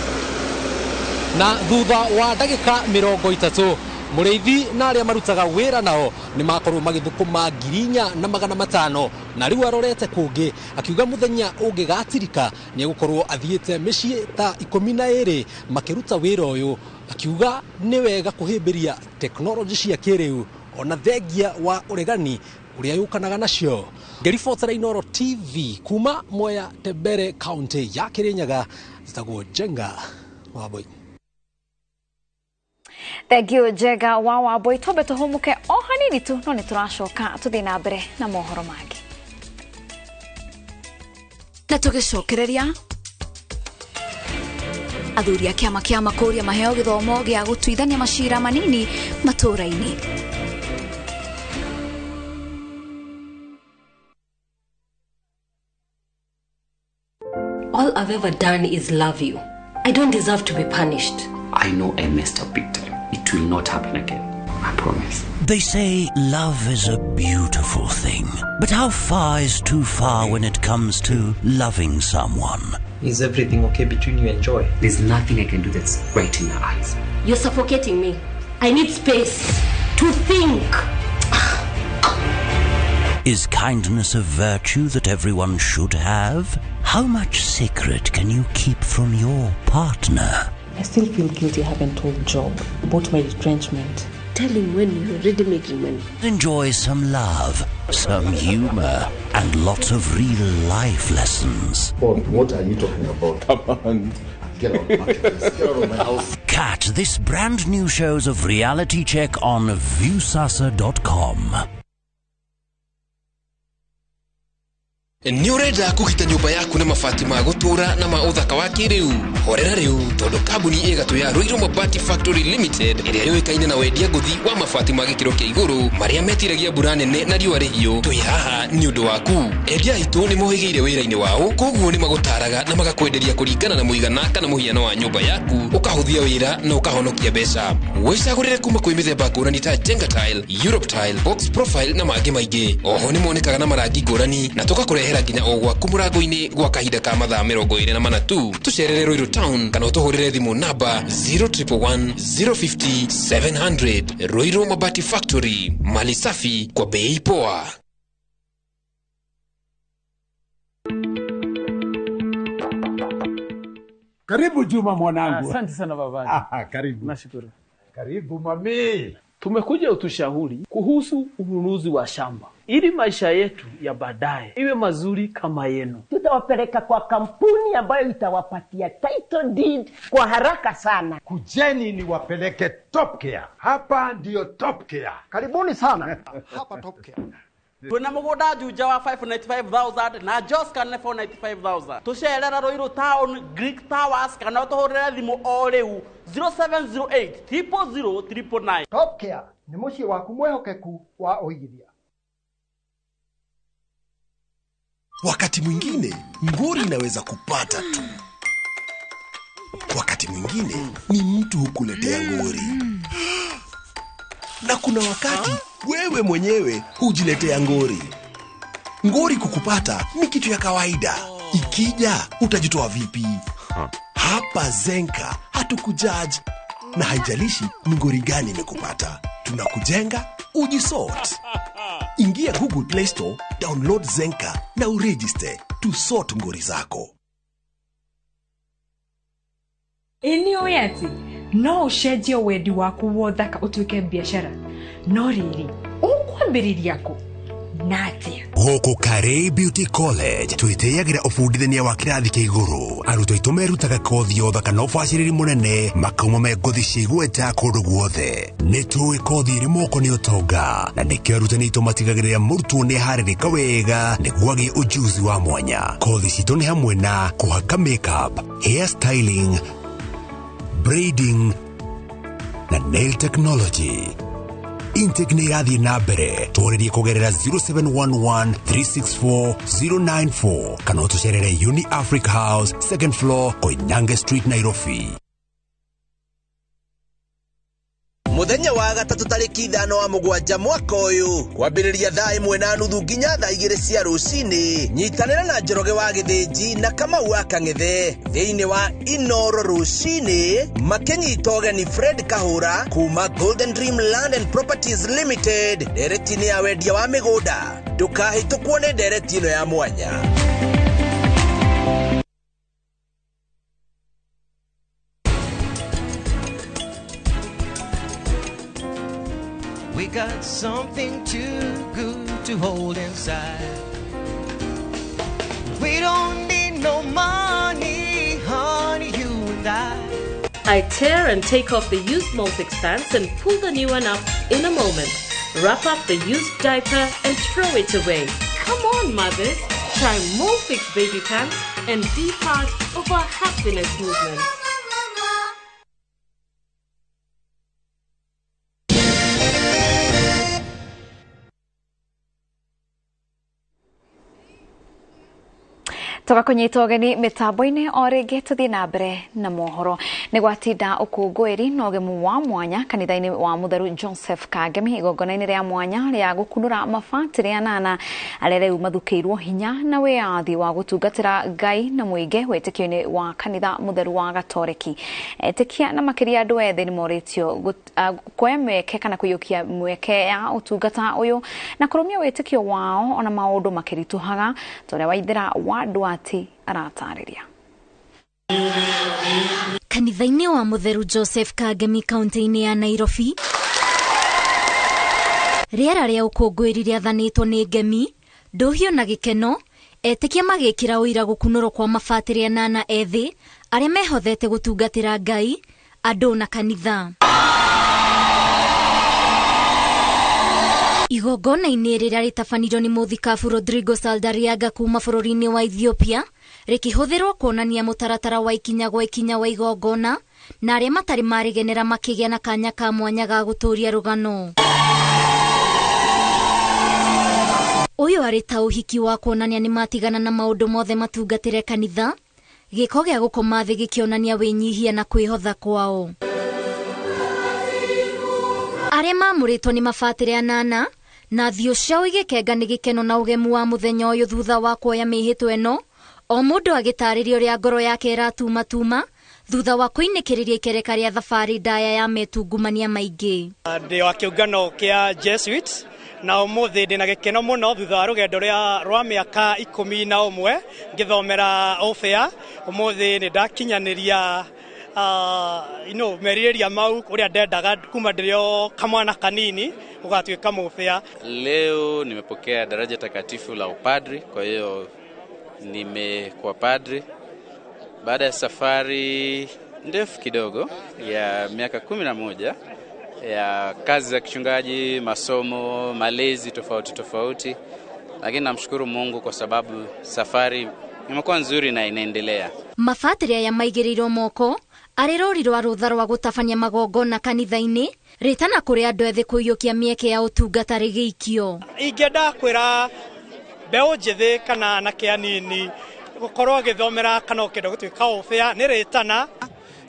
Na thutha wa ndagĩka 30 mũrĩithi na arĩa marutaga wĩra nao nĩ makorwo magĩthũkũma 4,500 na rĩu arorete kũngĩ akiuga mũthenya ũngĩgatirika nĩ egũkorwo athiĩte mĩciĩ ta 12 makĩruta wĩra ũyũ, akiuga nĩ wega kũhĩmbĩria tekinoronjĩ cia kĩrĩu ona thengia wa ũregani ũrĩa yũkanaga nacio. Ngĩribotera Inooro TV kuma Mwea Tembere kaunti ya Kirinyaga, njĩtagwo Njenga Wambui. Thank you Njega wa Wambui. Twambe tũhũmũke o hanini tu no nĩ tũracoka tũthiĩ na mbere na mohoro mangĩ. Na tũgĩcokereria athuri a kĩama kĩa makũria maheo gĩthomo gĩa gũtuithania macira manini matũũra-inĩ. All I've ever done is love you. I don't deserve to be punished. I know I messed up big time. It will not happen again. I promise. They say love is a beautiful thing. But how far is too far when it comes to loving someone? Is everything okay between you and Joy? There's nothing I can do that's right in her eyes. You're suffocating me. I need space to think. Is kindness a virtue that everyone should have? How much secret can you keep from your partner? I still feel guilty having told Job about my retrenchment. Tell him when you're already making money. Enjoy some love, some humor, and lots of real life lessons. What are you talking about? Come on. Get out of my place. Get out of my house. Catch this brand new shows of Reality Check on Viusasa.com. Nĩ ũrenda kũgita nyũmba yaku na mabati ma gũtũũra na ma ũthaka wa kĩrĩu? Horera rĩu tondũ kambuni ĩgatũ ya Ruiru Mabati Factory Limited ĩrĩa yũĩkaine na wendia ngũthi wa mabati ma gĩkĩro kĩa igũrũ marĩa metiragia mbura nene na riũa rĩhiũ, twĩ haha nĩ ũndũ waku. Endia aitũ nĩ mohĩgĩire wĩra-inĩ wao, koguo nĩ magũtaraga na magakwenderia kũringana na mũigana kana mũhiano wa nyũmba yaku, ũkahũthia wĩra na ũkahonokia mbeca. Wĩcagũrĩre kuma kwĩ mĩthemba ngũrani ta Jenga Tile, Europe Tile, Box Profile na mangĩ maingĩ. Oho nĩ monekaga na marangi ngũrani na tũgakũrehera nginya o gwaku mũrango-inĩ gwa kahinda ka mathaa 24 tu. Tũcerere Ruiru Town kana ũtũhũrĩre thimũ namba 0111 050 700. Ruiru Mabati Factory, mali safi kwa bei poa. Karibu Juma mwanangu. Asante sana baba. Karibu. Nashukuru. Karibu mami. Tumekuja utushauri kuhusu ununuzi wa shamba ili maisha yetu ya baadaye iwe mazuri kama yenu. Tutawapeleka kwa kampuni ambayo itawapatia title deed kwa haraka sana. Kujeni niwapeleke Top Care. Hapa ndiyo Top Care. Karibuni sana. Hapa Top Care. Twina mugunda Juja wa 595,000 na Joska nĩ 495,000. Tucerera Ruiru Town Greek Towers kana utuhurire thimu o riu 0708 000 999. Top Care ni muciĩ waku mwehokeku wa ũigithia. Wakati mwingine ngori inaweza kupata tu. Wakati mwingine ni mtu hukuletea ngori. Na kuna wakati wewe mwenyewe hujiletea ngori. Ngori kukupata ni kitu ya kawaida. Ikija utajitoa vipi? Hapa Zenka hatukujudge na haijalishi ni ngori gani imekupata. Tunakujenga ujisort. Ingia Google Play Store, download Zenka na uregister to sort ngori zako. Ĩ nĩ ũĩ atĩ no ũcenjie wendi waku wa ũthaka ũtuĩke biacara, no rĩrĩ ũkwambĩrĩria kũ na atĩa? Gũkũ Karĩ Beauty College twĩtĩyagĩra ũbundithania wa kĩrathi kĩa igũrũ. Arutwo aitũ merutaga kothi ya ũthaka na ũbacĩrĩri mũnene, makauma me ngothi cia igweta kũndũ guothe. Nĩ tũĩ kothi ĩrĩ moko nĩ ũtonga, na nĩkĩo arutani aitũ matigagĩrĩra mũrutwo nĩ aharĩrĩka wega nĩguo agĩe ũjuzi wa mwanya. Kothi citũ nĩ hamwe na kũhaka makeup, hair styling, braiding na nail technology. Intake nĩ irathiĩ na mbere. Twarĩrie kũgerera 0711 364 094 kana ũtũcerere Uni Africa House, second floor, Koinange Street, Nairobi. Muthenya wa gatatu tariki 5 wa 7 mwaka uyu kwambiriria thaa 1:30 nginya thaa 2 cia rucini, nyitanira na Njoroge wa Githinji na Kamau wa Kang'ethe thiini wa Inoro rucini, makinyita ũgeni Fred Kahura kuma Golden Dream Land and Properties Limited ndereti-inĩ ya wendia wa mĩgũnda. Ndũkahĩtũkwo nĩ ndereti ĩno ya mwanya. We got something too good to hold inside. We don't need no money, honey, you and I. I tear and take off the used Molfix pants and pull the new one up in a moment. Wrap up the used diaper and throw it away. Come on, mothers. Try Molfix baby pants and be part of our happiness movement. Tũgakũnyita ũgeni mĩtambo-inĩ o rĩngĩ tũthiĩ na mbere na mohoro. Nĩ gwatinda ũkũngũĩri na ũgemu wa mwanya kanitha-inĩ wa Mũtheru Joseph Kangemi, igongona-inĩ rĩa mwanya rĩa gũkunũra mabatĩrĩ anana arĩa rĩu mathukĩirwo hinya na wĩyathi wa gũtungatĩra Ngai na mũingĩ wĩtĩkio-inĩ wa kanitha mũtheru wa Gatoreki. Etĩkia na makĩria andũ ethĩ nĩ morĩtio kuoya mĩeke kana kũiyũkia mĩeke ya ũtungata ũyũ na kũrũmia wĩtĩkio wao ona maũndũ makĩritũhaga, ta ũrĩa Waithera wa Ndwati aratarĩria. Kanitha-inĩ wa Mũtheru Joseph Kangemi kaunti-inĩ ya Nairobi, rĩera rĩa ũkũngũĩri rĩathanĩtwo nĩ ngemi, ndũhio na gĩkeno, etĩkia magĩkĩra ũira gũkunũrwo kwa mabatĩrĩ anana ethĩ arĩa mehothete gũtungatĩra Ngai, andũ na kanitha. Igongona-inĩ rĩrĩa rĩtabanirio nĩ mũthikabu Rodrigo Saldariaga kuma bũrũri-inĩ wa Ethiopia, rĩkĩhũthĩrwo kuonania mũtaratara wa ikinya gwa ikinya wa igongona, na arĩa matarĩ marĩgenera makĩgĩa na kanya ka mwanya ga gũtũũria rũgano. Ũyũ arĩ ta ũhiki wa kuonania nĩ matigana na maũndũ mothe matungatĩre kanitha, gĩko gĩa gũkoma thĩ gĩkĩonania wĩnyihia na kwĩhotha kwao. Arĩa mamũrĩtwo nĩ mabatĩrĩ anana na thiũ ciao igĩkenga nĩ gĩkeno na ũgemu wa mũthenya ũyũ thutha wa kuoya mĩhĩtwa ĩno, o mũndũ agĩtarĩria ũrĩa ngoro yake ĩratumatuma thutha wa kũinĩkĩrĩria ikereka rĩa thabarĩ ndaya ya metungumania maingĩ. Ndĩ wa kĩũngano kĩa Jesuit na ũmũthĩ ndĩna gĩkeno mũno thutha wa rũgendo rwa mĩaka 11 ngĩthomera ũbĩa. Ũmũthĩ nĩ ndakinyanĩria merirĩria mau ũrĩa ndendaga kuma ndĩrĩ o kamwana kanini gũgatuĩka mũbĩa. Leo nimepokea daraja takatifu la upadri, kwa hiyo nimekuwa padri baada ya safari ndefu kidogo ya miaka 11 ya kazi za kichungaji, masomo, malezi tofauti tofauti, lakini namshukuru Mungu kwa sababu safari imekuwa nzuri na inaendelea. Mabatĩrĩ aya maigĩrĩirwo moko arĩ rũri rwa rũtha rwa gũtabania magongona kanitha-inĩ, rĩtana kũrĩ andũ ethĩ kũiyũkia mĩeke ya ũtungata rĩgĩikio. Ingĩenda kwĩra mbeũ njĩthĩ kana anake anini gũkorwo agĩthomera kana ũkĩenda gũtuĩka ũbĩa nĩ rĩtana.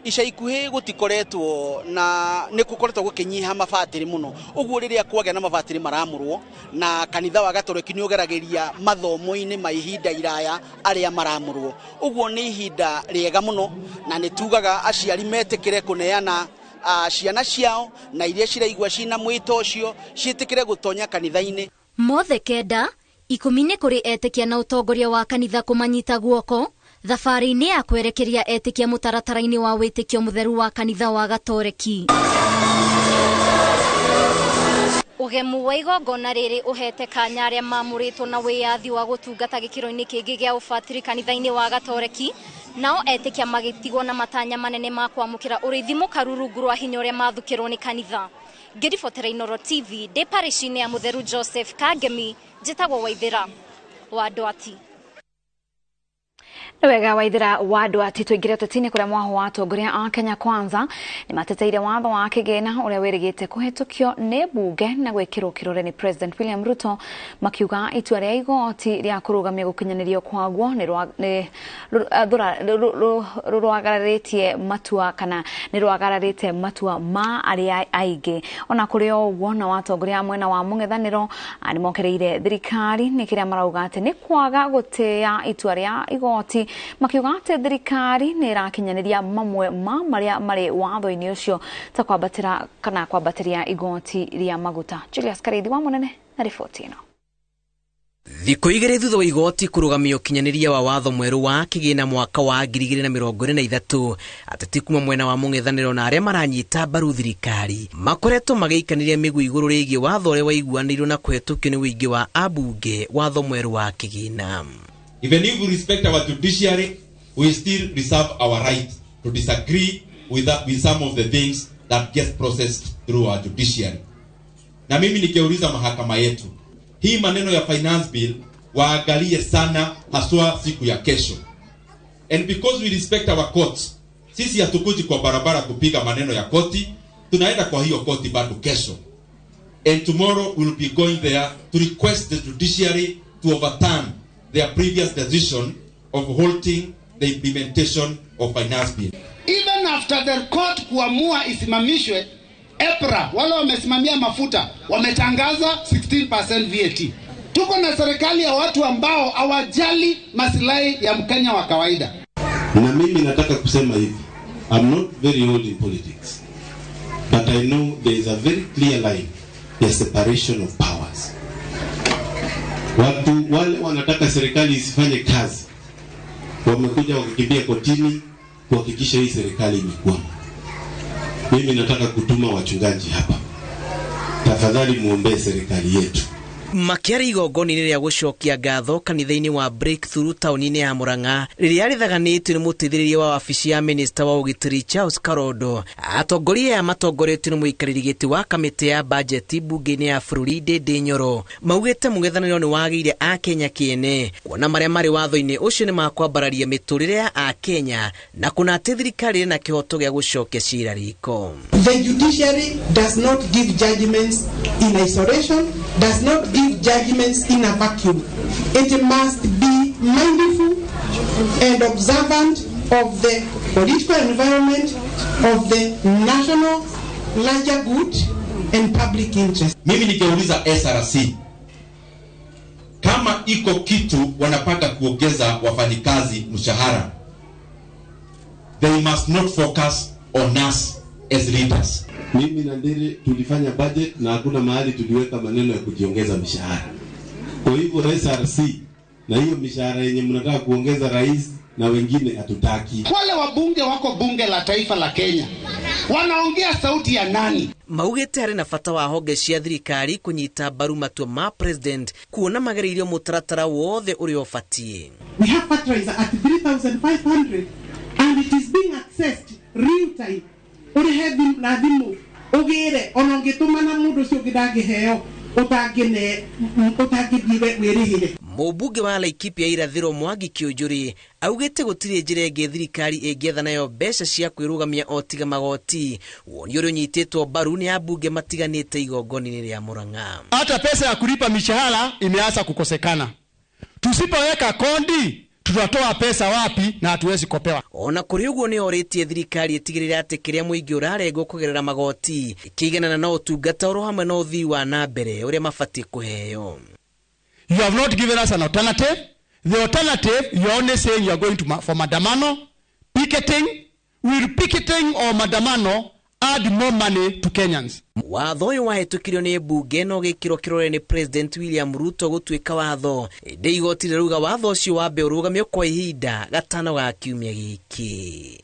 Ica ikuhĩ gũtikoretwo na nĩ gũkoretwo gũkĩnyiha mabatĩrĩ mũno, ũguo rĩrĩa kwagĩa na mabatĩrĩ maramũrwo na kanitha wa Gatoreki nĩ ũgeragĩria mathomo-inĩ ma ihinda iraya arĩa maramũrwo, ũguo nĩ ihinda rĩega mũno, na nĩ tugaga aciari metĩkĩre kũneana ciana ciao na iria ciraigua cina mwĩto ũcio ciĩtĩkĩre gũtonya kanitha-inĩ. Mothe 9, 10 nĩ kũrĩ etĩkia na ũtongoria wa kanitha kũmanyita guoko thabarĩ-inĩ ya kwerekeria etĩkia mũtaratara-inĩ wa wĩtĩkio mũtheru wa kanitha wa Gatoreki. Ũgemu wa igongona rĩrĩ ũhete kanya arĩa mamũrĩtwo na wĩyathi wa gũtungata gĩkĩro-inĩ kĩngĩ gĩa ũbatĩrĩ kanitha-inĩ wa Gatoreki, nao etĩkia magĩtigwo na matanya manene ma kwamũkĩra ũrĩithi mũkaru rungu rwa hinya ũrĩa mathukĩrwo nĩ kanitha. Ngĩribotera Inooro TV ndĩ parish-inĩ ya Mũtheru Joseph Kangemi, njĩtagwo Waithĩra wa Ndwati. Nĩ wega Waithĩra wa Ndwati. Tũingĩre ũteti-inĩ kũrĩa mwaho wa atongoria a Kenya Kwanza nĩ mateteire watho wa kĩgĩna ũrĩa wĩrĩgĩte kũhetũkio nĩ mbunge na gwĩkĩrwo kĩrore nĩ President William Ruto, makiuga itua rĩa igoti rĩa kũrũgamia gũkinyanĩrio kwaguo nĩ rũagararĩtie matua kana nĩ rũagararĩte matua ma arĩa aingĩ. Ona kũrĩ o ũguo, na atongoria a mwena wa mũng'ethanĩro nĩ mokereire thirikari nĩ kĩrĩa marauga atĩ nĩ kwaga gũtĩĩa itua rĩa igoti, makiuga atĩ thirikari nĩ ĩrakinyanĩria mamwe ma marĩa marĩ watho-inĩ ũcio ta kwambatĩra kana kwambatĩria igoti rĩa maguta. Julius Karithi wa Mũnene na riboti ĩno. Thikũ 2 thutha wa igoti kũrũgamia ũkinyanĩria wa watho mwerũ wa kĩgĩna mwaka wa 2023, ateti kuma mwena wa mũng'ethanĩro na arĩa maranyita mbaru thirikari makoretwo magĩikanĩria mĩgũ igũrũ rĩgiĩ watho ũrĩa waiguanĩirwo na kũhetũkio nĩ ũingĩ wa ambunge watho mwerũ wa kĩgĩna. Even if we respect our judiciary, we still reserve our right to disagree with some of the things that get processed through our judiciary. Na mimi nikiuliza mahakama yetu, hii maneno ya finance bill waangalie sana, haswa siku ya kesho. And because we respect our courts, sisi hatukuji kwa barabara kupiga maneno ya koti, tunaenda kwa hiyo koti bado kesho. And tomorrow we'll be going there to request the judiciary to overturn their previous decision of halting the implementation of finance bill. Even after the court kuamua isimamishwe, EPRA wale wamesimamia mafuta wametangaza 16% VAT. Tuko na serikali ya watu ambao hawajali maslahi ya Mkenya wa kawaida. Na mimi nataka kusema hivi, I'm not very old in politics, but I know there is a very clear line, the separation of powers. Watu wale wanataka serikali isifanye kazi wamekuja wakikimbia kotini kuhakikisha hii serikali imekwama. Mimi nataka kutuma wachungaji hapa, tafadhali muombe serikali yetu. Makiari igongona-inĩ rĩa gũcokia ngatho kanitha-inĩ wa Breakthrough taũni-inĩ ya Murang'a rĩrĩa rĩthaganĩtio nĩ mũteithĩrĩria wa wabici ya minista wa ũgitĩri Charles Karondo. Atongoria aya matongoretio nĩ mũikarĩri gĩtĩ wa kamĩtĩ ya bajeti mbunge-inĩ ya bũrũri Ndindi Nyoro maugĩte mũng'ethanĩro nĩ wagĩire Akenya kĩene kuona marĩa marĩ watho-inĩ ũcio nĩ makwambararia mĩtũrĩre ya Akenya na kũna atĩ thirikari ĩrĩ na kĩhoto gĩa gũcokia cira riko. The judiciary does not give judgments in isolation, does not give judgments in a vacuum. It must be mindful and observant of the political environment, of the national larger good and public interest. Mimi nikeuliza SRC kama iko kitu wanapata kuongeza wafanyikazi mshahara, they must not focus on us as leaders. Mimi na Ndiri tulifanya budget na hakuna mahali tuliweka maneno ya kujiongeza mishahara. Kwa hivyo SRC na hiyo mishahara yenye mnataka kuongeza rais na wengine hatutaki. Wale wabunge wako bunge la taifa la Kenya wanaongea sauti ya nani? Maugĩte harĩ na bata wa honge cia thirikari kũnyita mbaru matua ma president kuona magereirio mũtaratara wothe ũrĩa ũbatiĩ. We have fertilizer at 3,500 and it is being accessed real time. Ũrĩhe na thimũ ũgĩre ona ũngĩtũmana mũndũ ũcio ũngĩ ndangĩheo ũtangĩne ũtangĩthiĩ wĩrĩhĩre. Mũmbunge wa Laikipia irathĩro Mwangi Kĩũnjũrĩ augĩte gũtirĩ njĩra ĩngĩ thirikari ĩngĩetha nayo mbeca cia kwĩrũgamia o tiga magoti, woni ũrĩa ũnyitĩtwo mbaru nĩ ambunge matiganĩte igongona-inĩ rĩa Murang'a. Hata pesa ya kulipa mishahara imeanza kukosekana. Tusipoweka kondi tutatoa pesa wapi na hatuwezi kopewa. Ona kũrĩ ũguo nĩ orĩtie thirikari ĩtigĩrĩre atĩ kĩrĩa mũingĩ ũrarengwo kũgerera magoti kĩiganana na ũtungata oro hamwe na ũthii wa na mbere ũrĩa mabatiĩ kũheo. You have not given us an alternative. The alternative, you are only saying you are going to for maandamano, picketing. Will picketing or maandamano Add more money to Kenyans. Watho ũyũ wahĩtũkirio nĩ mbunge no gĩkĩrwo kĩrore nĩ President William Ruto gũtuĩka watho, ĩndĩ igoti rĩrauga watho ũcio wambe ũrũgamio kwa ihinda gatano ga kiumia gĩkĩ.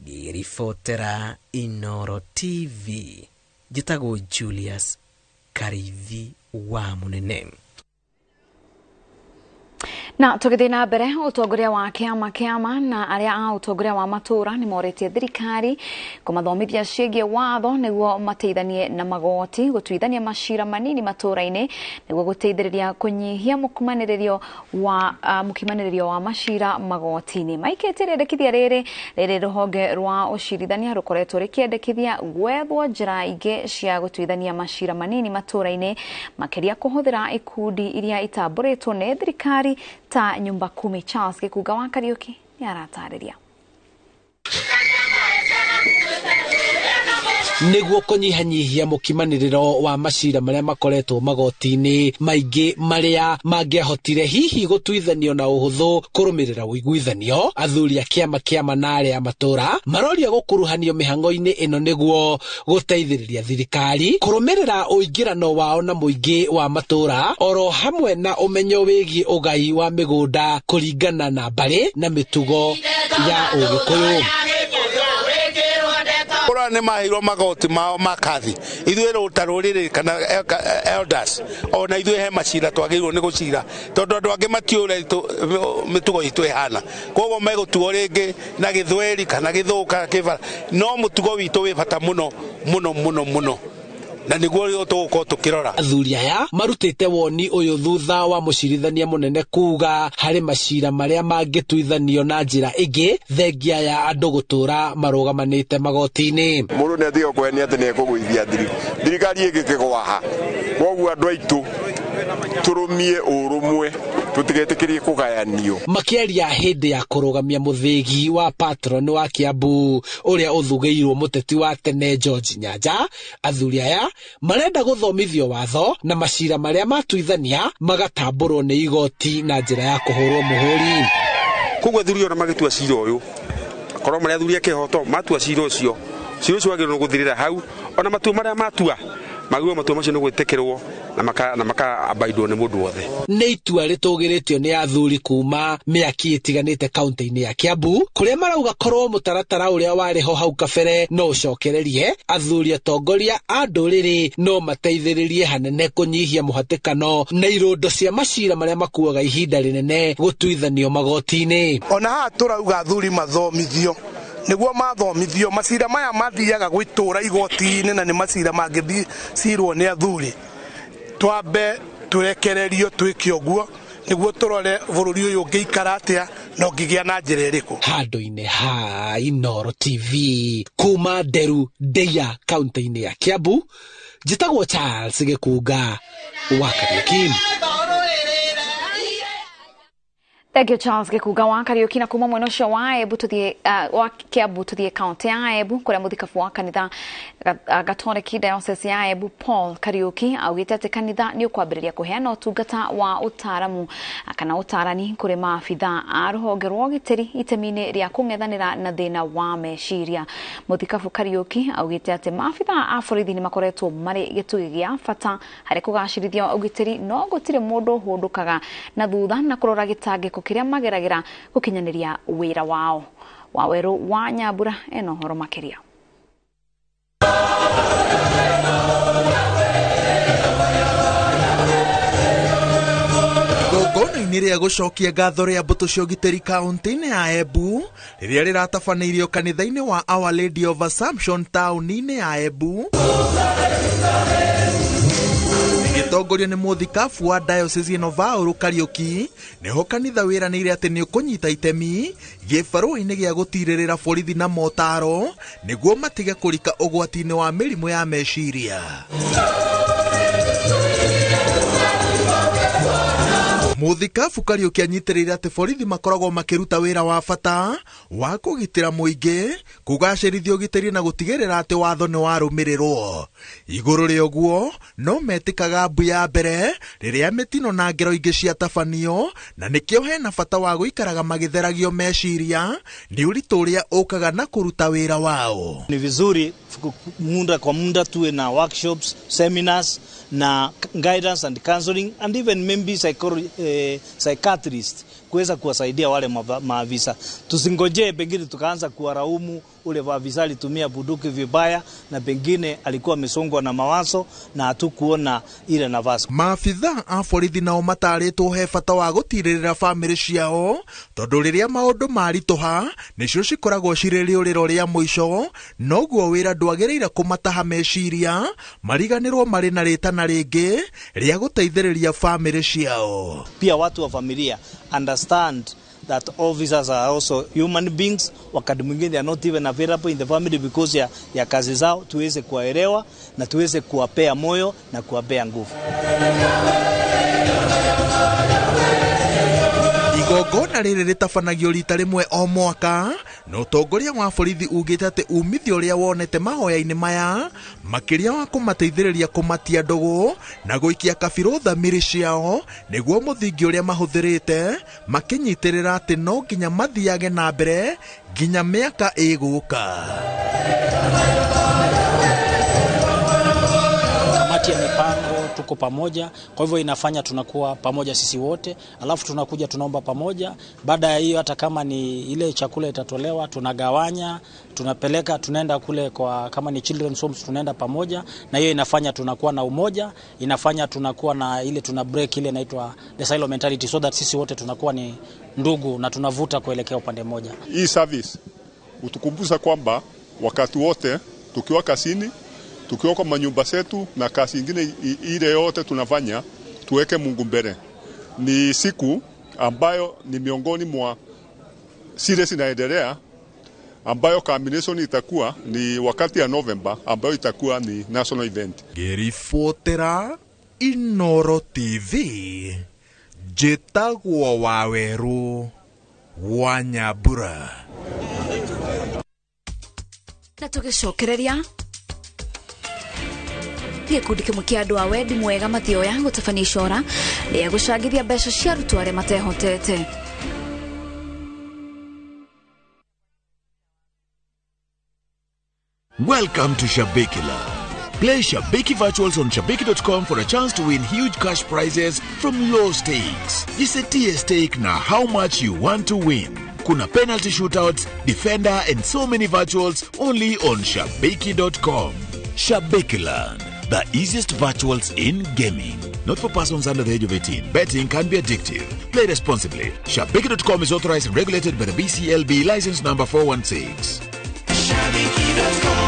Ngĩribotera Inooro TV, njĩtagwo Julius Karithi wa Mũnene. Na tũgĩthiĩ na mbere, ũtongoria wa kĩama kĩama na arĩa a ũtongoria wa matũra nĩ morĩtie thirikari kũmathomithia ciĩgiĩ watho nĩguo mateithanie na magoti gũtuithania macira manini matũra-inĩ nĩguo gũteithĩrĩria kũnyihia mũkimanĩrĩrio wa macira magoti-inĩ. Maikĩtie rĩendekithia rĩrĩ rĩrĩ rũhonge rwa ũcirithania rũkoretwo rĩkĩendekithia gwethwo njĩra ingĩ cia gũtuithania macira manini matũra-inĩ, makĩria kũhũthĩra ikundi iria itambũrĩtwo nĩ thirikari ta Nyumba Kumi. Charles Gĩkunga wa Kariũki nĩ aratarĩria. Nĩguo kũnyihanyihia mũkimanĩrĩro wa macira marĩa makoretwo magoti-inĩ maingĩ marĩa mangĩahotire hihi gũtuithanio na ũhũthũ kũrũmĩrĩra ũiguithanio, athuri a kĩama kĩama na arĩa a matũra maroria gũkuruhanio mĩhang'o-inĩ ĩno nĩguo gũteithĩrĩria thirikari kũrũmĩrĩra ũingĩrano wao na mũingĩ wa matũra oro hamwe na ũmenyo wĩgiĩ ũgai wa mĩgũnda kũringana na mbarĩ na mĩtugo ya Ũgĩkũyũ. Kũrĩa nĩ maheirwo magoti mao makathi, ithuĩ ta rũrĩrĩ kana elders ona ithuĩ he macira twagĩrĩirwo nĩ gũcira tondũ andũ angĩ matiũĩ ũrĩa mĩtugo itũ ĩhana, koguo megũtuo rĩngĩ na gĩthweri kana gĩthũngũ kana kĩbara, no mũtugo witũ wĩ bata mũno mũno mũno mũno na nĩguo tũgũkorwo tũkĩrora. Athuri aya marutĩte woni ũyũ thutha wa mũcirithania mũnene kuga harĩ macira marĩa mangĩtuithanio na njĩra ĩngĩ thengia ya andũ gũtũra marũgamanĩte magoti-inĩ. Mũndũ nĩ atiga kũhenia atĩ nĩ ekũgũithia thirikari ĩngĩkĩgwaha, koguo andũ aitũ tũrũmie ũrũmwe tũtigetĩkĩrie kũgayanio. Makĩaria hĩndĩ ya kũrũgamia mũthĩgi wa patron wa Kiambu ũrĩa ũthugĩirwo mũteti wa tene George Nyanja, athuri aya marenda gũthomithio watho na macira marĩa matuithania magatambũrwo nĩ igoti na njĩra ya kũhũrwo mũhũri. Koguo athuri ona magĩtua cira ũyũ, korwo marĩa athuri a kĩhoto matua cira ũcio, cira ũcio wagĩrĩirwo gũthirĩra hau, ona matua marĩa matua magĩrĩirwo matua macio nĩ gwĩtĩkĩrwo na makaambaidwo nĩ mũndũ wothe. Nĩ itua rĩtũgĩrĩtio nĩ athuri kuma mĩaki ĩtiganĩte kaunti-inĩ ya Kiambu kũrĩa marauga korwo mũtaratara ũrĩa warĩ ho hau kabere no ũcokererie, athuri atongoria a ndũrĩrĩ no mateithĩrĩrie hanene kũnyihia mũhatĩkano na irũndo cia macira marĩa makuaga ihinda rĩnene gũtuithanio magoti-inĩ. Ona haha tũrauga athuri mathomithio nĩguo mathomithio macira maya mathiaga gwĩtũra igoti-inĩ na nĩ macira mangĩthiĩ cirwo nĩ athuri, twambe tũrekererio twĩke ũguo nĩguo tũrore bũrũri ũyũ ũngĩikara atĩa na ũngĩgĩa na njĩra ĩrĩkũ. Handũ-inĩ ha Inooro TV kuma Nderu Ndeia kaunti-inĩ ya Kiambu, njĩtagwo Charles Gĩkunga wa Kariũki. Thank you Charles Gĩkunga wa Kariũki. Na kuma mwena ũcio wa Embu tũthiĩ wa Kiambu tũthiĩ kaunti ya Embu kũrĩa mũthikabu wa kanitha Gatoreki Diocese ya Embu Paul Kariũki augĩte atĩ kanitha nĩ ũkwambĩrĩria kũheana ũtungata wa ũtaaramu kana ũtarani kũrĩ maabitha a rũhonge rwa ũgitĩri itemi-inĩ rĩa kũng'ethanĩra na thĩna wa meciria. Mũthikabu Kariũki augĩte atĩ maabitha a borithi nĩ makoretwo marĩ gĩtugĩ gĩa bata harĩ kũgacĩrithia ũgitĩri, no gũtirĩ mũndũ ũhũndũkaga na thutha na kũrora gĩtangĩko kĩrĩa mageragĩra gũkinyanĩria wĩra wao. Wawerũ wa Nyambura ena ũhoro makĩria. Igongona-inĩ rĩa gũcokia ngatho rĩa mbũtũ cia ũgitĩri kaunti-inĩ ya Embu rĩrĩa rĩratabanĩirio kanitha-inĩ wa Our Lady of Assumption taũni-inĩ ya Embu, gĩtongorio nĩ mũthikabu wa diocese ĩno Vaũrũ Kariũki, nĩho kanitha wĩranĩire atĩ nĩ ũkũnyita itemi gĩbarũa-inĩ gĩa gũtirĩrĩra borithi na motaro nĩguo matige kũrika ũgwati-inĩ wa mĩrimũ ya meciria. Mũthikabu Kariũki anyitĩrĩire atĩ borithi makoragwo makĩruta wĩra wa bata wa kũgitĩra mũingĩ, kũgacĩrithia ũgitĩri na gũtigĩrĩra atĩ watho nĩ warũmĩrĩrwo. Igũrũ rĩa ũguo no metĩkaga mbu ya mbere rĩrĩa mĩtino na ngero ingĩ ciatabanio, na nĩkĩo hena bata wa gũikaraga magĩtheragio meciria nĩ ũritũ ũrĩa ũkaga na kũruta wĩra wao. Ni vizuri Muda kwa muda tuwe na workshops, seminars na guidance and counseling and even maybe psychiatrist kuweza kuwasaidia wale maafisa. Tusingojee pengine tukaanza kuwaraumu ule afisa alitumia bunduki vibaya na pengine alikuwa amesongwa na mawazo na hatukuona ile nafasi. Maafitha a borithi nao matarĩtwo he bata wa gũtirĩrĩra bamĩrĩ ciao tondũ rĩrĩa maũndũ maritũha nĩcio cikoragwo cirĩ rĩũrĩro rĩa mũico, noguo wĩra ndwagĩrĩire kũmataha meciria mariganĩrwo marĩ na rĩtana rĩngĩ rĩa gũteithĩrĩria bamĩrĩ ciao. Pia watu wa familia understand that officers are also human beings. Wakati mwingine they are not even available in the family because ya kazi zao. Tuweze kuwaelewa na tuweze kuwapea moyo na kuwapea nguvu. Igongona rĩrĩ rĩtabanagio rita rĩmwe o mwaka na ũtongoria wa borithi ugĩte atĩ umithio ũrĩa wonete mahoya-inĩ maya makĩria wa kũmateithĩrĩria kũmatia ndũgũ na gũikia kabirũ thamiri ciao nĩguo mũthingi ũrĩa mahũthĩrĩte makĩnyitĩrĩra atĩ no nginya mathiage na mbere nginya mĩaka ĩgũka. Kamati ya mipango tuko pamoja, kwa hivyo inafanya tunakuwa pamoja sisi wote, alafu tunakuja tunaomba pamoja. Baada ya hiyo hata kama ni ile chakula itatolewa tunagawanya, tunapeleka, tunaenda kule kwa kama ni children's homes tunaenda pamoja, na hiyo inafanya tunakuwa na umoja, inafanya tunakuwa na ile tuna break ile inaitwa the silo mentality, so that sisi wote tunakuwa ni ndugu na tunavuta kuelekea upande mmoja. Hii service utukumbusha kwamba wakati wote tukiwa kazini, tukiwa kwa manyumba zetu na kazi ingine ile yote tunafanya, tuweke Mungu mbele. Ni siku ambayo ni miongoni mwa series inaendelea ambayo culmination itakuwa ni wakati ya November ambayo itakuwa ni national event. Ngĩribotera Inoro TV, njĩtagwo Waweru wa Nyambura. Na tũgĩcokereria gĩkundi kĩmwe kĩa andũ a wendi mwega mathioya gũtabania icora rĩa gũcangithia mbeca cia arutwo arĩa matehotete. Welcome to Shabiki Land. Play Shabiki Virtuals on Shabiki.com for a chance to win huge cash prizes from low stakes. Jisetie stake na how much you want to win. Kuna penalty shootouts, defender and so many virtuals only on Shabiki.com. Shabiki Land, the easiest virtuals in gaming. Not for persons under the age of 18. Betting can be addictive. Play responsibly. Shabiki.com is authorized and regulated by the BCLB license number 416. Shabiki.com.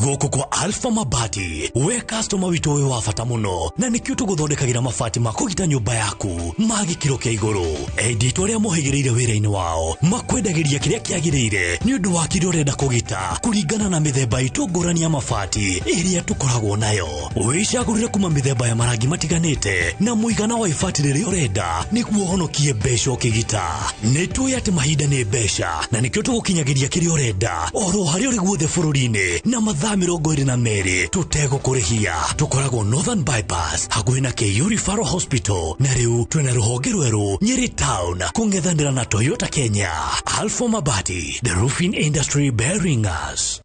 Gũkũ kwa Alpha Mabati we customer witũ wĩ wa bata mũno na nĩkĩo tũgũthondekagĩra mabati ma kũgita nyũmba yaku ma gĩkĩro kĩa igũrũ. Endia aitũ arĩa mohĩgĩrĩire wĩra-inĩ wao makwendagĩria kĩrĩa kĩagĩrĩire nĩ ũndũ wa kĩrĩa ũrenda kũgita kũringana na mĩthemba itũ ngũrani ya mabati ĩrĩa tũkoragwo nayo. Wĩcagũrĩre kuma mĩthemba ya marangi matiganĩte na mũigana wa ibati rĩrĩa ũrenda nĩguo ũhonokie mbeca ũkĩgita. Nĩ tũĩ atĩ mahinda nĩ mbeca na nĩkĩo tũgũkinyagĩria kĩrĩa ũrenda oro harĩa ũrĩ guothe bũrũri-inĩ na mathaa 22 tũtegũkũrĩhia. Tũkoragwo Northern Bypass hakuhĩ na KU Referral Hospital na rĩu twĩna rũhonge rwerũ Nyeri Town kũng'ethanĩra na Toyota Kenya. Alpha Mabati, the roofing industry bearing us.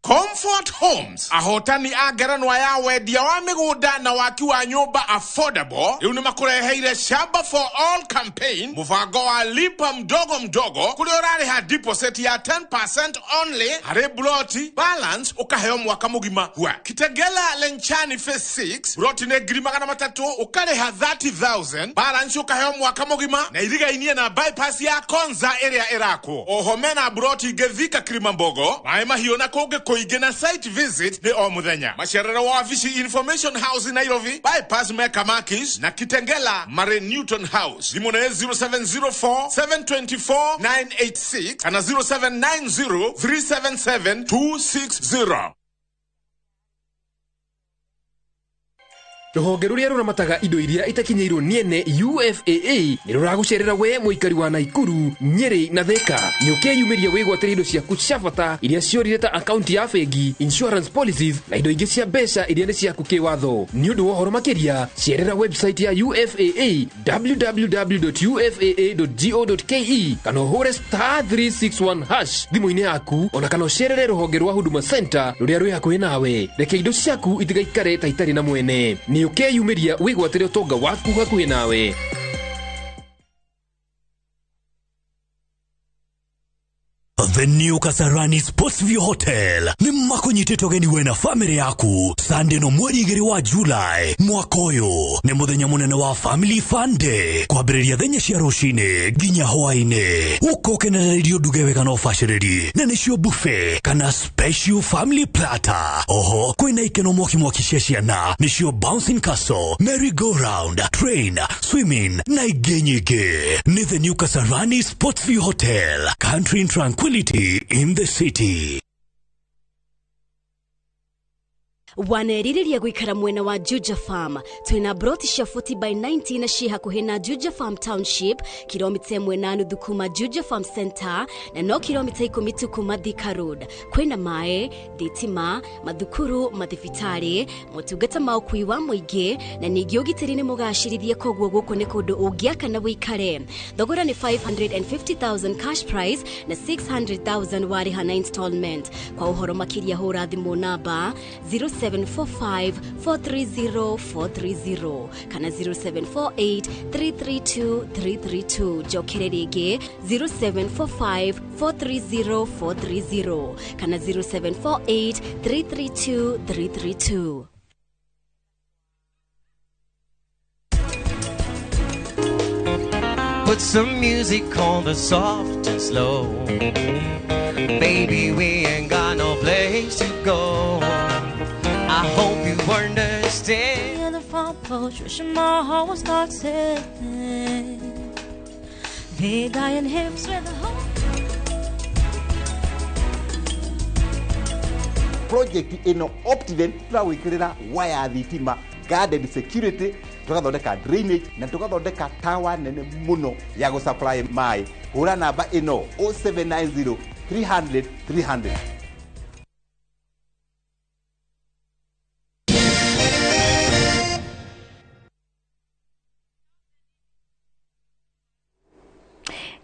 Comfort Homes ahotani a ngerenwa ya wendia wa mĩgũnda na waki wa nyũmba affordable rĩu nĩ makũreheire Shamba for All campaign, mũbango wa lipa mdogo mdogo kũrĩa ũrarĩha deposit ya 10% only harĩ ploti, balance ũkaheo mwaka mũgima. Hua Kitegela Lenchani phase 6 ploti nĩ 300,000 ũkarĩha 30,000 balance ũkaheo mwaka mũgima na irigainie na bypass ya Konza ĩrĩa ĩrakwo. Oho mena ploti ingĩ Thika Kilimambogo, Maĩ Mahiũ na kũngĩ kũingĩ na site visit nĩ o mũthenya. Macerero wa wabici Information House Nairobi, bypass Mecca Makis na Kitengela Mare Newton House. Thimũ nĩ 0704 724 986 kana 0790 377 260. Rũhonge rũrĩa rũramataga indo iria itakinyĩirwo nĩ ene UFAA nĩ rũragũcerera we mũikari wa Naikuru, Nyeri na Thika. Nĩ ũkeyumĩria wĩgwatĩre indo ciaku cia bata iria ciorire ta akaunti ya bengi, insurance policies na indo ingĩ cia mbeca iria nĩ ciaku kĩwatho. Nĩ ũndũ wa ũhoro makĩria, cerera website ya UFAA www.ufaa.go.ke kana ũhũre star 361 hash thimũ-inĩ yaku ona kana ũcerere rũhonge rwa Huduma Center rũrĩa rwĩ hakuhĩ nawe. Reke indo ciaku itigaikare ta itarĩ na mwene. Nĩ ũkeyumĩria wĩgwatĩre ũtonga waku hakuhĩ nawe. The New Kasarani Sports View Hotel nĩ makũnyitĩte ũgeni we na famĩlĩ yaku Sunday no mweri 2 wa July mwaka ũyũ. Nĩ mũthenya mũnene wa Family Fun Day kwambĩrĩria thaa 4 cia rũcinĩ nginya hwaĩ-inĩ. Ũka ũkenerere irio nduge wega na ũbacĩrĩri na nĩcio buffet kana special family platter. Oho kwĩna ikeno mwaki mwaki cia ciana nĩcio bouncing castle, merry go round, train, swimming na ingĩ nyingĩ. Nĩ The New Kasarani Sports View Hotel, country in tranquility in the city. Wanerirĩria gũikara mwena wa Juja Farm. Twĩna broti cia 40 by 90 na ciĩ hakuhĩ na Juja Farm Township, kilomita 1.5 kuma Juja Farm Center na no kilomita 10 tu kuma Thika Road. Kwĩna maĩ, thitima, mathukuru, mathibitarĩ, motungata ma ũkui wa mũingĩ na ningĩ ũgitĩri nĩ mũgacĩrithie, koguo gũkũ nĩ kũndũ ũngĩaka na wĩikare. Thogora nĩ 550,000 cash price na 600,000 warĩha na installment. Kwa ũhoro makĩria hũra thimũ namba 0745 430 430 kana 0748 332 332. Njokere rĩngĩ 0745 430 430 kana 0748 332 332. Put some music on the soft and slow. Baby, we ain't got no place to go. I hope you understand. The front porch, wishing my heart was not sitting. Big iron hips with a hole. Project ino Optiven turawikirira wire thitima, garden security, tugathondeka drainage na tugathondeka tower nene muno ya go supply mai. Hura namba ino 0790 300 300.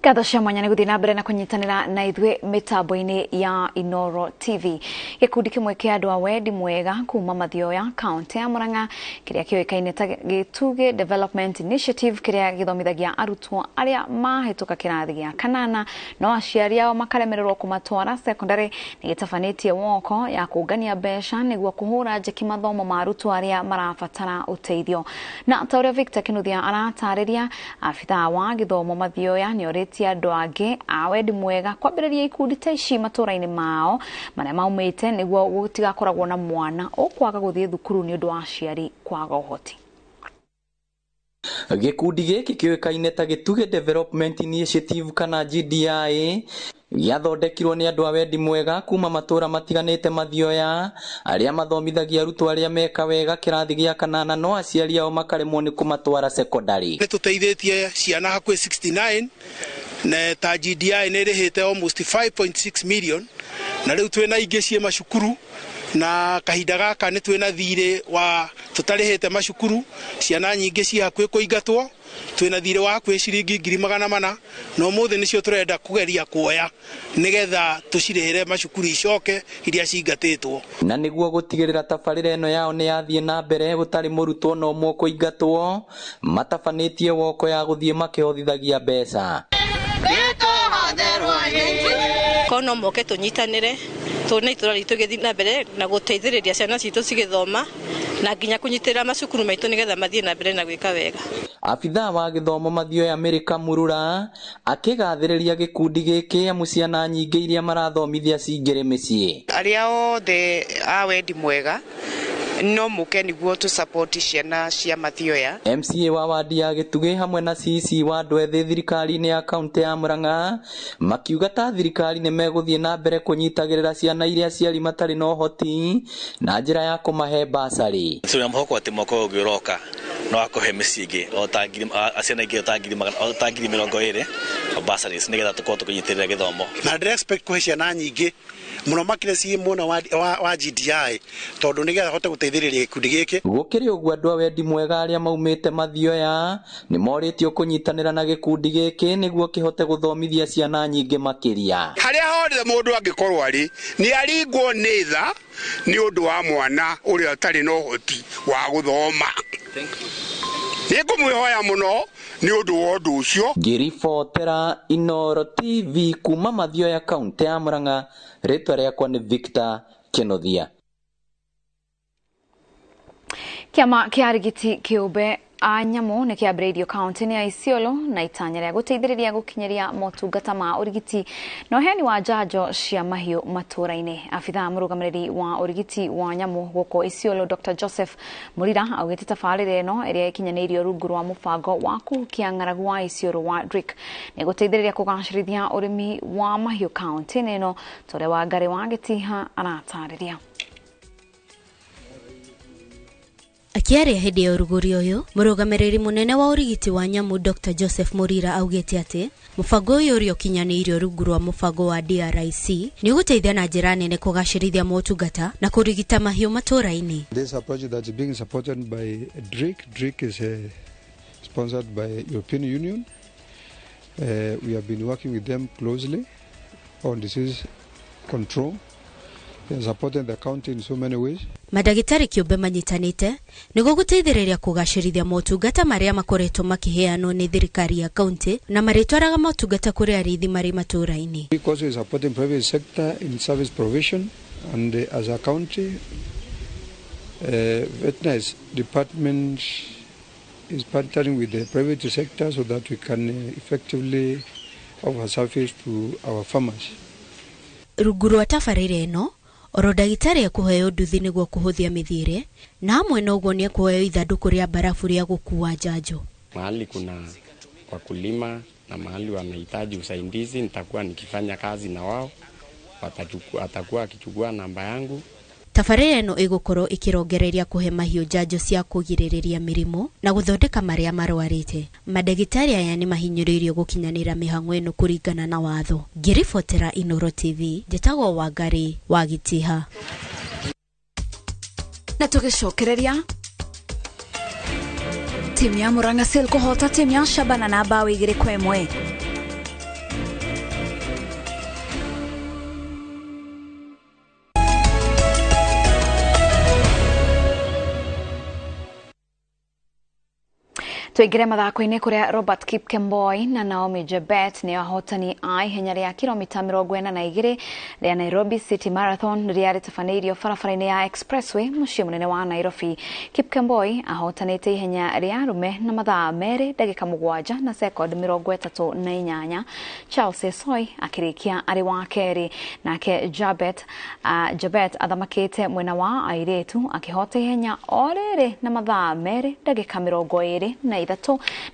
Ngatho cia mwanya nĩ gũthiĩ na mbere na kũnyitanĩra na ithuĩ mĩtambo-inĩ ya Inoro TV. Gĩkundi kĩmwe kĩa andũ a wendi mwega kuma Mathioya kaunti ya Murang'a kĩrĩa kĩũĩkaine ta Gĩtugĩ Development Initiative kĩrĩa gĩthomithagia arutwo arĩa mahĩtũka kĩrathi gĩa kanana no aciari ao makaremererwo kũmatwara secondary nĩ gĩtabanĩtie woko ya kũngania mbeca nĩguo kũhũra njeki mathomo ma arutwo arĩa marabatara ũteithio. Na ta ũrĩa Victor Kinuthia aratarĩria, abithaa wa gĩthomo Mathioya nĩ orĩtie andũ angĩ a wendi mwega kwambĩrĩria ikundi ta ici matũũra-inĩ mao marĩa maumĩte nĩguo gũtigakoragwo na mwana ũkwaga gũthiĩ thukuru nĩ ũndũ wa aciari kwaga ũhoti. Gĩkundi gĩkĩ kĩũĩkaine ta Gĩtugĩ Development Initiative kana GDI gĩathondekirwo nĩ andũ a wendi mwega kuma matũũra matiganĩte Mathioya arĩa mathomithagia arutwo arĩa meka wega kĩrathi gĩa kanana no aciari ao makaremwo nĩ kũmatwara secondary. Nĩ tũteithĩtie ciana hakuhĩ 69 na ta GDI nĩ ĩrĩhĩte almost 5.6 million na rĩu twĩna ingĩ ciĩ macukuru na kahinda gaka nĩ twĩna thirĩ wa tũtarĩhĩte macukuru, ciana nyingĩ ciĩ hakuhĩ kũingatwo, twĩna thirĩ wa hakuhĩ ciringi 400,000 na ũmũthĩ nĩcio tũrenda kũgeria kuoya nĩgetha tũcirĩhĩre macukuru icoke iria cingatĩtwo. Na nĩguo gũtigĩrĩra tabarĩra ĩno yao nĩ yathiĩ na mbere gũtarĩ mũrutwo na ũmwe kũingatwo, matabanĩtie woko ya gũthiĩ makĩhothithagia mbeca. Kono moke tũnyitanĩre tuone itũra ritũ gĩthiĩ na mbere na gũteithĩrĩria ciana citũ cigĩthoma na nginya kũnyitĩrĩra macukuru maitũ nĩgetha mathiĩ na mbere na gwĩka wega. Abithaa wa gĩthomo Mathioya Amerika Murura akĩgathĩrĩria gĩkundi gĩkĩ amu ciana nyingĩ iria marathomithia cingĩrĩ mĩciĩ. Arĩa othe a wendi mwega No mũke nĩguo tũ support ciana cia Mathioya. MCA wa wadi ya Gĩtugĩ hamwe na CC wa andũ ethĩ thirikari-inĩ ya kaunti ya Murang'a makiuga ta thirikari nĩ megũthiĩ na mbere kũnyitagĩrĩra ciana iria aciari matarĩ na ũhoti na njĩra ya kũmahe basarĩ. Tũrĩ na mwĩhoko atĩ mwaka ũyũ ũngĩ ũroka no akũhe mĩciĩ ĩngĩ o ta ngiri ciana ingĩ o ta ngiri magana o ta 20,000 bursaries nĩgetha tũkorwo tũkĩnyitĩrĩra gĩthomo. Na ndĩra expect kũhe ciana nyingĩ mũno makĩria ciĩ mwena wa GDI tondũ nĩgetha hote gũteithĩrĩria gĩkundi gĩkĩ. Gũkĩrĩ ũguo andũ a wendi mwega arĩa maumĩte Mathioya nĩ morĩtio kũnyitanĩra na gĩkundi gĩkĩ nĩguo kĩhote gũthomithia ciana nyingĩ makĩria. Harĩa hothe mũndũ angĩkorwo arĩ nĩ aringwo nĩ tha nĩ ũndũ wa mwana ũrĩa ũtarĩ na ũhoti wa gũthoma. Nĩ ngũmwĩhoya mũno nĩ ũndũ wa ũndũ ũcio. Ngĩribotera Inooro TV kuma Mathioya kaunti ya Murang'a, rĩtwa rĩakwa nĩ Victor Kenothia. Kĩama kĩa arigiti kĩũmbe a nyamũ nĩ kĩambĩrĩirio kaunti-inĩ ya Isiolo na itanya rĩa gũteithĩrĩria gũkinyĩria motungata ma ũrigiti na ũheani wa njanjo cia mahiũ matũũra-inĩ. Abithaa mũrũgamĩrĩri wa ũrigiti wa nyamũ gũkũ Isiolo Dr. Joseph Murira augĩte tabarĩra ĩno ĩrĩa ĩkinyanĩirio rungu rwa mũbango wa kũhukia ng'aragu wa Isiolo wa DRIC nĩ gũteithĩrĩria kũgacĩrithia ũrĩmi wa mahiũ kaunti-inĩ ĩno ta ũrĩa Wangari wa Gĩtiha aratarĩria. Akĩaria hĩndĩ ya ũrugũri ũyũ, mũrũgamĩrĩri mũnene wa ũrigiti wa nyamũ Dr. Joseph Murira augĩte atĩ mũbango ũyũ ũrĩa ũkinyanĩirio rungu rwa mũbango wa DRIC nĩ ũgũteithia na njĩra nene kũgacĩrithia motungata na kũrigita mahiũ matũũra-inĩ. This approach that is being supported by DRIC. DRIC is sponsored by European Union. We have been working with them closely on disease control. They are supporting the county in so many ways. Mandagĩtarĩ kĩũmbe manyitanĩte nĩguo gũteithĩrĩria kũgacĩrithia motungata marĩa makoretwo makĩheanwo nĩ thirikari ya kaunti na marĩtwaraga motungata kũrĩ arĩithi marĩ matũũra-inĩ. DRIC also is supporting private sector in service provision, and as a county, veterinary department is partnering with the private sector so that we can effectively offer service to our farmers. Rungu rwa tabarĩra ĩno oro ndagĩtarĩ ekũheo nduthi nĩguo kũhũthia mĩthiĩre na hamwe na ũguo nĩ ekũheo ithandũkũ rĩa barafu rĩa gũkua njanjo. Mahali kuna wakulima na mahali wanahitaji usaidizi, nitakuwa nikifanya kazi na wao, atakuwa akichukua namba yangu. Tabarĩra ĩno ĩgũkorwo ĩkĩrongereria kũhe mahiũ njanjo cia kũgirĩrĩria mĩrimũ na gũthondeka marĩa marwarĩte. Mandagĩtarĩ aya nĩ mahinyĩrĩirio gũkinyanĩra mĩhang'o ĩno kũringana na watho. Ngĩribotera Inooro TV, njĩtagwo Wangari wa Gĩtiha. Na tũgĩcokereria timu ya Murang'a Seal kũhota timu ya Shabana na bao 2-1. Tuingire mathako-inĩ kũrĩa Robert Kipkemboi na Naomi Jebet nĩo ahotani a ihenya rĩa kilomita 42 rĩa Nairobi City Marathon rĩrĩa rĩtabanĩirio barabara-inĩ ya Expressway mũciĩ mũnene wa Nairobi. Kipkemboi ahotanĩte ihenya rĩa arũme na mathaa 2 ndagĩka 7 na sekondi 38. Charles Esoi akĩrĩkia arĩ wa kerĩ, nake Jebet athamakĩte mwena wa airĩtu akĩhota ihenya o rĩrĩ na mathaa 2 ndagĩka 23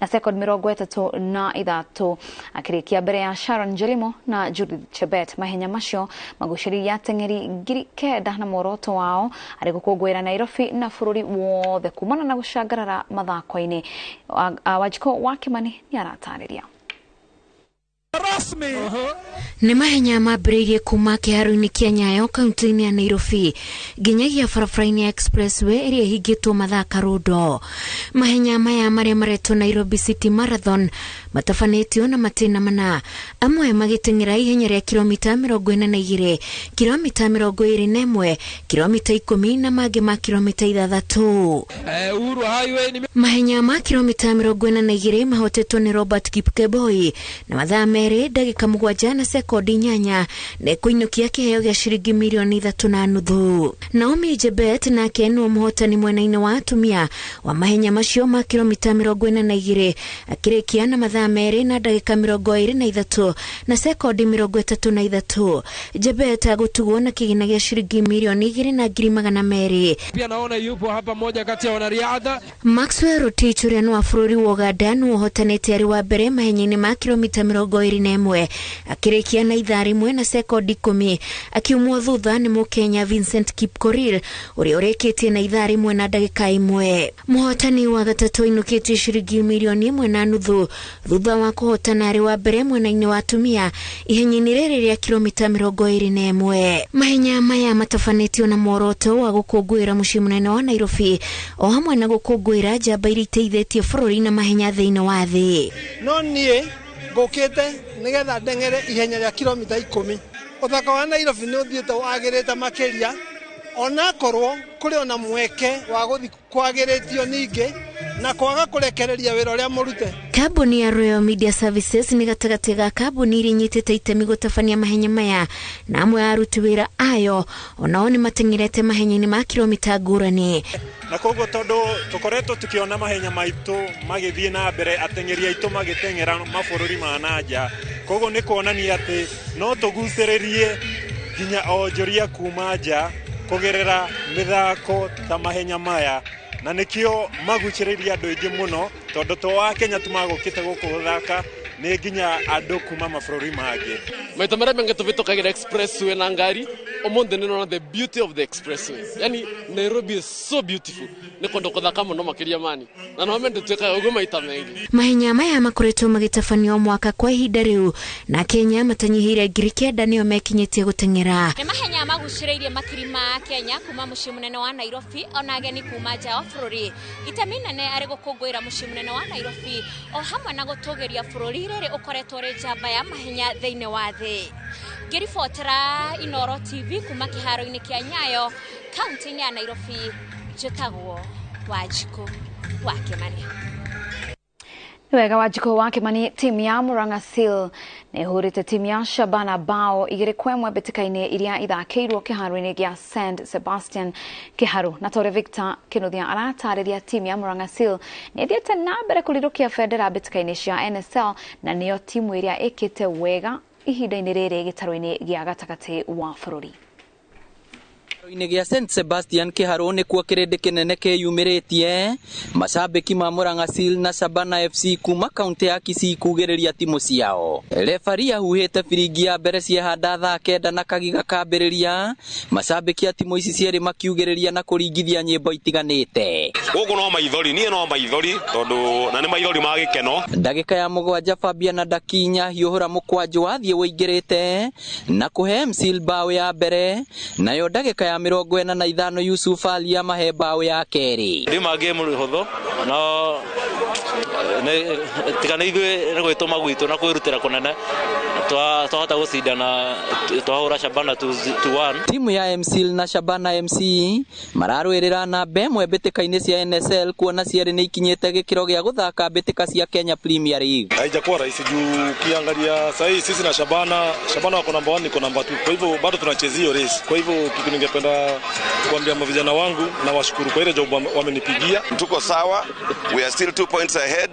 na sekondi 33 akĩrĩkia mbere ya Sharon Jelimo na Judith Chebet. Mahenya macio magucĩrĩirie ateng'eri 9,000 na muoroto wao arĩ gũkũngũĩra Nairobi na bũrũri wothe kumana na gũcangarara mathako-inĩ. Wanjikũ wa Kimani nĩ aratarĩria. Nĩ mahenya mambĩrĩirie kuma kĩharo-inĩ kĩa Nyayo kaunti-inĩ ya Nairobi nginyagia barabara-inĩ ya Expressway ĩrĩa ĩhingĩtwo mathaa karũndo. Mahenya maya marĩa maretwo Nairobi City Marathon matabanĩtio na matĩna mana, amwe magĩteng'era ihenya rĩa kilomita 42, kilomita 21, kilomita 10 na mangĩ ma kilomita 6. Mahenya ma kilomita 42 mahotetwo nĩ Robert Kipkemboi na mathaa 2 ndagĩka 7 na sekondi 8 na kũinũkia kĩheo gĩa ciringi mirioni 3.5. Naomi Jebet nake nĩwe mũhotani mwena-inĩ wa atumia wa mahenya macio ma kilomita 42 akĩrĩkia na mathaa mathaa 2 na ndagĩka 23 na sekondi 33. Jebet agũtugwo na kĩgĩna gĩa ciringi milioni 2,200. Pia naona yupo hapa moja kati ya wanariadha. Maxwell Rotich ũrĩa nĩ wa bũrũri wa Uganda nĩ ũhotanĩte arĩ wa mbere mahenya-inĩ ma kilomita 21 akĩrĩkia na ithaa 1 na sekondi 10 akiumwo thutha nĩ Mũkenya Vincent Kipkorir ũrĩa ũrĩkĩtie na ithaa 1 na ndagĩka 1. Mũhotani wa gatatũ ainũkĩtie ciringi milioni 1.5 thutha wa kũhotana arĩ wa mbere mwena-inĩ wa atumia ihenya-inĩ rĩrĩ rĩa kilomita 21. Mahenya maya matabanĩtio na muoroto wa gũkũngũĩra mũciĩ mũnene wa Nairobi o hamwe na gũkũngũĩra njamba iria iteithĩtie bũrũri na mahenya thĩinĩ wa thĩ. No niĩ ngũkĩte nĩgetha ndeng'ere ihenya rĩa kilomita 10. Ũthaka wa Nairobi nĩ ũthiĩte wagĩrĩte makĩria, onakorwo kũrĩ ona mweke wa gũthiĩ kwagĩrĩtio ningĩ na kwaga kũrekereria wĩra ũrĩa mũrute. Kambuni ya Royal Media Services nĩ gatagatĩ ga kambuni iria inyitĩte itemi gũtabania mahenya maya, na amwe a aruti wĩra ayo onao nĩ mateng'erete mahenya-inĩ ma kilomita ngũrani. Na koguo tondũ tũkoretwo tũkĩona mahenya maitũ magĩthiĩ na mbere, ateng'eri aitũ magĩteng'era mabũrũri ma na nja, koguo nĩ kuonania atĩ no tũgucĩrĩrie nginya onjoria kuma nja kũgerera mĩthako ta mahenya maya, na nĩkĩo magucĩrĩirie andũ aingĩ mũno tondũ to wa Kenya tu magũkĩte gũkũ gũthaka, nĩ nginya andũ kuma mabũrũri mangĩ. Maita marĩa maingĩ tũhĩtũkagĩra expressway na ngari, ũmũthĩ nĩ the beauty of the expressway. Yani Nairobi is so beautiful. Nĩ kũndũ kũthaka mũno makĩria mani. Na no mende twĩkaga ũguo maita maingĩ. Mahenya maya makoretwo magĩtabanio mwaka kwa ihinda rĩu, na Kenya matanyihĩire 9,000 nĩo mekinyĩtie gũteng'era. Nĩ mahenya magucĩrĩirie makiri ma Kenya kuma mũciĩ mũnene wa Nairobi ona ageni kuma nja wa bũrũri. Itemi nene arĩ gũkũngũĩra mũciĩ mũnene wa Nairobi o hamwe na gũtũgĩria bũrũri rĩrĩ ũkoretwo ũrĩ njamba ya mahenya thĩinĩ wa thĩ. Ngĩribotera Inooro TV kuma kĩharo-inĩ kĩa Nyayo kaunti-inĩ ya Nairobi, njĩtagwo Wanjikũ wa Kĩmani. Wega Wanjikũ wa Kĩmani. Timu ya Murang'a Seal nĩ ĩhũrĩte timu ya Shabana bao 2-1 mbĩtĩka-inĩ iria ithakĩirwo kĩharo-inĩ gĩa St Sebastian Kĩharũ. Na tore Victor Kĩnuthia aratarĩria timu ya Murang'a Seal nĩ ĩthiĩte na mbere kũrirũkia bendera mbĩtĩka-inĩ cia NSL na nĩyo timu ĩrĩa ĩkĩte wega ihinda-inĩ rĩrĩ gĩtarũ-inĩ gĩa gatagatĩ wa bũrũri. Inĩ gĩa St Sebastian Kĩharũ nĩkuo kĩrĩndĩ kĩnene kĩyumĩrĩtie macambĩki ma Murang'a Seal na Shabana FC kuma kaunti ya Kisii kugĩrĩria timu ciao. Refari ahuhĩte biringi ya mbere ciehanda thaa 9 na kagiga kambĩrĩria, macambĩki a timu ici cierĩ makiugĩrĩria na kũringithia nyĩmbo itiganĩte. Gũkũ no maithori, niĩ no maithori tondũ na nĩ maithori ma gĩkeno. Ndagĩka ya 7 Fabian Ndakinya hiũhũra mũkwanjũ wathiĩ wũingĩrĩte na kũhe Seal bao ya mbere, nayo ndagĩka ya 45 Yusuf Ali amahe bao ya kerĩ. Ndima game hũthũ no tiga nĩ ithuĩ nĩ gwĩtũma gwitũ na kwĩrutĩra kũnene twahota gũcindana twahũra Shabana 2-1. Timu ya MC na Shabana MC mararũĩrĩra namba 1 mbĩtĩka-inĩ cia NSL kuona cierĩ nĩ ikinyĩte gĩkĩro gĩa gũthaka mbĩtĩka cia Kenya Premier League. Haijakuwa rahisi juu ukiangalia sasa hii sisi na Shabana wako namba 1 niko namba 2, kwa hivyo bado tunachezea hiyo race. Kwa hivyo kitu ningependa kuambia mavijana wangu na washukuru kwa ile job wamenipigia. Tuko sawa, we are still 2 points ahead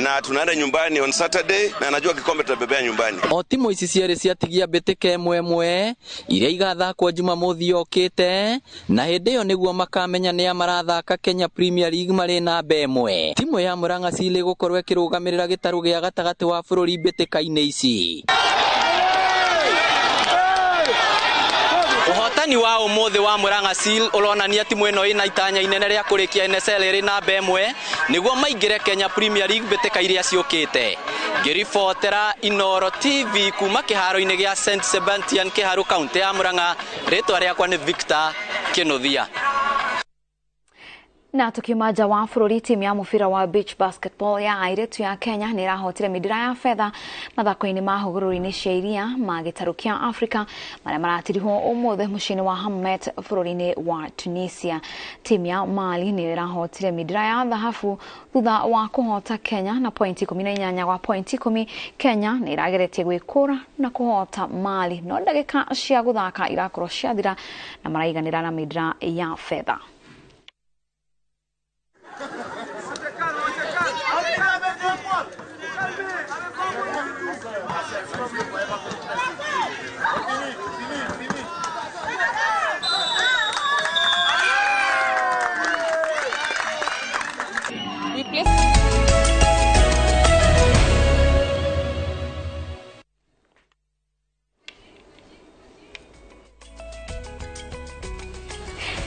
na tunaenda nyumbani on Saturday na najua kikombe tutabebea nyumbani. O timu ici cierĩ ciatigia mbĩtĩka 1-1 iria igathakwo Jumamothi yokĩte, na hĩndĩ ĩyo nĩguo makamenya nĩa marathaka Kenya Premier League marĩ namba 1. Timu ya Murang'a Seal ĩgũkorwo ĩkĩrũgamĩrĩra gĩtarũ gĩa gatagatĩ wa bũrũri mbĩtĩka-inĩ ici. Ũhotani wa ũmũthĩ wa Murang'a Seal ũronania timu ĩno ĩna itanya inene rĩa kũrĩkia NSL ĩrĩ namba 1 nĩguo maingĩre Kenya Premier League mbĩtĩka iria ciũkĩte. Ngĩribotera Inooro TV kuma kĩharo-inĩ gĩa St Sebastian Kĩharũ kaunti ya Murang'a, rĩtwa rĩakwa nĩ Victor Kĩnuthia. Na tukiuma nja wa bũrũri, timu ya mũbira wa beach basketball ya airĩtu ya Kenya nĩ ĩrahotire mĩndira ya fedha mathako-inĩ ma hũgũrũrũ-inĩ cia iria ma gĩtarũ kĩa Afrika marĩa maratirihwo ũmũthĩ mũciĩ-inĩ wa Hammamet bũrũri-inĩ wa Tunisia. Timu ya Mali nĩyo ĩrahotire mĩndira ya thahabu thutha wa kũhota Kenya na pointi 18 gwa pointi 10. Kenya nĩ ĩrageretie gwĩkũra na kũhota Mali no ndagĩka cia gũthaka irakorwo ciathira na maraiganĩra na mĩndira ya fedha.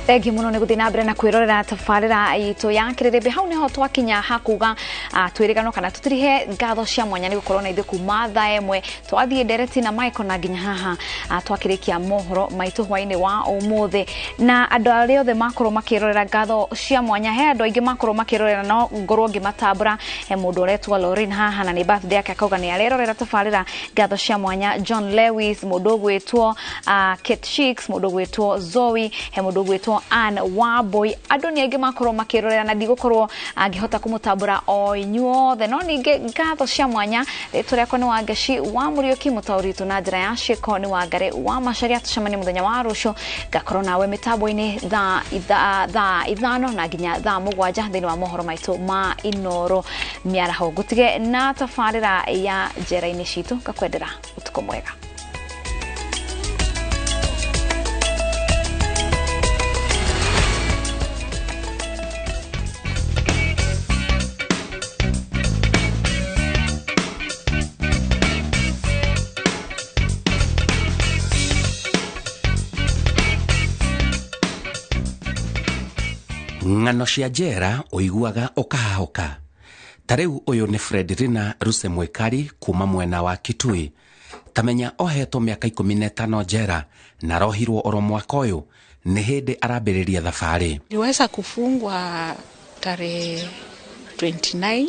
Thengiũ mũno nĩ gũthiĩ na mbere na kwĩrorera tabarĩra itũ ya kĩrĩrĩmbĩ. Hau nĩho twakinya hakuga twĩrĩgano kana tũtirihe ngatho cia mwanya nĩ gũkorwo na ithuĩ kuma thaa 1 twathiĩ ndereti na Michael na nginya haha twakĩrĩkia mohoro maitũ hwainĩ wa ũmũthĩ. Na andũ arĩa othe makorwo makĩrorera ngatho cia mwanya, he andũ aingĩ makorwo makĩrorera no ngorwo ngĩmatambũra. He mũndũ ũretwo Lauren haha na nĩ birthday yake akauga nĩ arerorera tabarĩra. Ngatho cia mwanya John Lewis, mũndũ ũgwĩtwo Kate Chicks, mũndũ ũgwĩtwo Zoe, he mũndũ ũgwĩtwo Ann Wambui. Andũ nĩ aingĩ makorwo makĩrorera na ndigũkorwo angĩhota kũmũtambũra o inyuothe, no ningĩ ngatho cia mwanya rĩtwa rĩakwa nĩ Wangeci wa Mũriũki, mũtaũri witũ na njĩra ya ciĩko nĩ Wangari wa Macharia. Tũcemanie mũthenya wa rũciũ, ngakorwo nawe mĩtambo-inĩ thaa 5 na nginya thaa 7 thĩinĩ wa mohoro maitũ ma Inoro mĩaraho. Ngũtige na tabarĩra ya njera-inĩ citũ, ngakwendera ũtukũ mwega. Ng'ano cia njera ũiguaga ũkahahoka. Ta rĩu ũyũ nĩ Fredrina Ruse Mwikari kuma mwena wa Kitui. Tamenya ohetwo mĩaka 15 njera na arohirwo oro mwaka ũyũ, nĩ hĩndĩ arambĩrĩria thabarĩ. Niliweza kufungwa tarehe 29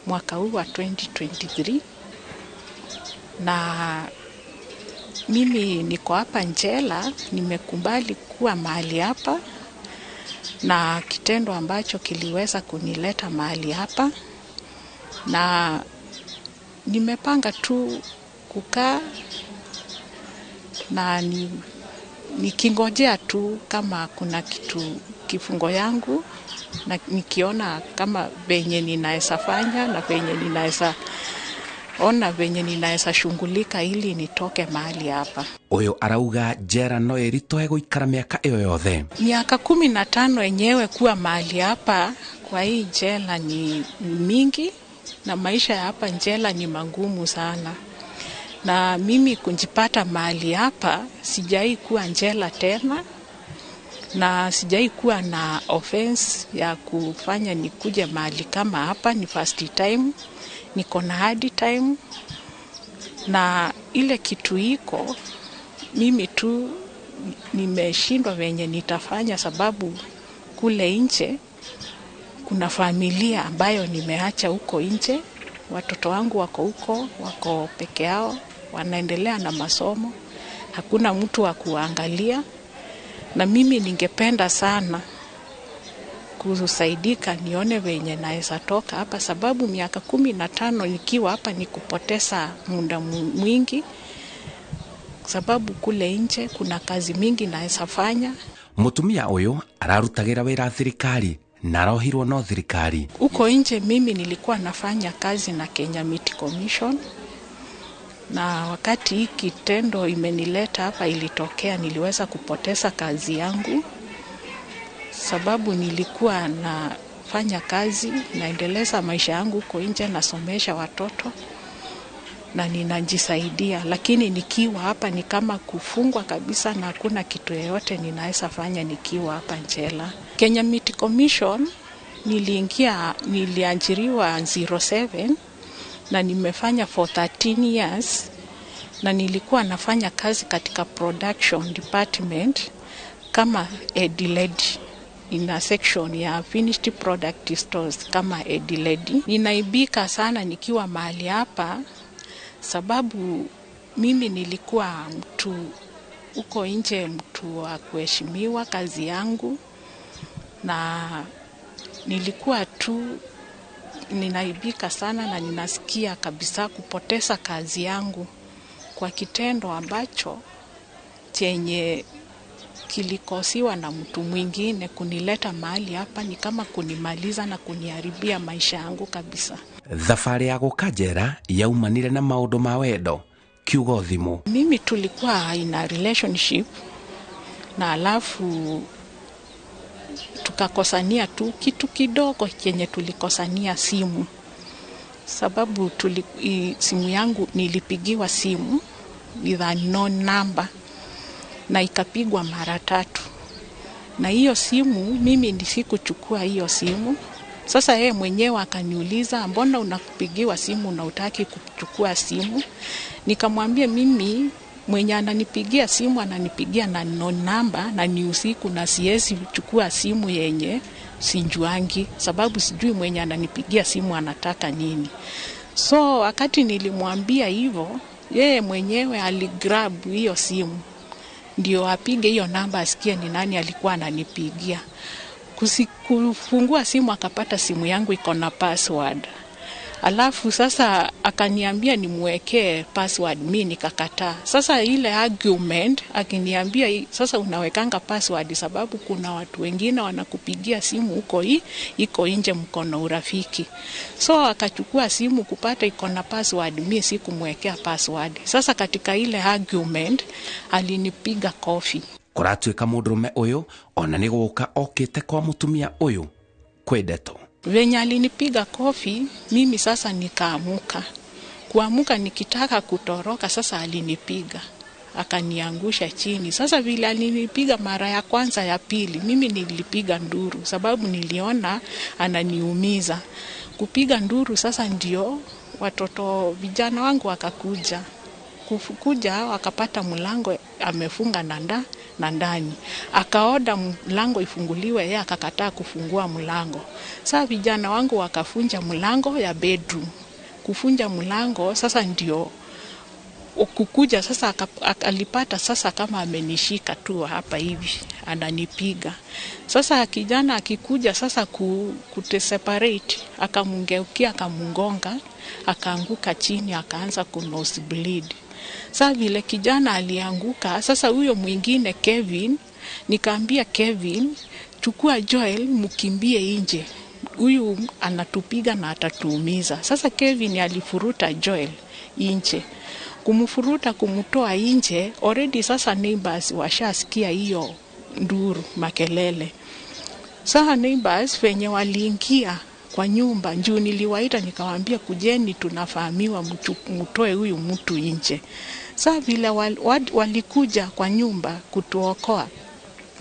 mwaka huu wa 2023, na mimi niko hapa njela, nimekubali kuwa mahali hapa na kitendo ambacho kiliweza kunileta mahali hapa, na nimepanga tu kukaa na nikingojea tu kama kuna kitu kifungo yangu, na nikiona kama venye ninaweza fanya na venye ninaweza ona venye ninaweza shughulika ili nitoke mahali hapa. Uyu arauga jera no ĩritũhe gũikara mĩaka ĩyo yothe. Miaka 15 yenyewe kuwa mahali hapa kwa hii jela ni mingi, na maisha ya hapa jela ni magumu sana. Na mimi kunjipata mahali hapa, sijai kuwa jela tena, na sijai kuwa na offense ya kufanya nikuje mahali kama hapa. Ni first time, niko na hard time, na ile kitu iko mimi tu nimeshindwa venye nitafanya, sababu kule nje kuna familia ambayo nimeacha huko nje. Watoto wangu wako huko, wako peke yao, wanaendelea na masomo, hakuna mtu wa kuangalia. Na mimi ningependa sana kusaidika, nione venye naweza toka hapa, sababu miaka 15 nikiwa hapa ni kupoteza muda mwingi, sababu kule nje kuna kazi mingi naweza fanya. Mutumia uyu ararutagira wira thirikari na arohirwo no thirikari. Huko nje mimi nilikuwa nafanya kazi na Kenya Meat Commission, na wakati hii kitendo imenileta hapa ilitokea, niliweza kupoteza kazi yangu, sababu nilikuwa nafanya kazi, naendeleza maisha yangu huko nje, nasomesha watoto na ninajisaidia. Lakini nikiwa hapa ni kama kufungwa kabisa, na hakuna kitu yoyote ninaweza fanya nikiwa hapa jela. Kenya Meat Commission niliajiriwa 07 na nimefanya for 13 years, na nilikuwa nafanya kazi katika production department kama head lady in a section ya finished product stores kama head lady. Ninaibika sana nikiwa mahali hapa, sababu mimi nilikuwa mtu uko nje, mtu wa kuheshimiwa kazi yangu, na nilikuwa tu ninaibika sana, na ninasikia kabisa kupoteza kazi yangu kwa kitendo ambacho chenye kilikosiwa na mtu mwingine kunileta mahali hapa ni kama kunimaliza na kuniharibia maisha yangu kabisa. Thabarĩ ya gũka njera yaumanire na maũndũ ma wendo, kiugo thimũ. Mimi tulikuwa in a relationship, na alafu tukakosania tu kitu kidogo chenye tulikosania simu, sababu simu yangu nilipigiwa simu with a known number na ikapigwa mara 3, Na hiyo simu mimi sikuchukua hiyo simu. Sasa yeye mwenyewe akaniuliza, mbona unakupigiwa simu na hutaki kuchukua simu? Nikamwambia mimi mwenye ananipigia simu ananipigia na no namba na ni usiku na siwezi kuchukua simu yenye sijuangi, sababu sijui mwenye ananipigia simu anataka nini. So wakati nilimwambia hivyo, yeye mwenyewe aligrab hiyo simu ndio apige hiyo namba asikie ni nani alikuwa ananipigia. Kufungua simu akapata simu yangu iko na password. Alafu sasa akaniambia nimwekee password, mi nikakataa. Sasa ile argument akiniambia sasa unawekanga password sababu kuna watu wengine wanakupigia simu huko iko nje mkono urafiki. So akachukua simu kupata iko na password, mi sikumwekea password. Sasa katika ile argument alinipiga kofi. Kũratuĩka mũndũrũme ũyũ ona nĩ gũka okĩte kwa mũtumia ũyũ kwĩ ndeto. Venye alinipiga kofi, mimi sasa nikaamuka. Kuamuka nikitaka kutoroka, sasa alinipiga, akaniangusha chini. Sasa vile alinipiga mara ya kwanza, ya pili, mimi nilipiga nduru sababu niliona ananiumiza. Kupiga nduru sasa ndio watoto vijana wangu wakakuja. Kuja wakapata mlango amefunga na ndani. Akaoda mlango ifunguliwe, yeye akakataa kufungua mlango. Sasa vijana wangu wakafunja mlango ya bedroom. Kufunja mlango sasa ndio kukuja sasa alipata sasa kama amenishika tu hapa hivi ananipiga. Sasa kijana akikuja sasa kuteseparate, akamgeukia akamgonga, akaanguka chini akaanza ku nose bleed. Sasa vile kijana alianguka, sasa huyo mwingine Kevin, nikaambia Kevin, chukua Joel mkimbie nje. Huyu anatupiga na atatuumiza. Sasa Kevin alifuruta Joel nje. Kumfuruta kumtoa nje, already sasa neighbors washasikia hiyo nduru makelele. Sasa neighbors wenye waliingia kwa nyumba, njoo niliwaita nikawaambia kujeni tunafahamiwa, mtoe huyu mtu nje. Sasa vile walikuja kwa nyumba kutuokoa.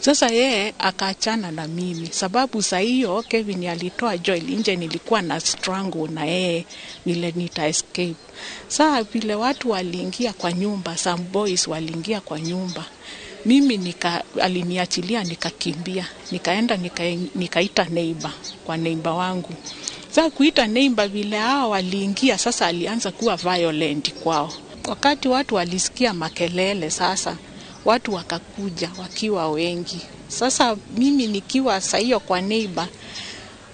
Sasa yeye akaachana na mimi sababu saa hiyo Kevin alitoa Joel nje, nilikuwa na strangle na yeye vile nita escape. Sasa vile watu waliingia kwa nyumba, some boys waliingia kwa nyumba, mimi aliniachilia nikakimbia, nikaenda nikaita neighbor, kwa neighbor wangu. Sasa kuita neighbor vile hao waliingia, sasa alianza kuwa violent kwao. Wakati watu walisikia makelele sasa watu wakakuja wakiwa wengi. Sasa mimi nikiwa saa hiyo kwa neighbor,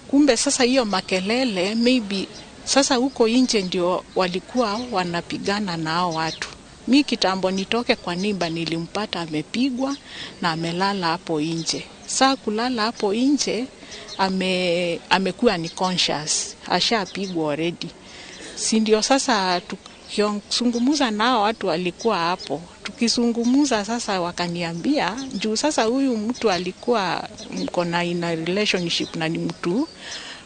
kumbe sasa hiyo makelele maybe sasa huko nje ndio walikuwa wanapigana na hao watu. Mi kitambo nitoke kwa neighbor nilimpata amepigwa na amelala hapo nje. Sasa kulala hapo nje amekuwa ni conscious, ashapigwa already. Si ndio sasa tukizungumza nao watu walikuwa hapo. Tukizungumza sasa wakaniambia juu sasa huyu mtu alikuwa mko na ina relationship na ni mtu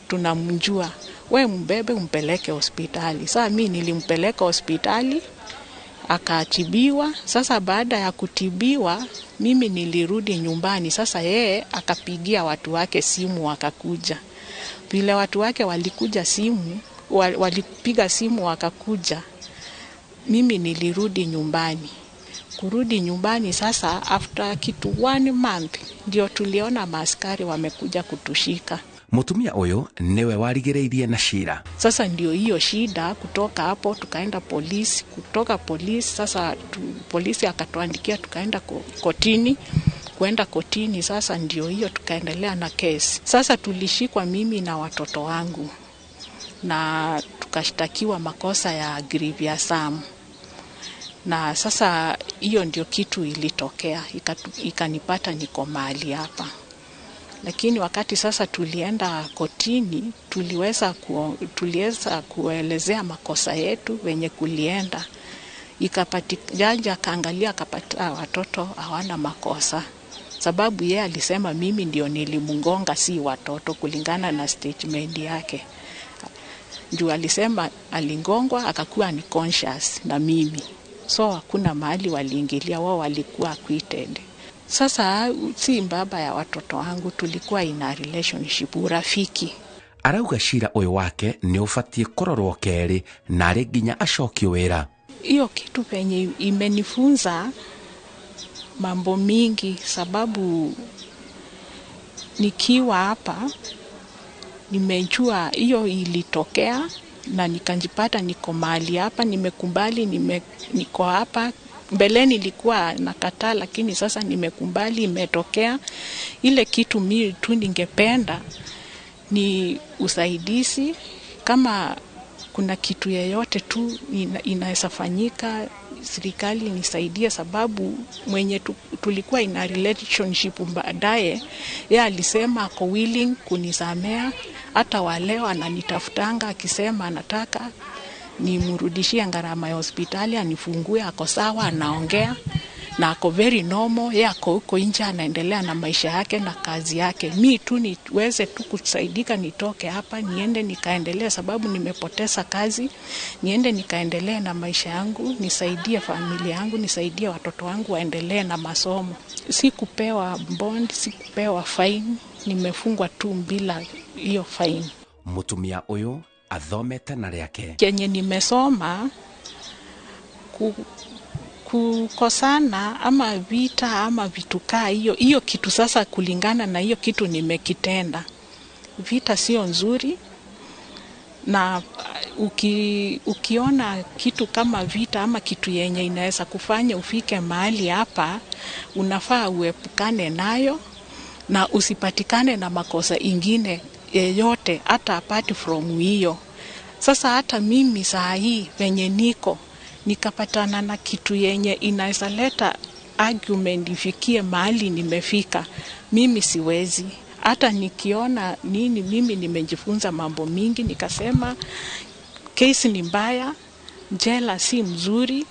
tunamjua, we mbebe umpeleke hospitali. Sasa mimi nilimpeleka hospitali akatibiwa. Sasa baada ya kutibiwa mimi nilirudi nyumbani. Sasa yeye akapigia watu wake simu wakakuja. Vile watu wake walikuja simu, walipiga simu wakakuja, mimi nilirudi nyumbani. Kurudi nyumbani sasa after kitu 1 month ndio tuliona maaskari wamekuja kutushika. Mutumia uyu niwe warigiriirie na cira. Sasa ndio hiyo shida. Kutoka hapo tukaenda polisi, kutoka polisi sasa polisi akatuandikia tukaenda kotini. Kuenda kotini sasa ndio hiyo tukaendelea na kesi. Sasa tulishikwa mimi na watoto wangu na tukashtakiwa makosa ya grievous harm. Na sasa hiyo ndio kitu ilitokea, ikanipata niko mahali hapa. Lakini wakati sasa tulienda kotini, tuliweza kuelezea makosa yetu wenye kulienda. Jaji akaangalia akapata watoto hawana makosa. Sababu yeye alisema mimi ndio nilimgonga si watoto, kulingana na statement yake. Juu alisema alingongwa akakuwa ni conscious na mimi. So hakuna mahali waliingilia, wao walikuwa acquitted. Sasa si baba ya watoto wangu, tulikuwa ina relationship, urafiki. Arauga cira ũyũ wake nĩ ũbatiĩ kũrorwo kerĩ narĩ nginya acokio wĩra. Hiyo kitu penye imenifunza mambo mingi, sababu nikiwa hapa nimejua hiyo ilitokea na nikanjipata niko mahali hapa, nimekubali niko hapa. Mbeleni nilikuwa nakataa, lakini sasa nimekubali imetokea. Ile kitu mimi tu ningependa ni usaidizi, kama kuna kitu yeyote tu inaweza fanyika, serikali nisaidie, sababu mwenye tulikuwa ina relationship baadaye, yeye alisema ako willing kunisamea. Hata waleo ananitafutanga akisema anataka nimrudishie gharama ya hospitali, anifungue, ako sawa, anaongea na ako very normal. Yeye ako huko nje anaendelea na maisha yake na kazi yake. Mi tu niweze tu kusaidika, nitoke hapa niende nikaendelea, sababu nimepoteza kazi, niende nikaendelee na maisha yangu, nisaidie familia yangu, nisaidie watoto wangu waendelee na masomo. Sikupewa bond, sikupewa fine, nimefungwa tu bila hiyo fine. Mutumia uyu athomete na rĩake. Kenye nimesoma kukosana ama vita ama vitu kaa hiyo, hiyo kitu sasa kulingana na hiyo kitu nimekitenda. Vita sio nzuri, na ukiona kitu kama vita ama kitu yenye inaweza kufanya ufike mahali hapa, unafaa uepukane nayo na usipatikane na makosa ingine yeyote hata apart from hiyo. Sasa hata mimi saa hii venye niko nikapatana na kitu yenye inaweza leta argument ifikie mahali nimefika, mimi siwezi. Hata nikiona nini, mimi nimejifunza mambo mingi, nikasema kesi ni mbaya, jela si mzuri,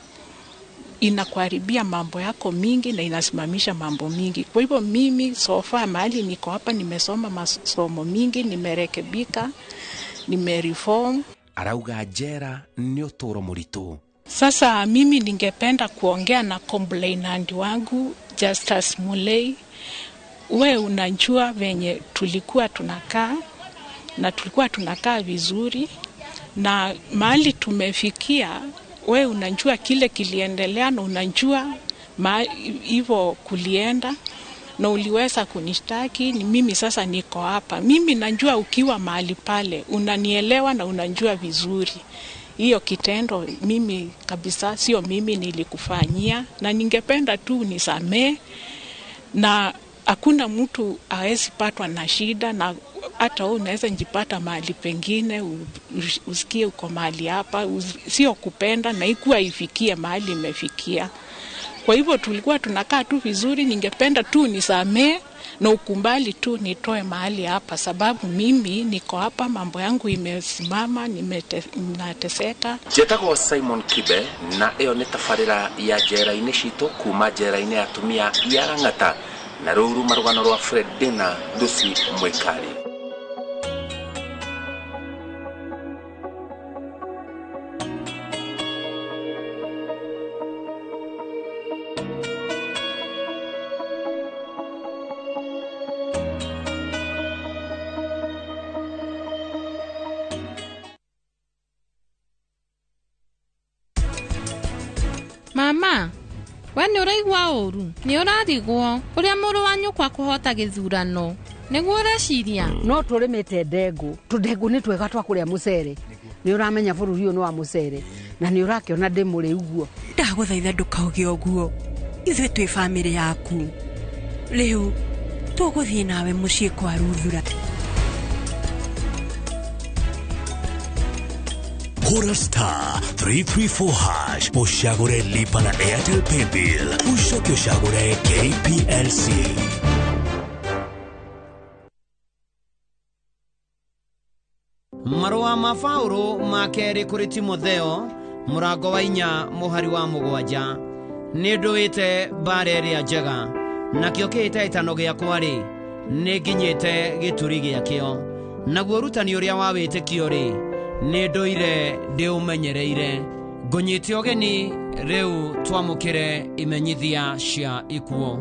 inakuharibia mambo yako mingi na inasimamisha mambo mingi. Kwa hivyo mimi so far mahali niko hapa, nimesoma masomo mingi, nimerekebika, nimereform. Arauga jera ni uturo muritu. Sasa mimi ningependa kuongea na complainant wangu Justus Mulei. We unajua venye tulikuwa tunakaa, na tulikuwa tunakaa vizuri, na mahali tumefikia, we unajua kile kiliendelea na unajua hivyo kulienda, na uliweza kunishtaki. Ni mimi sasa niko hapa. Mimi najua ukiwa mahali pale unanielewa na unajua vizuri. Hiyo kitendo mimi kabisa sio mimi nilikufanyia, na ningependa tu nisamee, na hakuna mtu hawezi patwa na shida, na hata wewe unaweza njipata mahali pengine usikie uko mahali hapa, sio kupenda na ikuwa ifikie mahali imefikia. Kwa hivyo tulikuwa tunakaa tu vizuri, ningependa tu nisamee na ukumbali tu nitoe mahali hapa, sababu mimi niko hapa, mambo yangu imesimama, ninateseka. Njetagwo Simon Kibe, na ĩyo nĩ tabarĩra ya njera-inĩ citũ kuma njera-inĩ ya atumia ya Lang'ata, na rũu ruma rũgano rwa Fredina Lucy Mwikali. Mama, we nĩ ũraigua ũru, nĩ ũrarigwo ũrĩa mũrũ wa nyũkwa kũhota gĩthurano, nĩguo ũreciria? No tũrĩmĩte ndengũ, tũndengũ nĩ twega twa kũrĩa mũcere, nĩ ũramenya bũrũri ũyũ nĩ wa mũcere, na nĩ ũrakĩona ndĩ mũrĩu guo. Ndagũthaitha ndũkauge ũguo, ithuĩ twĩ bamĩrĩ yaku, rĩu tũgũthiĩ nawe mũciĩ kwa Ruthura. Hura star 334 hash ushagure lipa na Airtel Paybill ushoke ushagure KPLC. Marũa ma Paũlũ ma kerĩ kũrĩ Timotheo mũrango wa 4 mũhari wa 7. Nĩ ndũĩte mbara ĩrĩa njega, nakĩo kĩhĩtahĩtano gĩakwa-rĩ, nĩ nginyĩte gĩturi gĩakĩo, naguo ũrutani ũrĩa wa wĩtĩkio-rĩ, nĩ ndũire ndĩũmenyereire. Ngũnyite ũgeni rĩu twamũkĩre imenyithia cia ikuũ.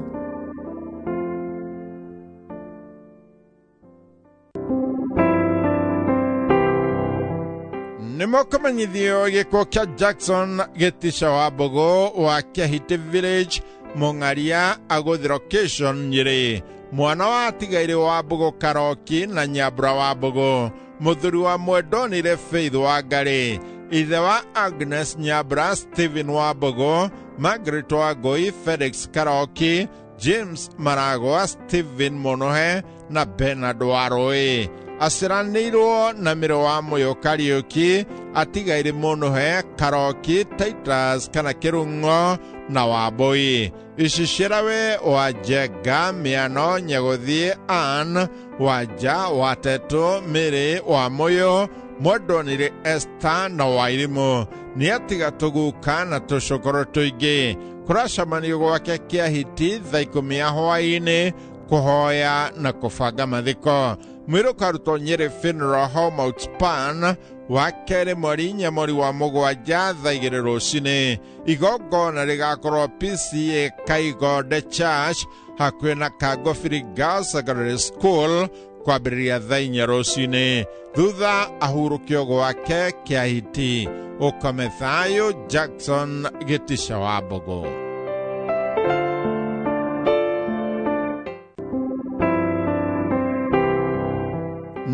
Nĩmũkũmenyithio gĩkuũ kĩa Jackson Gĩtisha wa Mbũgũ wa Kĩahitĩ Village, Mũng'aria agũthi location Nyĩrĩ, mwana wa atigaire wa Mbũgũ Karoki na Nyambura wa Mbũgũ, mũthuri wa Mwendonire Faith wa Ngarĩ, ithe wa Agnes Nyambura, Stephen wa Mbũgũ, Margaret wa Ngũi, Felix Karoki, James Maragwa, Stephen Mũnũhe na Bernard Warũĩ. Aciranĩirwo na mĩrũ wa Mũyũ Kariũki, atigaire Mũnũhe, Karoki, Titus kana Kĩrung'o na Wambũi. Icicĩrawe wa Njenga, Mĩano, Nyagũthiĩ, Ann, Wanja, Watetũ, Mĩrĩ wa Mũyũ, Mwendonire Esther na Wairimũ. Nĩatiga tũguka na tũcũkũrũ tũingĩ. Kũracemanio gwake Kĩahiti thaa 10 ya hwaĩ-inĩ kũhoya na kũbanga mathiko. Mwĩrĩ ũkarutwo Nyĩrĩ Funeral Home Outspan wa kerĩ mweri 4 mweri wa 7 thaa 2 rũcinĩ. Igongona rĩgakorwo PCA Kaigonde Church hakuhĩ na Kangobiri Girls Secondary School kwambĩrĩria thaa 4 rũcinĩ. Thutha ahurũkio gwake Kĩahiti. Ũkome thayũ Jackson Gĩtisha wa Mbũgũ.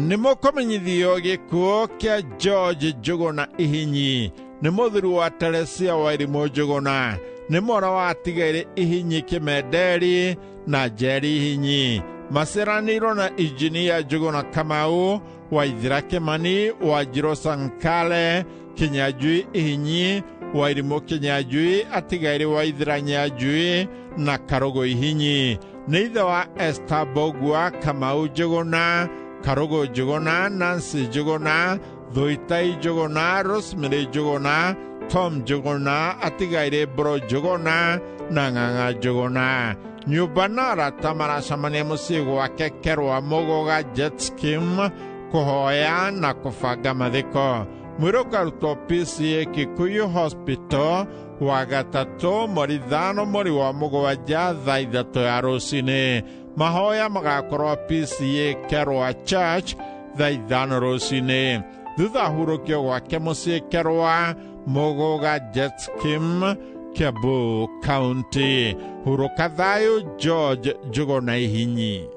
Nĩmũkũmenyithio gĩkuũ kĩa George Njũgũna Ihinyi, nĩ mũthuri wa Teresia Wairimũ Njũgũna, nĩ mwana wa atigaire Ihinyi Kĩmenderi na Njeri Ihinyi. Maciaranĩirwo na Injinia Njũgũna Kamau, Waithira Kĩmani, Wanjirũ Sankale, Kĩnyanjui Ihinyi, Wairimũ Kĩnyanjui, atigaire Waithira Nyanjui na Karũgũ Ihinyi. Nĩ ithe wa Esther Mbũgua, Kamau Njũgũna, Karũgũ Njũgũna, Nancy Njũgũna, Thuitai Njũgũna, Rosemary Njũgũna, Tom Njũgũna, atigaire Mbũrũ Njũgũna na Ng'ang'a Njũgũna. Nyũmba na arata maracemania mũciĩ gwake Kerwa Mũgũga Jet Scheme kũhoya na kũbanga mathiko. Mwĩrĩ ũkarutwo PCA Kikuyu Hospital wa gatatũ mweri 5 mweri wa 7 thaa 3 ya rũcinĩ. Mahoya magakorwo PCA Kerwa Church thaa 5 rũcinĩ. Thutha hurũkio gwake mũciĩ Kerwa Mũgũga Jet Scheme, Kiambu County. Hurũka thayũ George Njũgũna Ihinyi.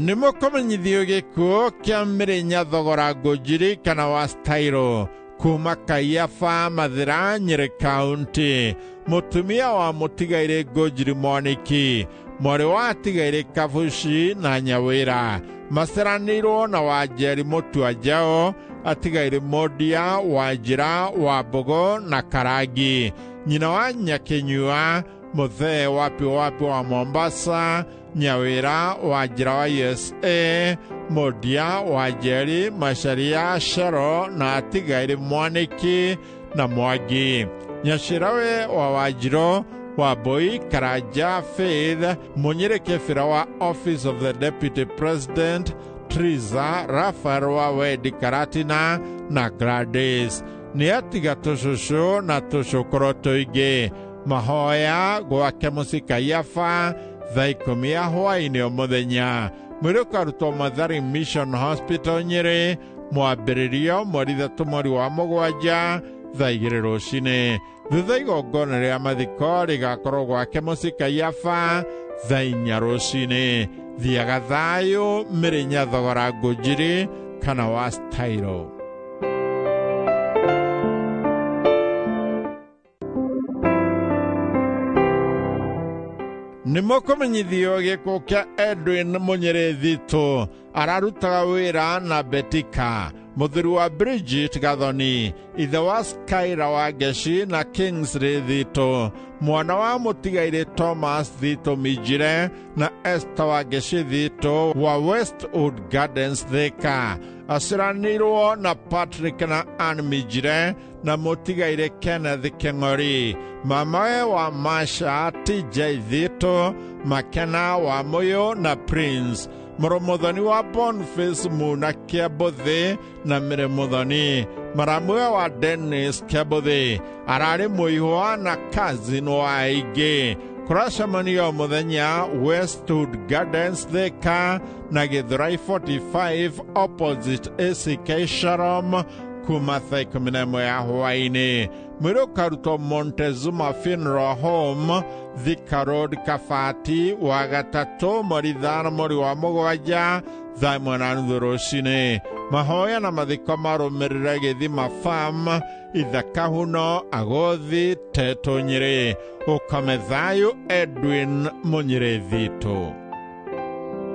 Nĩmũkũmenyithio gĩkuũ kĩa Mĩrĩnya Thogora Ngũnjiri kana wa Stairo kuma Kaiafa Mathira Nyĩrĩ County. Mũtumia wa mũtigaire Ngũnjiri Mwaniki, mwarĩ wa atigaire Kabuci na Nyawĩra. Maciaranĩirwo na Wanjeri Mũtua-Njaũ, atigaire Mondia, Wanjĩra, Wambũgũ na Karangi. Nyina wa Nyakĩnyua, Mũthee Wapi Wapi wa Mombasa, Nyawĩra, Wanjĩra wa USA, Mondia, Wanjeri, Macharia, Shero na atigaire Mwaniki na Mwangi. Nyacĩrawe wa Wanjirũ, Wambui, Karanja, Faith, Mũnyĩrĩ Kĩbĩra wa Office of the Deputy President, Triza, Rafael wa Wendi Karatina na Gladys. Nĩ atiga tũcũcũ na tũcũkũrũ tũingĩ. Mahoya gwake mũciĩ Kaiafa thaa 10 ya hwaĩ-inĩ o mũthenya. Mwĩrĩ ũkarutwo Mathari Mission Hospital Nyĩrĩ mwambĩrĩrio mweri 3 mweri wa 7 thaa 2 rũcinĩ. Thutha igongona rĩa mathiko rĩgakorwo gwake mũciĩ Kaiafa thaa 4 rũcinĩ. Thiaga thayũ Mĩrĩnya Thogora Ngũnjiri kana wa Stairo. Nĩmũkũmenyithio gĩkuũ kĩa Edwin Mũnyĩrĩ Thitũ, ararutaga wĩra na Betika, mũthuri wa Bridget Gathoni, ithe wa Skyra wa Ngeci na Kingsley Thitũ, mwana wa mũtigaire Thomas Thitũ Minjire na Esther wa Ngeci Thitũ wa Westwood Gardens Thika. Aciaranĩirwo na Patrick na Ann Minjire na mũtigaire Kenneth Keng'ori. Mamawe wa Masha TJ Thitũ, Makena wa Mũyũ na Prince. Mũrũmũthoni wa Boniface Muna Kĩambũthĩ na Mĩrĩ Mũthoni. Maramwe wa Dennis Kĩambũthĩ ararĩ mũihwa na cousin wa aingĩ. Kũracemanio mũthenya Westwood Gardens, Thika na Githurai 45 opposite ACK Shalom kuma thaa 11 ya hwaĩ-inĩ. Mwĩrĩ ũkarutwo Montezuma Funeral Home, Thika Road, Kabati, wa gatatũ mweri 5 mweri wa mũgwanja thaa 1:30 rũcinĩ. Mahoya na mathiko marũmĩrĩre Gĩthima Farm, Ithakahuno, Agothi, Tetũ, Nyĩrĩ. Ũkome thayũ. Edwin Mũnyĩrĩ Thitũ.